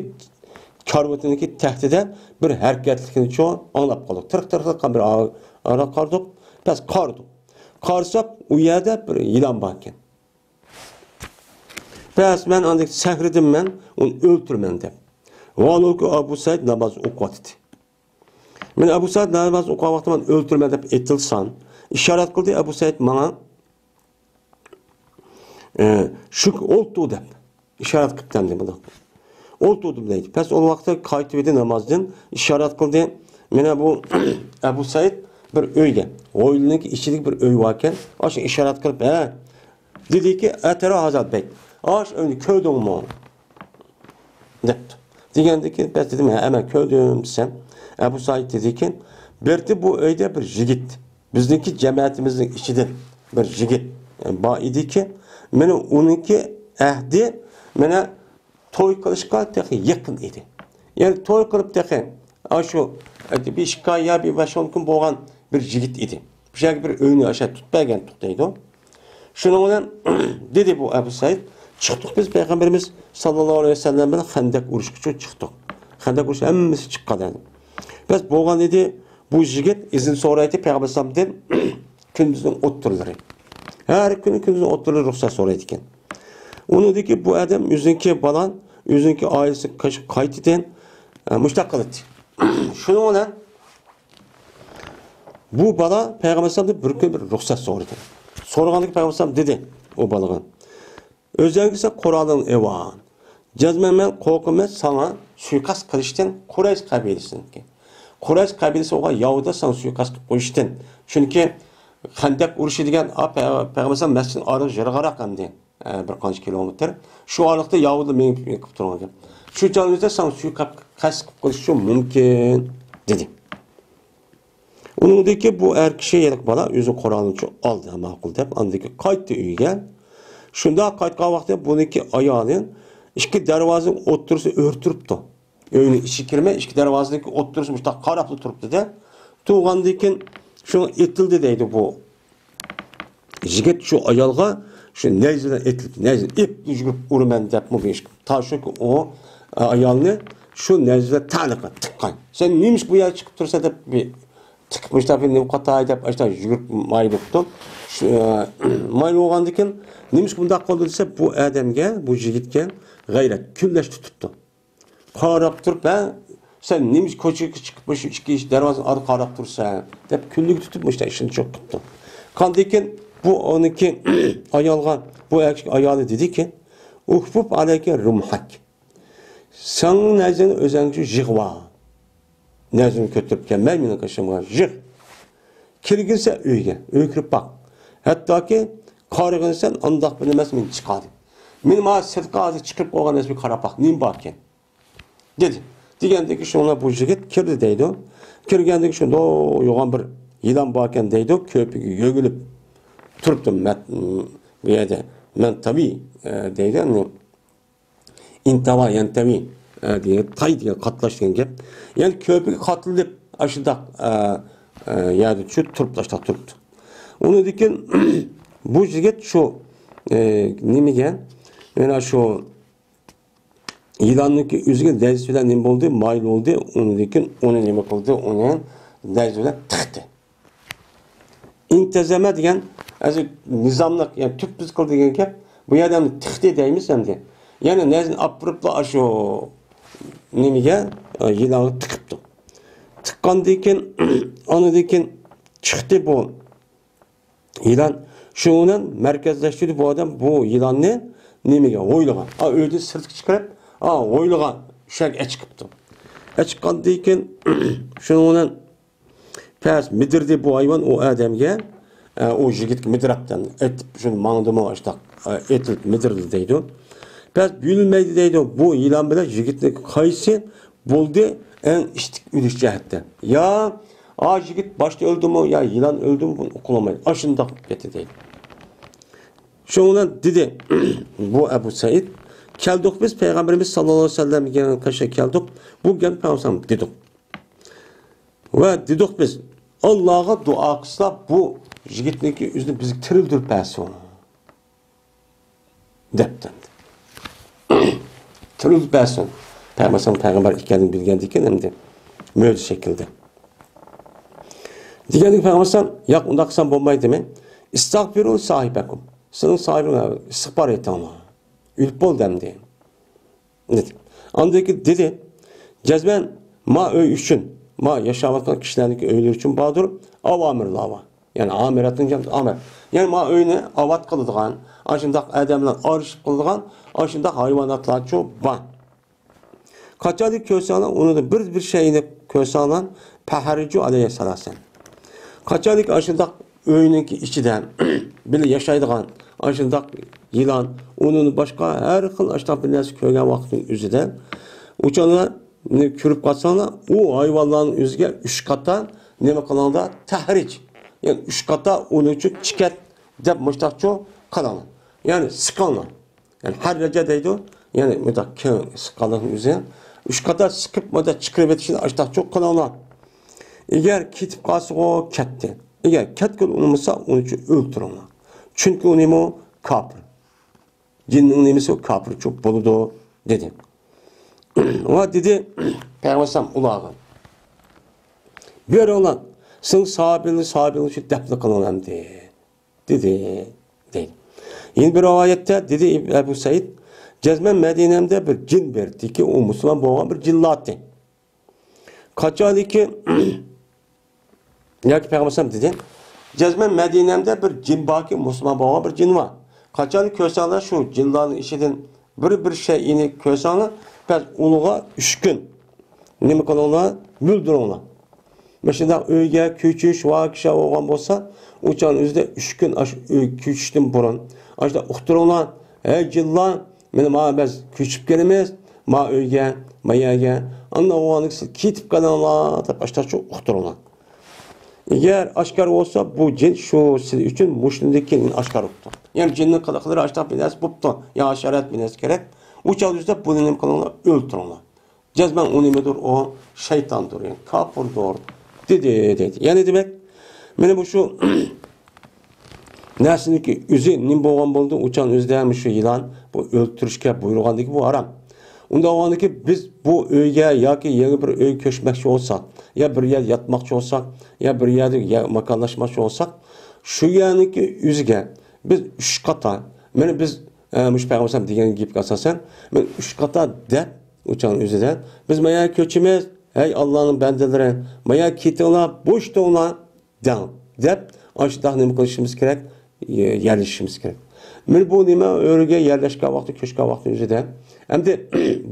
كارىۋىتىنىڭكى تەختىدە بىر ھەرىكەتلىكنىچۇ ئاڭلاپ قالدۇق. تىرىق تىرىق قىلغان بىر ئا-، ئاڭلاپ قالدۇق. بەس قارىدۇق. قارىساق، ئۇ يەردە بىر يىلان بار ئىكەن. بەس، مەن ئاندىن سەكرىدىم مەن، ئۇنى ئۆلتۈرىمەن دەپ. ۋاھالبۇكى، ئەبۇ سەئىد ناماز ئوقۇۋاتىدۇ. مەن ئەبۇ سەئىد ناماز ئوقۇغان ۋاقتىدا مەن ئۆلتۈرىمەن دەپ ئېتىلسام، ئىشارەت قىلدى ئەبۇ سەئىد ماڭا، ئە، شۇ ئولتۇر دەپ ئىشارەت قىپتۇ ئەمدى بۇنداق. ئولتۇردۇم دەيدۇ. بەس ئۇ ۋاقىتتا قايتىۋىدى نامازدىن، ئىشارەت قىلدى. مانا بۇ ئەبۇ سەئىد بىر ئۆيگە، ھويلىنىڭ ئىچىدىكى بىر ئۆي باركەن، ئاشۇ ئىشارەت قىلىپ، ھە، دېدىكى، ئەتەرا ھازال بەيت. ئاش ئۆينى كۆردۈڭمۇ؟ دەپتۇ. دېگەندىكىن، بەس دېدىم، ھە، مەن كۆردۈم دېسەم، ئەبۇ سەئىد دېدىكى، بىرتى بۇ ئۆيدە بىر يىگىت، بىزنىڭكى جەمەتىمىزنىڭ ئىچىدىن بىر يىگىت بار ئىدىكى، مانا ئۇنىڭكى ئەھدى، مانا توي قىلىشقا تېخى يېقىن ئىدى. يەنى توي قىلىپ تېخى، ئاشۇ، بىر ئىككى ئاي يا بىر بەش ئون كۈن بولغان بىر يىگىت ئىدى. بۇ يەرگە بىر ئۆينى ئاشۇ تۇتۇپ بەرگەنتۇق دەيدۇ. شۇنىڭ بىلەن دېدى بۇ ئەبۇ سەئىد، چىقتۇق بىز پەيغەمبىرىمىز ساللاللاھۇ ئەلەيھى ۋەسەللەم بىلەن خەندەق ئۇرۇشقىچۇ چىقتۇق. خەندەق ئۇرۇش ھەممىسى چىققان ئىدى. بەس بولغان ئىدى، بۇ يىگىت ئىزىن سورايتتى پەيغەمبەر ئەلەيھىسسالامدىن كۈندۈزنىڭ ئوتتۇرىلىرى. ھەر كۈنى كۈندۈزنىڭ ئوتتۇرىلىرى رۇخسەت سورايدىكەن. ئۇنىڭدىكى بۇ ئادەم ئۆزىنىڭكى بالان، ئۆزىنىڭكى ئائىلىسىگە قايتىدىكەن، ئە، مۇشۇنداق قىلاتتى. شۇنىڭ بىلەن بۇ بالا پەيغەمبەر ئەلەيھىسسالامدىن بىر كۈنى بىر رۇخسەت سورىدى. سورىغاندىكىن پەيغەمبەر ئەلەيھىسسالام دېدى ئۇ بالىغا، ئۆزۈڭگە سەن قورالىڭنى ئېلىۋال. جەزمەن مەن قورقىمەن ساڭا سۇيىقەست قىلىشتىن، قۇرەيش قەبىلىسىنىڭكى. قۇرەيش قەبىلىسى بولغان يەھۇدىيلار ساڭا سۇيىقەست قىلىپ قويۇشتىن. چۈنكى خەندەق ئۇرۇشى دېگەن، ئا، پەيغەمبەر ئەلەيھىسسالام مەسچىتتىن ئارىلىق يىراقراق ئەمدى. ئە، بىر قانچە كىلومېتىر. شۇ ئارىلىقتا ياۋۇدلا مېڭىپ، مېڭىپ تۇرغان گەپ. شۇ چاغدا ساڭا سۇيىقەست قىلىشىمۇ مۇمكىن، دېدى. ئۇنىڭدىكى بۇ ئەر كىشى، يەنە بالا ئۆزى قورالىنى ئالدى، ماقۇل دەپ، ئاندىن كېيىن قايتتى ئۆيىگە. شۇنداق قايتقان ۋاقتىدا بۇنىڭكى ئايالى ئىككى دەرۋازىنىڭ ئوتتۇرىسىنى ئۆرە تۇرۇپتۇ. ئۆينىڭ ئىچىگە كىرمەي، ئىككى دەرۋازىنىڭكى ئوتتۇرىسى مۇشۇنداق قاراپلا تۇرۇپتۇ-دە. تۇرغاندىن كېيىن شۇ ئېتىلدى دەيدۇ بۇ يىگىت شۇ ئايالغا، شۇ نەيزە بىلەن ئېتىلدى. نەيزىنى ئېلىپ يۈگۈرۈپ ئۇرىمەن دەپمۇ بىر ئىش. تا شۇ ئۇ ئايالنى شۇ نەيزە بىلەن تەلىقى تىققان. سەن نېمىشقا بۇ يەرگە چىقىپ تۇرسەن دەپ بىر تىقىپ، مۇشۇنداق بىر نېمە قاتاي دەپ، ئاشۇنداق يۈگۈرۈپ مايىل بوپتۇ. شۇ، ئە، مايىل بولغاندىن كېيىن، نېمىشقا بۇنداق قىلدى دېسە، بۇ ئادەمگە، بۇ يىگىتكە غەيرەت، كۈنلەش تۇتۇپتۇ. قاراپ تۇرۇپ، ھە، سەن نېمە كوچىغا چىقىپ، مۇشۇ ئىككى دەرۋازىنىڭ ئارىدا قاراپ تۇرسەن دەپ، كۈنلۈككە تۇتۇپ، مۇشۇنداق ئىشىنى چوق قىپتۇ. قاندىكىن بۇ ئۇنىڭكى ئايالغا، بۇ ئەركىشىك ئايالى دېدىكى، ئۇھفۇف ئەلەيكە رۇمھەك. سەن نەزىنى ئۆزەڭگە يىغىۋال. نەزىنى كۆتۈرۈپ كەلمەي مېنىڭ قېشىمغا يىغ. كىرگىنسەن ئۆيگە، ئۆيگە كىرىپ باق. ھەتتاكى قارىغىنسەن ئانداق بىر نېمەس مېنى چىقاردى. مېنى مانا سىرتقا ھازىر چىقىرىپ قويغان نەرسىگە قاراپ باق، نېمە باركەن؟ دېدى. دېگەندىكى شۇڭا بۇ يىگىت كىردى دەيدۇ. كىرگەندىكى شۇنداق يوغان بىر يىلان باركەن دەيدۇ، كۆپۈكى يۆگىلىپ تۇرۇپتۇ مەت-، بۇ يەردە مەنتەۋى، ئە، دەيدۇ، يەنى ئىنتەۋا، يەنتەۋى، ئە، دېگەن تاي دېگەن قاتلاش دېگەن گەپ. يەنى كۆپۈكى قاتلىنىپ ئاشۇنداق، ئە، ئە، يەردە چۈشۈپ تۇرۇپتۇ، ئاشۇنداق تۇرۇپتۇ. ئۇنىڭدىن كېيىن بۇ يىگىت شۇ، ئە، نېمىگە، يەنە شۇ يىلاننىڭكى ئۆزىگە نەيزىسى بىلەن نېمە بولدى؟ مايىل بولدى. ئۇنىڭدىن كېيىن ئۇنى نېمە قىلدى؟ ئۇنى نەيزىسى بىلەن تىقتى. ئىنتەزەمە دېگەن، ئەزى نىزاملىق، يەنى تۈپتۈز قىل دېگەن گەپ. بۇ يەردە ئەمدى تىقتى دەيمىز ئەمدى. يەنى نەيزىنى ئاپىرىپلا ئاشۇ نېمىگە، يىلانغا تىقىپتۇ. تىققاندىن كېيىن، ئاندىن كېيىن چىقتى بۇ يىلان. شۇنىڭ بىلەن مەركەزلەشتۈردى بۇ ئادەم بۇ يىلاننى نېمىگە؟ ھويلىغا. ئا، ئۆيدىن سىرتقا چىقىرىپ، ئا، ھويلىغا شۇ يەرگە ئەچىقىپتۇ. ئەچىققاندىن كېيىن شۇنىڭ بىلەن پەس مىدىردى بۇ ھايۋان ئۇ ئادەمگە، ئە، ئۇ يىگىتكە مىدىراپتىن ئېتىپ، شۇنى ماڭدىمۇ ئاشتاق، ئە، ئېتىلىپ مىدىردى دەيدۇ. پەس بىلمەيدۇ دەيدۇ، بۇ يىلان بىلەن يىگىتنىڭ قايسى بولدى ئەڭ ئىتتىك ئۆلۈش جەھەتتە. يا ئا يىگىت باشتا ئۆلدىمۇ، يا يىلان ئۆلدىمۇ، بۇنى ئۇقۇلمايدۇ. ئاشۇنداق بولۇپ كەتتى دەيدۇ. شۇنىڭ بىلەن دېدى بۇ ئەبۇ سەئىد، كەلدۇق بىز پەيغەمبىرىمىز ساللاللاھۇ ئەلەيھى ۋەسەللەمگە قېشى كەلدۇق. بۇ گەپنى پەيغەمبەر دېدۇق. ۋە دېدۇق بىز، ئاللاغا دۇئا قىلسا، بۇ يىگىتنىڭكى ئۆزىنى بىزگە تىرىلدۈرۈپ بەرسۇن. دەپتۇ. تىرىلدۈرۈپ بەرسۇن. پەيغەمبەر پەيغەمبەر ئىكەنلىكىنى بىلگەندىكىن ئەمدى مۆجىزە شەكلىدە. دېگەندىكىن پەيغەمبەر، ياق، ئۇنداق قىلسام بولمايدۇ دېمەي. ئىستەغفىرۇ ساھىبەكۇم. سىزنىڭ ساھىبىڭىزگە ئىستىغپار ئېيتىڭلار. ئۆلۈپ بولدى ئەمدى. ئاندىن كېيىن دېدى، جەزمەن ما ئۆي ئۈچۈن، ما ياشاۋاتقان كىشىلەرنىڭكى ئۆيلىرى ئۈچۈن باردۇر، ئاۋامىرلار بار. يەنى ئامىرەتنىڭ جەمئى ئامىر. يەنى ما ئۆينى ئاۋات قىلىدىغان، ئاشۇنداق ئادەملەر ئارىلىشىپ قىلىدىغان، ئاشۇنداق ھايۋاناتلارچۇ بار. قاچانكى كۆرسەڭلار، ئۇنىڭدا بىر، بىر شەيئىنى كۆرسەڭلار، پەھەررىجۇ ئەلەيھى سالاسەن. قاچانكى ئاشۇنداق ئۆينىڭكى ئىچىدە بىللە ياشايدىغان ئاشۇنداق يىلان، ئۇنىڭدىن باشقا ھەر خىل ئاشۇنداق بىر نەرسە كۆرگەن ۋاقىتنىڭ ئۆزىدە، ئۇچانلارنى كۆرۈپ قالساڭلار، ئۇ ھايۋانلارنىڭ ئۆزىگە ئۈچ قاتا نېمە قىلىڭلار، تەھرىج، يەنى ئۈچ قاتا ئۇنىڭ ئۈچۈن چېكەت دەپ مۇشتاقچۇ قىلىڭلار. يەنى سىقىڭلار. يەنى ھەررەجە دەيدۇ. يەنى مۇنداق كېڭ سىققانلىقنىڭ ئۆزى. ئۈچ قاتا سىقىپ، مۇنداق چىقىرىۋېتىشنى ئاشتاقچۇ قىلىڭلار. ئەگەر كېتىپ قالسىغۇ كەتتى. ئەگەر كەتكىلى ئۇنىمىسا، ئۇنىچۇ ئۆلتۈرۈڭلار. چۈنكى ئۇنىمۇ كاپىر. جىننىڭ نېمىسى كاپىرچۇ بولىدۇ، دېدى. ۋە دېدى پەيغەمبەر ئۇلارغا، بېرىڭلار، سىزنىڭ ساھابىڭىزنى، ساھابىڭىزنى شۇ دەپنە قىلىڭلار ئەمدى. دېدى، دەيدۇ. يەنە بىر رىۋايەتتە دېدى ئەبۇ سەئىد، جەزمەن مەدىنەمدە بىر جىن بېرىدىكى، ئۇ مۇسۇلمان بولغان بىر جىنلاتتى. قاچانكى، ياكى پەيغەمبەر دېدى، جەزمەن مەدىنەمدە بىر جىن باركى، مۇسۇلمان بولغان بىر جىن بار. قاچانكى كۆرسەڭلار شۇ جىنلارنىڭ ئىچىدىن بىر، بىر شەيئىنى كۆرسەڭلار، بەس ئۇنىڭغا ئۈچ كۈن نېمە قىلىڭلار؟ مۆلدۈرۈڭلار. مۇشۇنداق ئۆيگە كۆچۈش ۋە كىشى بولغان بولسا، ئۇ چاغنىڭ ئۆزىدە ئۈچ كۈن ئاشۇ ئۆيگە كۆچۈشتىن بۇرۇن ئاشۇنداق ئۇقتۇرۇڭلار، ھەي جىنلار، مانا مانا بىز كۆچۈپ كېلىمىز، ما ئۆيگە، ما يەرگە، ئاندىن ئۇلارنى سىز كېتىپ قېلىڭلار دەپ ئاشتاقچە ئۇقتۇرۇڭلار. ئەگەر ئاشكارا بولسا، بۇ جىن شۇ سىز ئۈچۈن مۇشۇندىن كېيىن ئاشكارا بوپتۇ. يەنى جىننىڭ قىلىقلىرى ئاشتاق بىر نەرسە بوپتۇ، يا ھاشارات بىر نەرسە كېرەك. ئۇ چاغدا بۇنى نېمە قىلىڭلار؟ ئۆلتۈرۈڭلار. جەزمەن ئۇ نېمىدۇر؟ ئۇ شەيتاندۇر، يەنى كاپىردۇر، دېدى، دەيدۇ. يەنى دېمەك، مانا مۇشۇ نەرسىنىڭكى ئۆزى نېمە بولغان بولدى؟ ئۇ چاغنىڭ ئۆزىدە مۇشۇ يىلان بۇ ئۆلتۈرۈشكە بۇيرۇغاندىكى بۇ ھارام. ئۇنداق بولغاندىكى بىز بۇ ئۆيگە ياكى يېڭى بىر ئۆيگە كۆچمەكچى بولساق، يا بىر يەردە ياتماقچى بولساق، يا بىر يەردە يا-، ماكانلاشماقچى بولساق، شۇ يەرنىڭكى ئۆزىگە بىز ئۈچ قاتا، مانا بىز، ئە، مۇشۇ پەيغەمبەر دېگەن گەپكە ئاساسەن، مانا ئۈچ قاتا دەپ، ئۇ چاغنىڭ ئۆزىدە، بىز ما يەرگە كۆچىمىز، ھەي ئاللانىڭ بەندىلىرى، ما يەرگە كېتىڭلار، بوشىتىڭلار، دەڭ، دەپ، ئاشۇنداق نېمە قىلىشىمىز كېرەك؟ يە-، يەرلىشىشىمىز كېرەك. مانا بۇ نېمە، ئۆيگە يەرلەشكەن ۋاقتى، كۆچكەن ۋاقتى ئۆزىدە. ئەمدى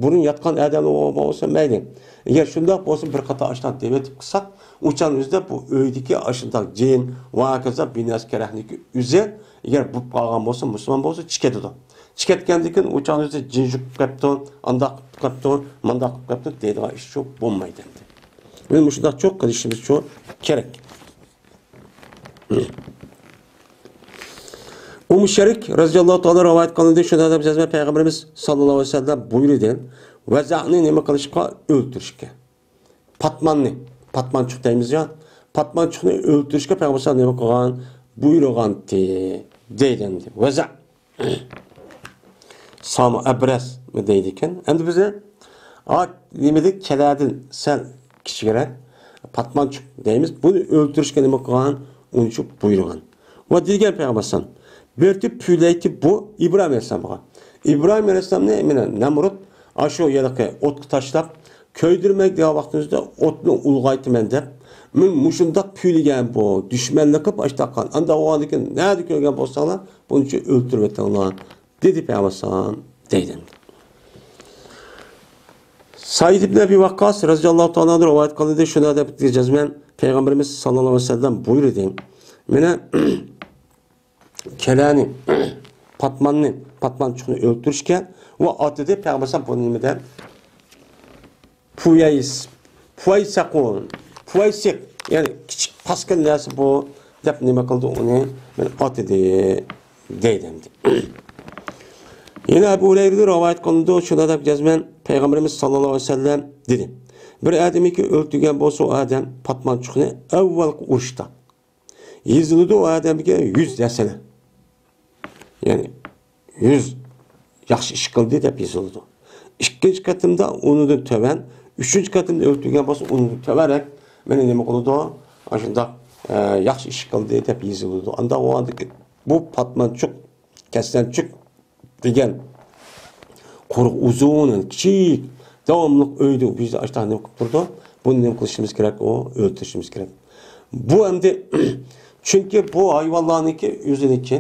بۇرۇن ياتقان ئادەملەر بولسا مەيلى. ئەگەر شۇنداق بولسا، بىر قاتا ئاشۇنداق دېۋېتىپ قىلساق، ئۇ چاغنىڭ ئۆزىدە بۇ ئۆيدىكى ئاشۇنداق جىن ۋە ھاكازا بىر نەرسە كېرەكلىكى ئۆزى، ئەگەر بولۇپ قالغان بولسا، مۇسۇلمان بولسا، چىقىدۇ. چىقىۋەتكەندىن كېيىن ئۇ چاغنىڭ ئۆزىدە جىن چىقىپ قاپتۇ، ئانداق قىلىپ قاپتۇ، مانداق قىلىپ قاپتۇ دەيدىغان ئىش شۇ بولمايدۇ ئەمدى. مانا مۇشۇنداق چوق قىلىشىمىز شۇ كېرەك. ئۇممۇ شەرىك رەزىياللاھۇ تائالا رىۋايەت قىلىندى، شۇنداق دەپ جەزمەن پەيغەمبىرىمىز ساللاللاھۇ ئەلەيھى ۋەسەللەم بۇيرۇدى، ۋەزەنى نېمە قىلىشقا؟ ئۆلتۈرۈشكە. پاتماننى، پاتمانچۇق دەيمىز يا، پاتمانچۇقنى ئۆلتۈرۈشكە پەيغەمبەر نېمە قىلغان؟ بۇيرۇغانتى، دەيدۇ ئەمدى. ۋەزە. سامۇ ئەبرەس دەيدىكەن. ئەمدى بىزنى، ئا، نېمىدەك كەلەدىن سەل كىچىكرەك، پاتمانچۇق دەيمىز. بۇنى ئۆلتۈرۈشكە نېمە قىلغان؟ ئۇنچۇ بۇيرۇغان. ۋە دېگەن پەيغەمبەر ئەلەيھىسسالام. بىرتى پۈيلەيتى بۇ ئىبراھىم ئەلەيھىسسالامغا. ئىبراھىم ئەلەيھىسسالامنى مانا نەمرۇت ئاشۇ يەرلىكى ئوتقا تاشلاپ، كۆيدۈرمەك دېگەن ۋاقتىمىزدا ئوتنى ئۇلغايتىمەن دەپ، مەن مۇشۇنداق پۈيلىگەن بۇ، دۈشمەنلىك قىلىپ ئاشتاققان. ئانداق بولغاندىكىن نەدە كۆرگەن بولساڭلار، بۇنچە ئۆلتۈرۈۋېتىڭلار، دېدى پەيغەمبەر ئەلەيھىسسالام، دەيدۇ. سەئىد ئىبن ئەبى ۋەققاس رەزىياللاھۇ تائالا ئەنھۇ رىۋايەت قىلىندى، شۇنداق دەپ جەزمەن پەيغەمبىرىمىز ساللاللاھۇ ئەلەيھى ۋەسەللەم بۇيرۇدى. مانا كەلەنى، پاتماننى، پاتمانچۇقنى ئۆلتۈرۈشكە ۋە ئاتىدى پەيغەمبەر ئەلەيھىسسالام بۇنى نېمە دەپ؟ پۇۋەيس، پۇۋەيسەقۇن، پۇۋەيسىق، يەنى كىچىك پاسكىنا نەرسە بۇ، دەپ نېمە قىلدى ئۇنى؟ مانا ئاتىدى، دەيدۇ ئەمدى. يەنە ئەبۇ ھۇرەيرىدىن رىۋايەت قىلىنىدۇ، شۇنداق دەپ جەزمەن پەيغەمبىرىمىز ساللاللاھۇ ئەلەيھى ۋەسەللەم دېدى، بىر ئادەمنى ئۆلتۈرگەن بولسا، ئۇ ئادەم پاتمانچۇقنى ئەۋۋەلقى ئۇرۇشتا يېزىلىدۇ، ئۇ ئادەمگە يۈز ھەسەنە. يەنى يۈز ياخشى ئىش قىلدى دەپ يېزىلىدۇ. ئىككىنچى قېتىمدا ئۇنىڭدىن تۆۋەن، ئۈچىنچى قېتىمدا ئۆلتۈرگەن بولسا ئۇنىڭدىن تۆۋەنرەك مانا نېمە قىلىدۇ؟ ئاشۇنداق، ئە، ياخشى ئىش قىلدى دەپ يېزىلىدۇ. ئانداق بولغاندىكىن بۇ پاتمانچۇق، كەسلەنچۈك دېگەن قۇرۇق ئۇزۇن، كىچىك، داۋاملىق ئۆيدە بىزدە ئاشۇنداق نېمە قىلىپ تۇرىدۇ. بۇنى نېمە قىلىشىمىز كېرەك؟ ئۇ ئۆلتۈرۈشىمىز كېرەك. بۇ ئەمدى، چۈنكى بۇ ھايۋانلارنىڭكى ئۆزىنىڭكى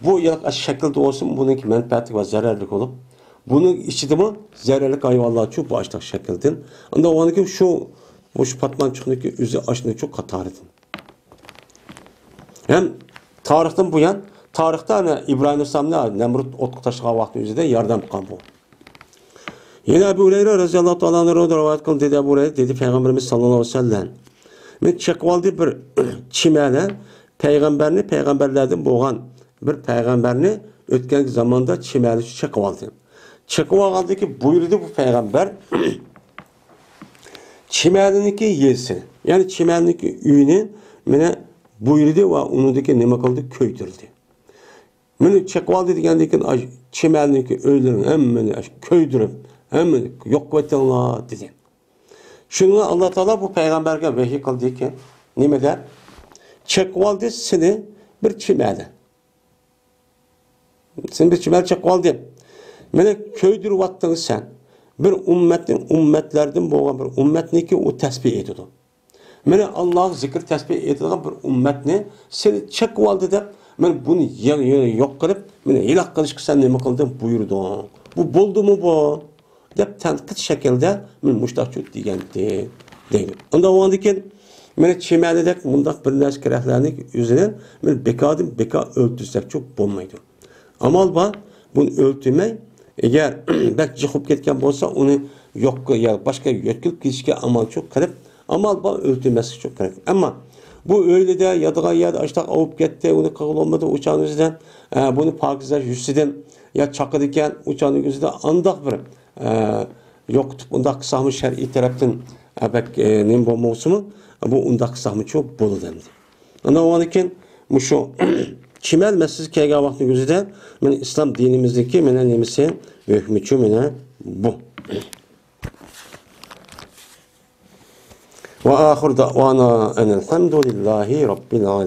بۇ يىلقى شەكىلدە بولسۇن، بۇنىڭكى مەنپەئەتلىك ۋە زەرەرلىك بولۇپ، بۇنىڭ ئىچىدىمۇ زەرەرلىك ھايۋانلارچۇ بۇ ئاشۇنداق شەكىلدىن. ئاندىن ئۇنىڭكى شۇ، مۇشۇ پاتمانچۇقنىڭكى ئۆزى ئاشۇنداقچۇ قاتارىدىن. ھەم تارىختىن بۇيان، تارىختا ئەنە ئىبراھىم ئەلەيھىسسالامنى نەمرۇت ئوتقا تاشلىغان ۋاقتى ئۆزىدە ياردەم قىلغان بۇ. يەنە ئەبۇ ھۇرەيرە رەزىياللاھۇ تائالا ئەنھۇ رىۋايەت قىلدى، دېدى ئەبۇ ھۇرەيرە، دېدى پەيغەمبىرىمىز ساللاللاھۇ ئەلەيھى ۋەسەللەم. مەن چېقىۋالدى بىر چىمەنە پەيغەمبەرنى، پەيغەمبەرلەردىن بولغان بىر پەيغەمبەرنى ئۆتكەنكى زاماندا چىمەنە چېقىۋالدى. چېقىۋالغاندىكى بۇيرۇدى بۇ پەيغەمبەر. چىمەنىنىڭكى يېزىسى، يەنى چىمەنىنىڭكى ئۆيىنى مانا بۇيرۇدى ۋە ئۇنىڭدىكى نېمە قىلدى؟ كۆيدۈردى. مېنى چېقىۋالدى دېگەندىن كېيىن، ئاي، چىمەننىڭكى ئۆيلىرىنى ھەممىنى كۆيدۈرۈپ، ھەممىنى يوق قىلىۋېتىڭلار دېدى. شۇنىڭغا ئاللا تائالا بۇ پەيغەمبەرگە ۋەھىي قىلدىكى، نېمە دەپ؟ چېقىۋالدى سېنى بىر چىمەنە. سېنى بىر چىمەنە چېقىۋالدى. مېنى كۆيدۈرۈۋاتتىڭ سەن. بىر ئۈممەتنىڭ، ئۈممەتلەردىن بولغان بىر ئۈممەتنىكى ئۇ تەسبىھ ئېيتىدۇ. مانا ئاللاغا زىكىر تەسبىھ ئېيتىدىغان بىر ئۈممەتنى سېنى چېقىۋالدى دەپ، مانا بۇنى يا-، يا-، يوق قىلىپ، مېنى ھېلاك قىلىشقا سەن نېمە قىلدىڭ، بۇيرۇدۇڭ. بۇ بولدىمۇ بۇ؟ دەپ تەنقىد شەكلىدە مانا مۇشۇنداقچۇ دېگەنتى، دەيدۇ. ئۇنداق بولغاندىكىن، مانا چىمەنىدەك مۇنداق بىر نەرسە كېرەكلەرنى ئۆزىنى مانا بىكاردىن بىكار ئۆلتۈرسەكچۇ بولمايدۇ. ئامال بار، بۇنى ئۆلتۈرمەي، ئەگەر بەك جىق بولۇپ كەتكەن بولسا، ئۇنى يوققا يا باشقا يۆتكىلىپ كېتىشكە ئامالچۇ قىلىپ، ئامال بار ئۆلتۈرمەسلىك كېرەك. ئەمما بۇ ئۆيلىدە، ياتىدىغان يەردە ئاشتاق ئاۋۇپ كەتتى، ئۇنى قىلغىلى بولمىدى، ئۇچان ئۆزىدە، ئە، بۇنى پاكىزلاش يۈزىسىدىن يا چاقىدىكەن، ئۇچان ئۆزىدە ئانداق بىر، ئە، يوقىتىپ ئۇنداق قىلساقمۇ شەرئىي تەرەپتىن، ئە، بەك، ئە، نېمە بولمىسىمۇ، بۇ ئۇنداق قىلساقمۇچۇ بولىدۇ ئەمدى. ئاندىن كېيىن مۇشۇ چىمەن مەسىلىسى كەلگەن ۋاقتىنىڭ ئۆزىدە، مانا ئىسلام دىنىمىزدىكى مانا نېمىسى، ھۆكمىچۇ مانا بۇ. وآخر دعوانا أن الحمد لله رب العالمين.